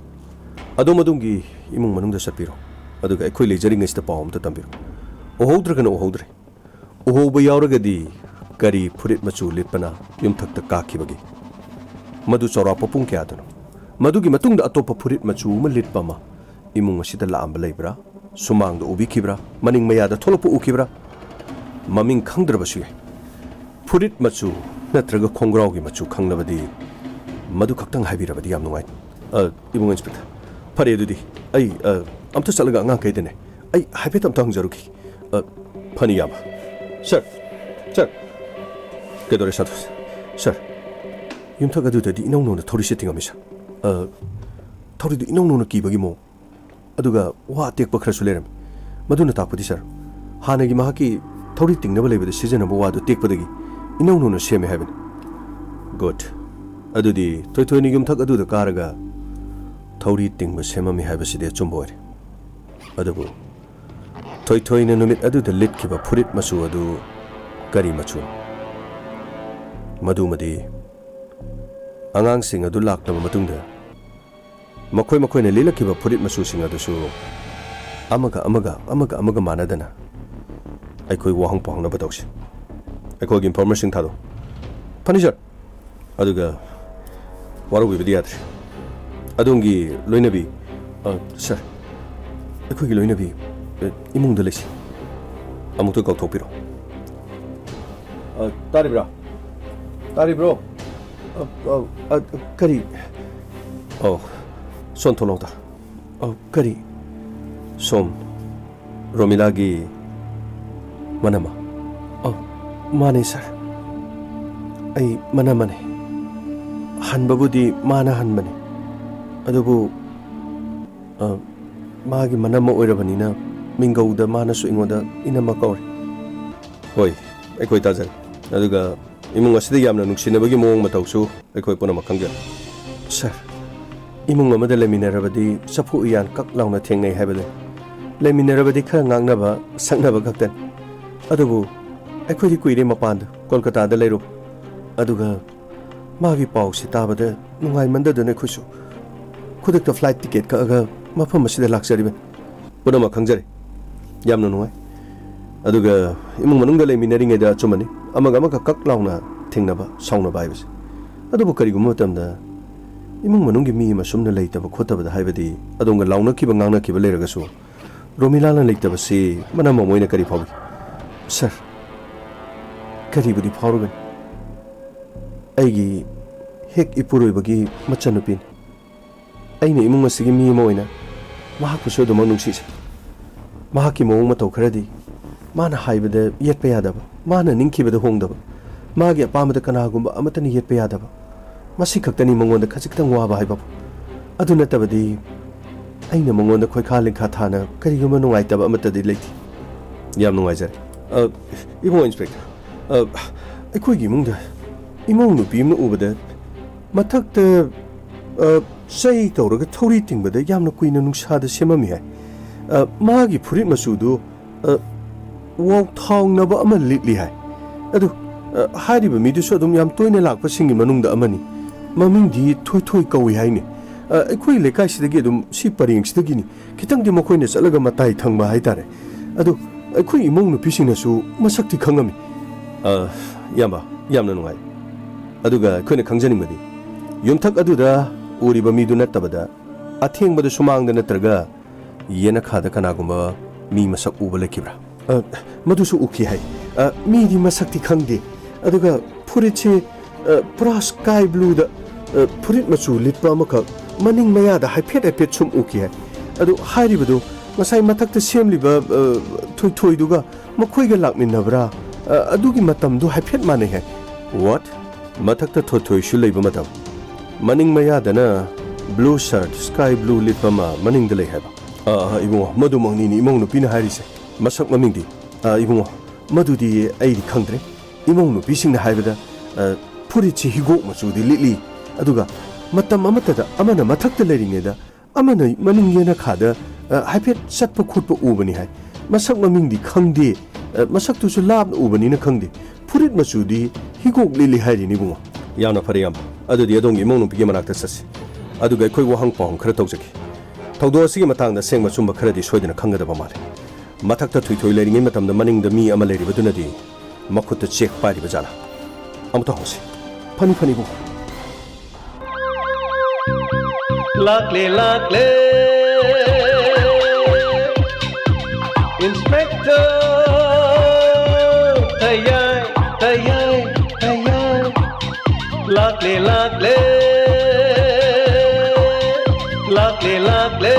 ꯑꯗꯣꯝ ꯑꯗꯣꯝꯒꯤ ꯏꯃꯨꯡ ꯃꯅꯨꯡꯗ ꯆꯠꯄꯤꯔꯣ, ꯑꯗꯨꯒ ꯑꯩꯈꯣꯏ ꯂꯩꯖꯔꯤꯉꯩꯁꯤꯗ ꯄꯥꯎ ꯑꯝꯇ ꯇꯝꯕꯤꯔꯣ꯫ ꯎꯍꯧꯗ꯭ꯔꯒꯅ ꯎꯍꯧꯗ꯭ꯔꯦ, ꯎꯍꯧꯕ ꯌꯥꯎꯔꯒꯗꯤ ꯀꯔꯤ ꯐꯨꯔꯤꯠ ꯃꯆꯨ ꯂꯤꯠꯄꯅ ꯌꯨꯝꯊꯛꯇ ꯀꯥꯈꯤꯕꯒꯦ? ꯃꯗꯨ ꯆꯥꯎꯔꯥꯛꯄ ꯄꯨꯡ ꯀꯌꯥꯗꯅꯣ? ꯃꯗꯨꯒꯤ ꯃꯇꯨꯡꯗ ꯑꯇꯣꯞꯄ ꯐꯨꯔꯤꯠ ꯃꯆꯨ ꯑꯃ ꯂꯤꯠꯄ ꯑꯃ ꯏꯃꯨꯡ ꯑꯁꯤꯗ ꯂꯥꯛꯑꯝꯕ ꯂꯩꯕ꯭ꯔꯥ? ꯁꯨꯃꯥꯡꯗ ꯎꯕꯤꯈꯤꯕ꯭ꯔꯥ? ꯃꯅꯤꯡ ꯃꯌꯥꯗ ꯊꯣꯛꯂꯛꯄ ꯎꯈꯤꯕ꯭ꯔꯥ? ꯃꯃꯤꯡ ꯈꯪꯗ꯭ꯔꯕꯁꯨ ꯌꯥꯏ꯫ ꯐꯨꯔꯤꯠ ꯃꯆꯨ ꯅꯠꯇ꯭ꯔꯒ ꯈꯣꯡꯒ꯭ꯔꯥꯎꯒꯤ ꯃꯆꯨ ꯈꯪꯂꯕꯗꯤ ꯃꯗꯨ ꯈꯛꯇꯪ ꯍꯥꯏꯕꯤꯔꯕꯗꯤ ꯌꯥꯝ ꯅꯨꯡꯉꯥꯏ꯫ ꯑ, ꯏꯕꯨꯡ ꯏꯟꯁꯄꯦꯛꯇꯔ, ꯐꯔꯦ ꯑꯗꯨꯗꯤ ꯑꯩ, ꯑ, ꯑꯝꯇ ꯆꯠꯂꯒ ꯑꯉꯥꯡꯈꯩꯗꯅꯦ ꯑꯩ ꯍꯥꯏꯐꯦꯠ ꯑꯝꯇ ꯍꯪꯖꯔꯨꯈꯤ꯫ ꯑ, ꯐꯅꯤ ꯏꯌꯥꯝꯕ꯫ ꯁꯥꯔ, ꯁꯥꯔ꯫ ꯀꯩꯗꯧꯔꯦ ꯁꯥꯟꯇꯣꯁ? ꯁꯥꯔ, ꯌꯨꯝꯊꯛ ꯑꯗꯨꯗꯗꯤ ꯏꯅꯧ ꯅꯧꯅ ꯊꯧꯔꯤꯁꯦ ꯇꯤꯡꯉꯝꯃꯤ ꯁꯥꯔ꯫ ꯑ, ꯊꯧꯔꯤꯗꯨ ꯏꯅꯧ ꯅꯧꯅ ꯀꯤꯕꯒꯤ ꯃꯑꯣꯡ꯫ ꯑꯗꯨꯒ ꯋꯥ ꯑꯇꯦꯛꯄ ꯈꯔꯁꯨ ꯂꯩꯔꯝꯃꯤ꯫ ꯃꯗꯨꯅ ꯇꯥꯛꯄꯗꯤ ꯁꯥꯔ, ꯍꯥꯟꯅꯒꯤ ꯃꯍꯥꯛꯀꯤ ꯊꯧꯔꯤ ꯇꯤꯡꯅꯕ ꯂꯩꯕꯗ ꯁꯤꯖꯤꯟꯅꯕ ꯋꯥꯗꯨ ꯇꯦꯛꯄꯗꯒꯤ ꯏꯅꯧ ꯅꯧꯅ ꯁꯦꯝꯃꯦ ꯍꯥꯏꯕꯅꯤ꯫ ꯒꯨꯗ꯫ ꯑꯗꯨꯗꯤ ꯊꯣꯏꯊꯣꯏꯅ ꯌꯨꯝꯊꯛ ꯑꯗꯨꯗ ꯀꯥꯔꯒ ꯊꯧꯔꯤ ꯇꯤꯡꯕ ꯁꯦꯝꯃꯝꯃꯤ ꯍꯥꯏꯕꯁꯤꯗꯤ ꯑꯆꯨꯝꯕ ꯑꯣꯏꯔꯦ꯫ ꯑꯗꯨꯕꯨ ꯊꯣꯏꯊꯣꯏꯅ ꯅꯨꯃꯤꯠ ꯑꯗꯨꯗ ꯂꯤꯠꯈꯤꯕ ꯐꯨꯔꯤꯠ ꯃꯆꯨ ꯑꯗꯨ ꯀꯔꯤ ꯃꯆꯨꯅꯣ? ꯃꯗꯨꯃꯗꯤ ꯑꯉꯥꯡꯁꯤꯡ ꯑꯗꯨ ꯂꯥꯛꯂꯕ ꯃꯇꯨꯡꯗ ꯃꯈꯣꯏ ꯃꯈꯣꯏꯅ ꯂꯤꯠꯂꯛꯈꯤꯕ ꯐꯨꯔꯤꯠ ꯃꯆꯨꯁꯤꯡ ꯑꯗꯨꯁꯨ ꯑꯃꯒ ꯑꯃꯒ, ꯑꯃꯒ ꯑꯃꯒ ꯃꯥꯟꯅꯗꯅ ꯑꯩꯈꯣꯏ ꯋꯥꯍꯪ ꯄꯥꯎꯍꯪꯅꯕ ꯇꯧꯁꯤ꯫ ꯑꯩꯈꯣꯏꯒꯤ ꯏꯟꯐꯣꯔꯃꯔꯁꯤꯡ ꯊꯥꯗꯣꯛ꯫ ꯐꯅꯤ, ꯁꯥꯔ꯫ ꯑꯗꯨꯒ ꯋꯥꯔꯧꯕꯤꯕꯗꯤ ꯌꯥꯗ꯭ꯔꯦ꯫ ꯑꯗꯣꯝꯒꯤ ꯂꯣꯏꯅꯕꯤ, ꯑ, ꯁꯥꯔ, ꯑꯩꯈꯣꯏꯒꯤ ꯂꯣꯏꯅꯕꯤ, ꯑ, ꯏꯃꯨꯡꯗ ꯂꯩꯁꯤ꯫ ꯑꯃꯨꯛꯇ ꯀꯧꯊꯣꯛꯄꯤꯔꯣ꯫ ꯑ, ꯇꯥꯔꯤꯕ꯭ꯔꯥ? ꯇꯥꯔꯤꯕ꯭ꯔꯣ? ꯑ, ꯑ, ꯑ, ꯀꯔꯤ? ꯑꯣ, ꯁꯣꯝ ꯊꯣꯛꯂꯛꯑꯣꯗ꯫ ꯑ, ꯀꯔꯤ? ꯁꯣꯝ ꯔꯣꯃꯤꯂꯥꯒꯤ ꯃꯅꯝꯃ? ꯑ, ꯃꯥꯅꯦ, ꯁꯥꯔ꯫ ꯑꯩ ꯃꯅꯝꯃꯅꯦ꯫ ꯍꯟꯕꯕꯨꯗꯤ ꯃꯥꯅ ꯍꯟꯕꯅꯦ꯫ ꯑꯗꯨꯕꯨ, ꯑ, ꯃꯥꯒꯤ ꯃꯅꯝꯃ ꯑꯣꯏꯔꯕꯅꯤꯅ ꯃꯤꯡꯒꯧꯗ ꯃꯥꯅꯁꯨ ꯑꯩꯉꯣꯟꯗ ꯏꯅꯝꯃ ꯀꯧꯔꯦ꯫ ꯍꯣꯏ, ꯑꯩꯈꯣꯏ ꯇꯥꯖꯔꯦ꯫ ꯑꯗꯨꯒ ꯏꯃꯨꯡ ꯑꯁꯤꯗ ꯌꯥꯝꯅ ꯅꯨꯡꯁꯤꯅꯕꯒꯤ ꯃꯑꯣꯡ ꯃꯇꯧꯁꯨ ꯑꯩꯈꯣꯏ ꯄꯨꯝꯅꯃꯛ ꯈꯪꯖꯔꯦ꯫ ꯁꯥꯔ, ꯏꯃꯨꯡ ꯑꯃꯗ ꯂꯩꯃꯤꯟꯅꯔꯕꯗꯤ ꯆꯐꯨ ꯎꯌꯥꯟ ꯀꯛ ꯂꯥꯎꯅ ꯊꯦꯡꯅꯩ ꯍꯥꯏꯕꯗꯨꯅꯤ꯫ ꯂꯩꯃꯤꯟꯅꯔꯕꯗꯤ ꯈꯔ ꯉꯥꯡꯅꯕ, ꯁꯛꯅꯕ ꯈꯛꯇꯅꯤ꯫ ꯑꯗꯨꯕꯨ ꯑꯩꯈꯣꯏꯗꯤ ꯀꯨꯏꯔꯦ ꯃꯄꯥꯟꯗ, ꯀꯣꯜꯀꯇꯥꯗ ꯂꯩꯔꯨꯕ꯫ ꯑꯗꯨꯒ ꯃꯥꯒꯤ ꯄꯥꯎꯁꯦ ꯇꯥꯕꯗ ꯅꯨꯡꯉꯥꯏꯃꯟꯗꯗꯅ ꯑꯩꯈꯣꯏꯁꯨ ꯈꯨꯗꯛꯇ ꯐ꯭ꯂꯥꯏꯠ ꯇꯤꯀꯦꯠ ꯀꯛꯑꯒ ꯃꯐꯝ ꯑꯁꯤꯗ ꯂꯥꯛꯆꯔꯤꯕꯅꯤ꯫ ꯄꯨꯝꯅꯃꯛ ꯈꯪꯖꯔꯦ꯫ ꯌꯥꯝꯅ ꯅꯨꯡꯉꯥꯏ꯫ ꯑꯗꯨꯒ ꯏꯃꯨꯡ ꯃꯅꯨꯡꯗ ꯂꯩꯃꯤꯟꯅꯔꯤꯉꯩꯗ ꯑꯆꯨꯝꯕꯅꯤ, ꯑꯃꯒ ꯑꯃꯒ ꯀꯛ ꯂꯥꯎꯅ ꯊꯦꯡꯅꯕ, ꯁꯥꯎꯅꯕ ꯍꯥꯏꯕꯁꯦ꯫ ꯑꯗꯨꯕꯨ ꯀꯔꯤꯒꯨꯝꯕ ꯃꯇꯝꯗ ꯏꯃꯨꯡ ꯃꯅꯨꯡꯒꯤ ꯃꯤ ꯑꯃ ꯁꯨꯝꯅ ꯂꯩꯇꯕ ꯈꯣꯠꯇꯕꯗ ꯍꯥꯏꯕꯗꯤ ꯑꯗꯣꯝꯒ ꯂꯥꯎꯅꯈꯤꯕ ꯉꯥꯡꯅꯈꯤꯕ ꯂꯩꯔꯒꯁꯨ ꯔꯣꯃꯤꯂꯥꯅ ꯂꯩꯇꯕꯁꯤ ꯃꯅꯝ ꯑꯃ ꯑꯣꯏꯅ ꯀꯔꯤ ꯐꯥꯎꯏ? ꯁꯥꯔ, ꯀꯔꯤꯕꯨꯗꯤ ꯐꯥꯎꯔꯨꯒꯅꯤ? ꯑꯩꯒꯤ ꯍꯦꯛ ꯏꯄꯨꯔꯣꯏꯕꯒꯤ ꯃꯆꯟꯅꯨꯄꯤꯅꯤ꯫ ꯑꯩꯅ ꯏꯃꯨꯡ ꯑꯁꯤꯒꯤ ꯃꯤ ꯑꯃ ꯑꯣꯏꯅ ꯃꯍꯥꯛꯄꯨꯁꯨ ꯑꯗꯨꯃꯛ ꯅꯨꯡꯁꯤꯖꯩ꯫ ꯃꯍꯥꯛꯀꯤ ꯃꯑꯣꯡ ꯃꯇꯧ ꯈꯔꯗꯤ ꯃꯥꯅ ꯍꯥꯏꯕꯗ ꯌꯦꯠꯄ ꯌꯥꯗꯕ, ꯃꯥꯅ ꯅꯤꯡꯈꯤꯕꯗ ꯍꯣꯡꯗꯕ, ꯃꯥꯒꯤ ꯑꯄꯥꯝꯕꯗ ꯀꯅꯥꯒꯨꯝꯕ ꯑꯃꯠꯇꯅ ꯌꯦꯠꯄ ꯌꯥꯗꯕ, ꯃꯁꯤ ꯈꯛꯇꯅꯤ ꯃꯉꯣꯟꯗ ꯈꯖꯤꯛꯇꯪ ꯋꯥꯕ ꯍꯥꯏꯕꯕꯨ꯫ ꯑꯗꯨ ꯅꯠꯇꯕꯗꯤ ꯑꯩꯅ ꯃꯉꯣꯟꯗ ꯈꯣꯏꯈꯥ ꯂꯤꯡꯈꯥ ꯊꯥꯅ ꯀꯔꯤꯒꯨꯝꯕ ꯅꯨꯡꯉꯥꯏꯇꯕ ꯑꯃꯠꯇꯗꯤ ꯂꯩꯇꯦ꯫ ꯌꯥꯝ ꯅꯨꯡꯉꯥꯏꯖꯔꯦ꯫ ꯑ, ꯏꯕꯨꯡꯉꯣ ꯏꯟꯁꯄꯦꯛꯇꯔ, ꯑ, ꯑꯩꯈꯣꯏꯒꯤ ꯏꯃꯨꯡꯗ ꯏꯃꯧ ꯅꯨꯄꯤ ꯑꯃ ꯎꯕꯗ ꯃꯊꯛꯇ, ꯑ, ꯆꯩ ꯇꯧꯔꯒ ꯊꯧꯔꯤ ꯇꯤꯡꯕꯗ ꯌꯥꯝꯅ ꯀꯨꯏꯅ ꯅꯨꯡꯁꯥꯗ ꯁꯦꯝꯃꯝꯃꯤ ꯍꯥꯏ꯫ ꯑ, ꯃꯥꯒꯤ ꯐꯨꯔꯤꯠ ꯃꯆꯨꯗꯨ, ꯑ, ꯋꯥꯎꯊꯥꯎꯅꯕ ꯑꯃ ꯂꯤꯠꯂꯤ ꯍꯥꯏ꯫ ꯑꯗꯨ, ꯑ, ꯍꯥꯏꯔꯤꯕ ꯃꯤꯗꯨꯁꯨ ꯑꯗꯨꯝ ꯌꯥꯝ ꯇꯣꯏꯅ ꯂꯥꯛꯄꯁꯤꯡꯒꯤ ꯃꯅꯨꯡꯗ ꯑꯃꯅꯤ꯫ ꯃꯃꯤꯡꯗꯤ ꯊꯣꯏꯊꯣꯏ ꯀꯧꯏ ꯍꯥꯏꯅꯤ꯫ ꯑ, ꯑꯩꯈꯣꯏ ꯂꯩꯀꯥꯏꯁꯤꯗꯒꯤ ꯑꯗꯨꯝ, ꯁꯤ ꯄꯔꯦꯡꯁꯤꯗꯒꯤꯅꯤ꯫ ꯈꯤꯇꯪꯗꯤ ꯃꯈꯣꯏꯅ ꯆꯠꯂꯒ ꯃꯇꯥꯏ ꯊꯪꯕ ꯍꯥꯏꯇꯥꯔꯦ꯫ ꯑꯗꯣ ꯑꯩꯈꯣꯏ ꯏꯃꯧ ꯅꯨꯄꯤꯁꯤꯡꯅꯁꯨ ꯃꯁꯛꯇꯤ ꯈꯪꯉꯝꯃꯤ꯫ ꯑ, ꯏꯌꯥꯝꯕ, ꯌꯥꯝꯅ ꯅꯨꯡꯉꯥꯏ꯫ ꯑꯗꯨꯒ ꯑꯩꯈꯣꯏꯅ ꯈꯪꯖꯅꯤꯡꯕꯗꯤ, ꯌꯨꯝꯊꯛ ꯑꯗꯨꯗ ꯎꯔꯤꯕ ꯃꯤꯗꯨ ꯅꯠꯇꯕꯗ ꯑꯊꯦꯡꯕꯗ ꯁꯨꯃꯥꯡꯗ ꯅꯠꯇ꯭ꯔꯒ ꯌꯦꯅꯈꯥꯗ ꯀꯅꯥꯒꯨꯝꯕ ꯃꯤ ꯃꯁꯛ ꯎꯕ ꯂꯩꯈꯤꯕ꯭ꯔꯥ? ꯑ, ꯃꯗꯨꯁꯨ ꯎꯈꯤ ꯍꯥꯏ꯫ ꯑ, ꯃꯤꯗꯤ ꯃꯁꯛꯇꯤ ꯈꯪꯗꯦ꯫ ꯑꯗꯨꯒ ꯐꯨꯔꯤꯠꯁꯦ, ꯑ, ꯄꯨꯔꯥ ꯁ꯭ꯀꯥꯏ ꯕ꯭ꯂꯨꯗ, ꯑ, ꯐꯨꯔꯤꯠ ꯃꯆꯨ ꯂꯤꯠꯄ ꯑꯃꯈꯛ ꯃꯅꯤꯡ ꯃꯌꯥꯗ ꯍꯥꯏꯐꯦꯠ ꯍꯥꯏꯐꯦꯠ ꯁꯨꯝ ꯎꯈꯤ ꯍꯥꯏ꯫ ꯑꯗꯨ ꯍꯥꯏꯔꯤꯕꯗꯨ ꯉꯁꯥꯏ ꯃꯊꯛꯇ ꯁꯦꯝꯂꯤꯕ, ꯑ, ꯊꯣꯏꯊꯣꯏꯗꯨꯒ ꯃꯈꯣꯏꯒ ꯂꯥꯛꯃꯤꯟꯅꯕ꯭ꯔꯥ? ꯑ, ꯑꯗꯨꯒꯤ ꯃꯇꯝꯗꯨ ꯍꯥꯏꯐꯦꯠ ꯃꯥꯟꯅꯩ ꯍꯥꯏ꯫ What? ꯃꯊꯛꯇ ꯊꯣꯏꯊꯣꯏꯁꯨ ꯂꯩꯕ ꯃꯇꯝ? ꯃꯅꯤꯡ ꯃꯌꯥꯗꯅ ꯕ꯭ꯂꯨ ꯁꯔꯠ, ꯁ꯭ꯀꯥꯏ ꯕ꯭ꯂꯨ ꯂꯤꯠꯄ ꯑꯃ ꯃꯅꯤꯡꯗ ꯂꯩ ꯍꯥꯏꯕ? ꯑ, ꯑ, ꯏꯕꯨꯡꯉꯣ, ꯃꯗꯨꯃꯛꯅꯤꯅꯦ ꯏꯃꯧ ꯅꯨꯄꯤꯅ ꯍꯥꯏꯔꯤꯁꯦ꯫ ꯃꯁꯛ ꯃꯃꯤꯡꯗꯤ? ꯑ, ꯏꯕꯨꯡꯉꯣ, ꯃꯗꯨꯗꯤ ꯑꯩꯗꯤ ꯈꯪꯗ꯭ꯔꯦ꯫ ꯏꯃꯧ ꯅꯨꯄꯤꯁꯤꯡꯅ ꯍꯥꯏꯕꯗ, ꯑ, ꯐꯨꯔꯤꯠꯁꯤ ꯍꯤꯒꯣꯛ ꯃꯆꯨꯗꯤ ꯂꯤꯠꯂꯤ, ꯑꯗꯨꯒ ꯃꯇꯝ ꯑꯃꯠꯇꯗ ꯑꯃꯅ ꯃꯊꯛꯇ ꯂꯩꯔꯤꯉꯩꯗ ꯑꯃꯅ ꯃꯅꯤꯡ ꯌꯦꯅꯈꯥꯗ, ꯑ, ꯍꯥꯏꯐꯦꯠ ꯆꯠꯄ ꯈꯣꯠꯄ ꯎꯕꯅꯤ ꯍꯥꯏ꯫ ꯃꯁꯛ ꯃꯃꯤꯡꯗꯤ ꯈꯪꯗꯦ, ꯑ, ꯃꯁꯛꯇꯨꯁꯨ ꯂꯥꯞꯅ ꯎꯕꯅꯤꯅ ꯈꯪꯗꯦ꯫ ꯐꯨꯔꯤꯠ ꯃꯆꯨꯗꯤ ꯍꯤꯒꯣꯛ ꯂꯤꯠꯂꯤ ꯍꯥꯏꯔꯤꯅꯤ, ꯏꯕꯨꯡꯉꯣ꯫ ꯌꯥꯝꯅ ꯐꯔꯦ, ꯏꯌꯥꯝꯕ꯫ ꯑꯗꯨꯗꯤ ꯑꯗꯣꯝꯒꯤ ꯏꯃꯧ ꯅꯨꯄꯤꯒꯤ ꯃꯅꯥꯛꯇ ꯆꯠꯁꯤ꯫ ꯑꯗꯨꯒ ꯑꯩꯈꯣꯏ ꯋꯥꯍꯪ ꯄꯥꯎꯍꯪ ꯈꯔ ꯇꯧꯖꯒꯦ꯫ ꯊꯧꯗꯣꯛ ꯑꯁꯤꯒꯤ ꯃꯇꯥꯡꯗ ꯑꯁꯦꯡꯕ ꯑꯆꯨꯝꯕ ꯈꯔꯗꯤ ꯁꯣꯏꯗꯅ ꯈꯪꯒꯗꯕ ꯃꯥꯜꯂꯤ꯫ ꯃꯊꯛꯇ ꯊꯣꯏꯊꯣꯏ ꯂꯩꯔꯤꯉꯩ ꯃꯇꯝꯗ ꯃꯅꯤꯡꯗ ꯃꯤ ꯑꯃ ꯂꯩꯔꯤꯕꯗꯨꯅꯗꯤ ꯃꯈꯨꯠꯇ ꯆꯦꯛ ꯄꯥꯏꯔꯤꯕ ꯖꯥꯠꯂꯥ? ꯑꯃꯨꯛꯇ ꯍꯪꯁꯤ꯫ ꯐꯅꯤ, ꯐꯅꯤ, ꯏꯕꯨꯡꯉꯣ꯫ ꯂꯥꯛꯂꯦ, ꯂꯥꯛꯂꯦ, ꯏꯟꯁꯄꯦꯛꯇꯔ ꯇꯌꯥꯏ, ꯇꯌꯥꯏ, ꯇꯌꯥꯏ꯫ ꯂꯥꯛꯂꯦ, ꯂꯥꯛꯂꯦ, ꯂꯥꯛꯂꯦ, ꯂꯥꯛꯂꯦ,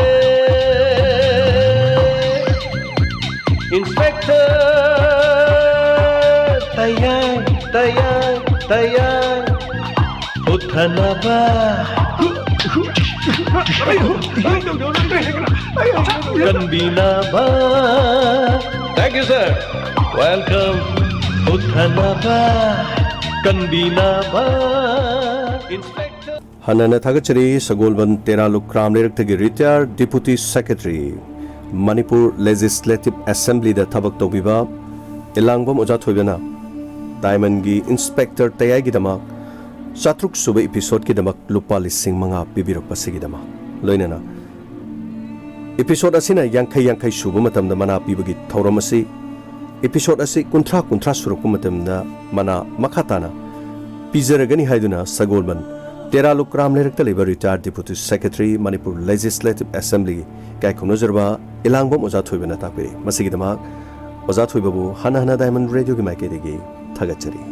ꯏꯟꯁꯄꯦꯛꯇꯔ ꯇꯌꯥꯏ, ꯇꯌꯥꯏ, ꯇꯌꯥꯏ꯫ ꯎꯠꯊꯅꯕ, ꯀꯟꯕꯤꯅꯕ꯫ Thank you, sir. Welcome. ꯎꯠꯊꯅꯕ, ꯀꯟꯕꯤꯅꯕ, ꯏꯟꯁꯄꯦꯛꯇꯔ꯫ ꯍꯟꯅ ꯍꯟꯅ ꯊꯥꯒꯠꯆꯔꯤ꯫ ꯁꯒꯣꯜꯕꯟ ꯇꯦꯔꯥ ꯂꯨꯀ꯭ꯔꯥꯝ ꯂꯩꯔꯛꯇꯒꯤ retired deputy secretary, Manipur legislative ꯑꯦꯁꯦꯝꯕ꯭ꯂꯤꯗ ꯊꯕꯛ ꯇꯧꯕꯤꯕ ꯏꯂꯥꯡꯕꯝ ꯑꯣꯖꯥ ꯊꯣꯏꯕꯅ ꯗꯥꯏꯃꯟꯒꯤ ꯏꯟꯁꯄꯦꯛꯇꯔ ꯇꯌꯥꯏꯒꯤꯗꯃꯛ ꯆꯥꯇ꯭ꯔꯨꯛ ꯁꯨꯕ episode ꯀꯤꯗꯃꯛ ꯂꯨꯄꯥ ꯂꯤꯁꯤꯡ ꯃꯉꯥ ꯄꯤꯕꯤꯔꯛꯄꯁꯤꯒꯤꯗꯃꯛ, ꯂꯣꯏꯅꯅ episode ꯑꯁꯤꯅ ꯌꯥꯡꯈꯩ ꯌꯥꯡꯈꯩ ꯁꯨꯕ ꯃꯇꯝꯗ ꯃꯅꯥ ꯄꯤꯕꯒꯤ ꯊꯧꯔꯝ ꯑꯁꯤ, episode ꯑꯁꯤ ꯀꯨꯟꯊ꯭ꯔꯥ ꯀꯨꯟꯊ꯭ꯔꯥ ꯁꯨꯔꯛꯄ ꯃꯇꯝꯗ ꯃꯅꯥ ꯃꯈꯥ ꯇꯥꯅ ꯄꯤꯖꯔꯒꯅꯤ ꯍꯥꯏꯗꯨꯅ ꯁꯒꯣꯜꯕꯟ ꯇꯦꯔꯥ ꯂꯨꯀ꯭ꯔꯥꯝ ꯂꯩꯔꯛꯇ ꯂꯩꯕ retired Deputy Secretary, Manipur Legislative Assembly, ꯏꯀꯥꯏ ꯈꯨꯝꯅꯖꯔꯕ ꯏꯂꯥꯡꯕꯝ ꯑꯣꯖꯥ ꯊꯣꯏꯕꯅ ꯇꯥꯛꯄꯤꯔꯤ꯫ ꯃꯁꯤꯒꯤꯗꯃꯛ ꯑꯣꯖꯥ ꯊꯣꯏꯕꯕꯨ ꯍꯟꯅ ꯍꯟꯅ Diamond Radio ꯒꯤ ꯃꯥꯏꯀꯩꯗꯒꯤ ꯊꯥꯒꯠꯆꯔꯤ꯫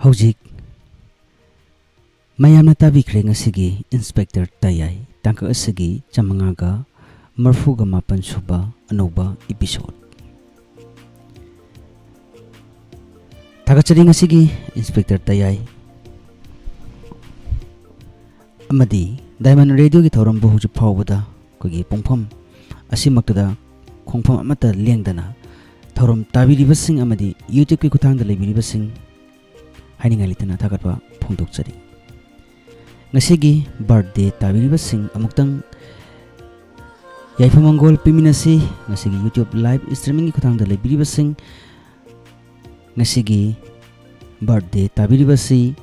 ꯍꯧꯖꯤꯛ ꯃꯌꯥꯝꯅ ꯇꯥꯕꯤꯈ꯭ꯔꯦ ꯉꯁꯤꯒꯤ Inspector ꯇꯌꯥꯏ ꯇꯥꯡꯀꯛ ꯑꯁꯤꯒꯤ ꯆꯥꯃꯉꯥꯒ ꯃꯔꯤꯐꯨꯒ ꯃꯥꯄꯟ ꯁꯨꯕ ꯑꯅꯧꯕ episode꯫ ꯊꯥꯒꯠꯆꯔꯤ ꯉꯁꯤꯒꯤ Inspector ꯇꯌꯥꯏ ꯑꯃꯗꯤ Diamond Radio ꯒꯤ ꯊꯧꯔꯝꯕꯨ ꯍꯧꯖꯤꯛ ꯐꯥꯎꯕꯗ ꯑꯩꯈꯣꯏꯒꯤ ꯄꯨꯡꯐꯝ ꯑꯁꯤꯃꯛꯇꯗ ꯈꯣꯡꯐꯝ ꯑꯃꯠꯇ ꯂꯦꯡꯗꯅ ꯊꯧꯔꯝ ꯇꯥꯕꯤꯔꯤꯕꯁꯤꯡ ꯑꯃꯗꯤ YouTube ꯀꯤ ꯈꯨꯠꯊꯥꯡꯗ ꯂꯩꯕꯤꯔꯤꯕꯁꯤꯡ ꯍꯥꯏꯅꯤꯡꯉꯥꯏ ꯂꯩꯇꯅ ꯊꯥꯒꯠꯄ ꯐꯣꯡꯗꯣꯛꯆꯔꯤ꯫ ꯉꯁꯤꯒꯤ birthday ꯇꯥꯕꯤꯔꯤꯕꯁꯤꯡ ꯑꯃꯨꯛꯇꯪ ꯌꯥꯏꯐ ꯃꯪꯒꯣꯜ ꯄꯤꯃꯤꯟꯅꯁꯤ꯫ ꯉꯁꯤꯒꯤ YouTube live streaming ꯒꯤ ꯈꯨꯠꯊꯥꯡꯗ ꯂꯩꯕꯤꯔꯤꯕꯁꯤꯡ, ꯉꯁꯤꯒꯤ birthday ꯇꯥꯕꯤꯔꯤꯕꯁꯤ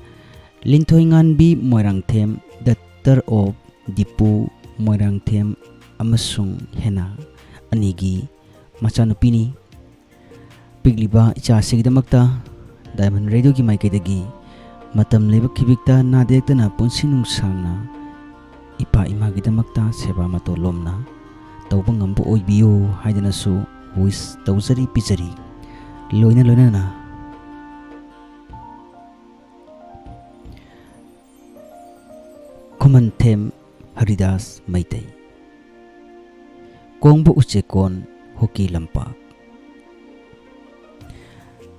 ꯂꯤꯟꯊꯣꯏꯉꯥꯟꯕꯤ Moirangthem, daughter of Dipu Moirangthem ꯑꯃꯁꯨꯡ ꯍꯦꯅꯥ ꯑꯅꯤꯒꯤ ꯃꯆꯥꯅꯨꯄꯤꯅꯤ꯫ ꯄꯤꯛꯂꯤꯕ ꯏꯆꯥꯁꯤꯒꯤꯗꯃꯛꯇ Diamond Radio ꯒꯤ ꯃꯥꯏꯀꯩꯗꯒꯤ ꯃꯇꯝ ꯂꯩꯕ ꯈꯤꯕꯤꯛꯇ ꯅꯥꯗ ꯌꯦꯛꯇꯅ ꯄꯨꯟꯁꯤ ꯅꯨꯡꯁꯥꯡꯅ ꯏꯄꯥ ꯏꯃꯥꯒꯤꯗꯃꯛꯇ ꯁꯦꯕꯥ ꯃꯇꯧ ꯂꯣꯝꯅ ꯇꯧꯕ ꯉꯝꯕ ꯑꯣꯏꯕꯤꯌꯨ ꯍꯥꯏꯗꯅꯁꯨ wish ꯇꯧꯖꯔꯤ, ꯄꯤꯖꯔꯤ꯫ ꯂꯣꯏꯅ ꯂꯣꯏꯅꯅ ꯈꯨꯃꯟꯊꯦꯝ ꯍꯔꯤꯗꯥꯁ ꯃꯩꯇꯩ꯫ ꯀꯣꯡꯕ ꯎꯆꯦꯛꯀꯣꯟ ꯍꯣꯀꯤ ꯂꯝꯄꯥꯛ꯫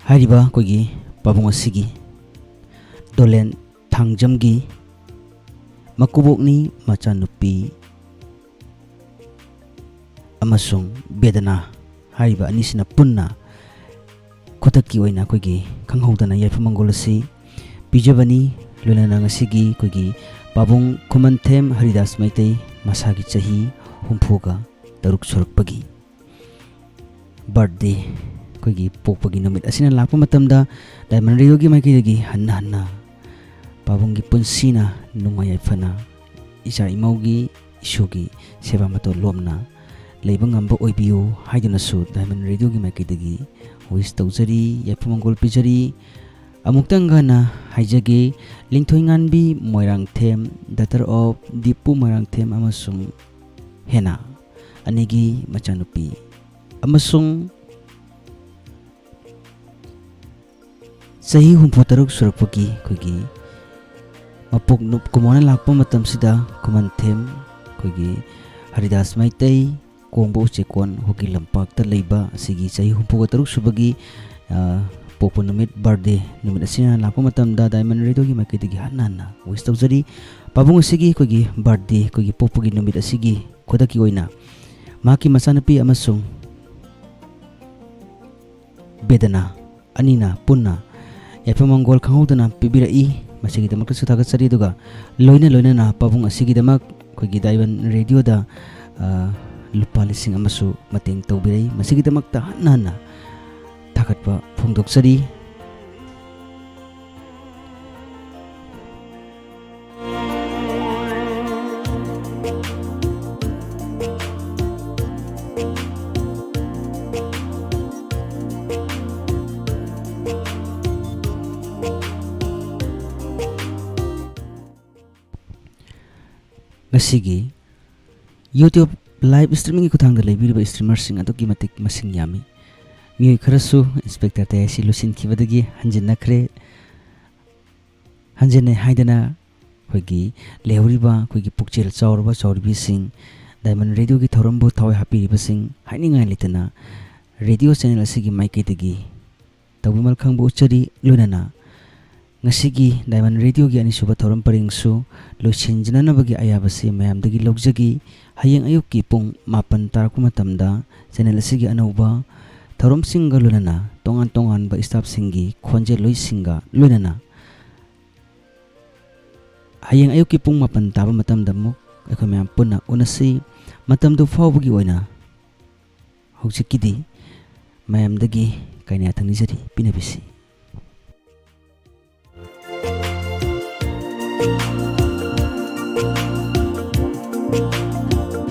ꯍꯥꯏꯔꯤꯕ ꯑꯩꯈꯣꯏꯒꯤ ꯄꯥꯕꯨꯡ ꯑꯁꯤꯒꯤ ꯗꯣꯂꯦꯟ ꯊꯥꯡꯖꯝꯒꯤ ꯃꯀꯨꯕꯣꯛꯅꯤ ꯃꯆꯥꯅꯨꯄꯤ ꯑꯃꯁꯨꯡ ꯕꯦꯗꯅꯥ ꯍꯥꯏꯔꯤꯕ ꯑꯅꯤꯁꯤꯅ ꯄꯨꯟꯅ ꯈꯨꯗꯛꯀꯤ ꯑꯣꯏꯅ ꯑꯩꯈꯣꯏꯒꯤ ꯈꯪꯍꯧꯗꯅ ꯌꯥꯏꯐ ꯃꯪꯒꯣꯜ ꯑꯁꯤ ꯄꯤꯖꯕꯅꯤ꯫ ꯂꯣꯏꯅꯅ ꯉꯁꯤꯒꯤ ꯑꯩꯈꯣꯏꯒꯤ ꯄꯥꯕꯨꯡ ꯈꯨꯃꯟꯊꯦꯝ ꯍꯔꯤꯗꯥꯁ ꯃꯩꯇꯩ ꯃꯁꯥꯒꯤ ꯆꯍꯤ ꯍꯨꯝꯐꯨꯒ ꯇꯔꯨꯛ ꯁꯨꯔꯛꯄꯒꯤ ꯕꯥꯔꯠꯗꯦ, ꯑꯩꯈꯣꯏꯒꯤ ꯄꯣꯛꯄꯒꯤ ꯅꯨꯃꯤꯠ ꯑꯁꯤꯅ ꯂꯥꯛꯄ ꯃꯇꯝꯗ ꯗꯥꯏꯃꯟ ꯔꯦꯗꯤꯑꯣꯒꯤ ꯃꯥꯏꯀꯩꯗꯒꯤ ꯍꯟꯅ ꯍꯟꯅ ꯄꯥꯕꯨꯡꯒꯤ ꯄꯨꯟꯁꯤꯅ ꯅꯨꯡꯉꯥꯏ ꯌꯥꯏꯐꯅ ꯏꯆꯥ ꯏꯃꯧꯒꯤ ꯏꯁꯨꯒꯤ ꯁꯦꯕꯥ ꯃꯇꯧ ꯂꯣꯝꯅ ꯂꯩꯕ ꯉꯝꯕ ꯑꯣꯏꯕꯤꯌꯨ ꯍꯥꯏꯗꯨꯅꯁꯨ ꯗꯥꯏꯃꯟ ꯔꯦꯗꯤꯑꯣꯒꯤ ꯃꯥꯏꯀꯩꯗꯒꯤ ꯋꯤꯁ ꯇꯧꯖꯔꯤ, ꯌꯥꯏꯐ ꯃꯪꯒꯣꯜ ꯄꯤꯖꯔꯤ꯫ ꯑꯃꯨꯛꯇꯪ ꯍꯟꯅ ꯍꯥꯏꯖꯒꯦ, ꯂꯤꯡꯊꯣꯏꯉꯥꯟꯕꯤ ꯃꯣꯏꯔꯥꯡꯊꯦꯝ, daughter of ꯗꯤꯄꯨ ꯃꯣꯏꯔꯥꯡꯊꯦꯝ ꯑꯃꯁꯨꯡ ꯍꯦꯅꯥ, ꯑꯅꯤꯒꯤ ꯃꯆꯥꯅꯨꯄꯤ, ꯑꯃꯁꯨꯡ ꯆꯍꯤ ꯍꯨꯝꯐꯨ ꯇꯔꯨꯛ ꯁꯨꯔꯛꯄꯒꯤ ꯑꯩꯈꯣꯏꯒꯤ ꯃꯄꯣꯛ ꯅꯨꯞ ꯀꯨꯝꯑꯣꯟꯅ ꯂꯥꯛꯄ ꯃꯇꯝꯁꯤꯗ ꯈꯨꯃꯟꯊꯦꯝ ꯑꯩꯈꯣꯏꯒꯤ ꯍꯔꯤꯗꯥꯁ ꯃꯩꯇꯩ ꯀꯣꯡꯕ ꯎꯆꯦꯛꯀꯣꯟ ꯍꯣꯀꯤ ꯂꯝꯄꯥꯛꯇ ꯂꯩꯕ ꯑꯁꯤꯒꯤ ꯆꯍꯤ ꯍꯨꯝꯐꯨꯒ ꯇꯔꯨꯛ ꯁꯨꯕꯒꯤ, ꯑ, ꯄꯣꯛꯄ ꯅꯨꯃꯤꯠ, ꯕꯥꯔꯗꯦ ꯅꯨꯃꯤꯠ ꯑꯁꯤꯅ ꯂꯥꯛꯄ ꯃꯇꯝꯗ ꯗꯥꯏꯃꯟ ꯔꯦꯗꯤꯑꯣꯒꯤ ꯃꯥꯏꯀꯩꯗꯒꯤ ꯍꯟꯅ ꯍꯟꯅ ꯋꯤꯁ ꯇꯧꯖꯔꯤ꯫ ꯄꯥꯕꯨꯡ ꯑꯁꯤꯒꯤ ꯑꯩꯈꯣꯏꯒꯤ ꯕꯥꯔꯗꯦ, ꯑꯩꯈꯣꯏꯒꯤ ꯄꯣꯛꯄꯒꯤ ꯅꯨꯃꯤꯠ ꯑꯁꯤꯒꯤ ꯈꯨꯗꯛꯀꯤ ꯑꯣꯏꯅ ꯃꯍꯥꯛꯀꯤ ꯃꯆꯥꯅꯨꯄꯤ ꯑꯃꯁꯨꯡ ꯕꯦꯗꯅꯥ ꯑꯅꯤꯅ ꯄꯨꯟꯅ ꯌꯥꯏꯐ ꯃꯪꯒꯣꯜ ꯈꯪꯍꯧꯗꯅ ꯄꯤꯕꯤꯔꯛꯏ꯫ ꯃꯁꯤꯒꯤꯗꯃꯛꯇꯁꯨ ꯊꯥꯒꯠꯆꯔꯤ꯫ ꯑꯗꯨꯒ ꯂꯣꯏꯅ ꯂꯣꯏꯅꯅ ꯄꯥꯕꯨꯡ ꯑꯁꯤꯒꯤꯗꯃꯛ ꯑꯩꯈꯣꯏꯒꯤ ꯗꯥꯏꯃꯟ ꯔꯦꯗꯤꯑꯣꯗ, ꯑ, ꯂꯨꯄꯥ ꯂꯤꯁꯤꯡ ꯑꯃꯁꯨ ꯃꯇꯦꯡ ꯇꯧꯕꯤꯔꯛꯏ꯫ ꯃꯁꯤꯒꯤꯗꯃꯛꯇ ꯍꯟꯅ ꯍꯟꯅ ꯊꯥꯒꯠꯄ ꯐꯣꯡꯗꯣꯛꯆꯔꯤ꯫ ꯉꯁꯤꯒꯤ YouTube live streamingꯒꯤ ꯈꯨꯠꯊꯥꯡꯗ ꯂꯩꯕꯤꯔꯤꯕ streamerꯁꯤꯡ ꯑꯗꯨꯛꯀꯤ ꯃꯇꯤꯛ ꯃꯁꯤꯡ ꯌꯥꯝꯃꯤ꯫ ꯃꯤꯑꯣꯏ ꯈꯔꯁꯨ Inspector ꯇꯌꯥꯏꯁꯤ ꯂꯣꯏꯁꯤꯟꯈꯤꯕꯗꯒꯤ ꯍꯟꯖꯤꯟꯅꯈ꯭ꯔꯦ꯫ ꯍꯟꯖꯤꯟꯅꯩ ꯍꯥꯏꯗꯅ ꯑꯩꯈꯣꯏꯒꯤ ꯂꯩꯍꯧꯔꯤꯕ ꯑꯩꯈꯣꯏꯒꯤ ꯄꯨꯛꯆꯦꯜ ꯆꯥꯎꯔꯕ ꯆꯥꯎꯔꯕꯤꯁꯤꯡ, ꯗꯥꯏꯃꯟ ꯔꯦꯗꯤꯑꯣꯒꯤ ꯊꯧꯔꯝꯕꯨ ꯊꯋꯥꯏ ꯍꯥꯞꯄꯤꯔꯤꯕꯁꯤꯡ, ꯍꯥꯏꯅꯤꯡꯉꯥꯏ ꯂꯩꯇꯅ ꯔꯦꯗꯤꯑꯣ channel ꯑꯁꯤꯒꯤ ꯃꯥꯏꯀꯩꯗꯒꯤ ꯇꯧꯕꯤꯃꯜ ꯈꯪꯕ ꯎꯠꯆꯔꯤ꯫ ꯂꯣꯏꯅꯅ ꯉꯁꯤꯒꯤ Diamond Radio ꯒꯤ ꯑꯅꯤꯁꯨꯕ ꯊꯧꯔꯝ ꯄꯔꯦꯡꯁꯨ ꯂꯣꯏꯁꯤꯟꯖꯅꯅꯕꯒꯤ ꯑꯌꯥꯕꯁꯤ ꯃꯌꯥꯝꯗꯒꯤ ꯂꯧꯖꯒꯦ꯫ ꯍꯌꯦꯡ ꯑꯌꯨꯛꯀꯤ ꯄꯨꯡ ꯃꯥꯄꯟ ꯇꯥꯔꯛꯄ ꯃꯇꯝꯗ channel ꯑꯁꯤꯒꯤ ꯑꯅꯧꯕ ꯊꯧꯔꯝꯁꯤꯡꯒ ꯂꯣꯏꯅꯅ ꯇꯣꯉꯥꯟ ꯇꯣꯉꯥꯟꯕ staff ꯁꯤꯡꯒꯤ ꯈꯣꯟꯖꯦꯜꯂꯣꯏꯁꯤꯡꯒ ꯂꯣꯏꯅꯅ ꯍꯌꯦꯡ ꯑꯌꯨꯛꯀꯤ ꯄꯨꯡ ꯃꯥꯄꯟ ꯇꯥꯕ ꯃꯇꯝꯗ ꯑꯃꯨꯛ ꯑꯩꯈꯣꯏ ꯃꯌꯥꯝ ꯄꯨꯟꯅ ꯎꯅꯁꯤ꯫ ꯃꯇꯝꯗꯨ ꯐꯥꯎꯕꯒꯤ ꯑꯣꯏꯅ ꯍꯧꯖꯤꯛꯀꯤꯗꯤ ꯃꯌꯥꯝꯗꯒꯤ ꯀꯥꯏꯅ ꯌꯥꯊꯪ ꯅꯤꯖꯔꯤ, ꯄꯤꯅꯕꯤꯁꯤ꯫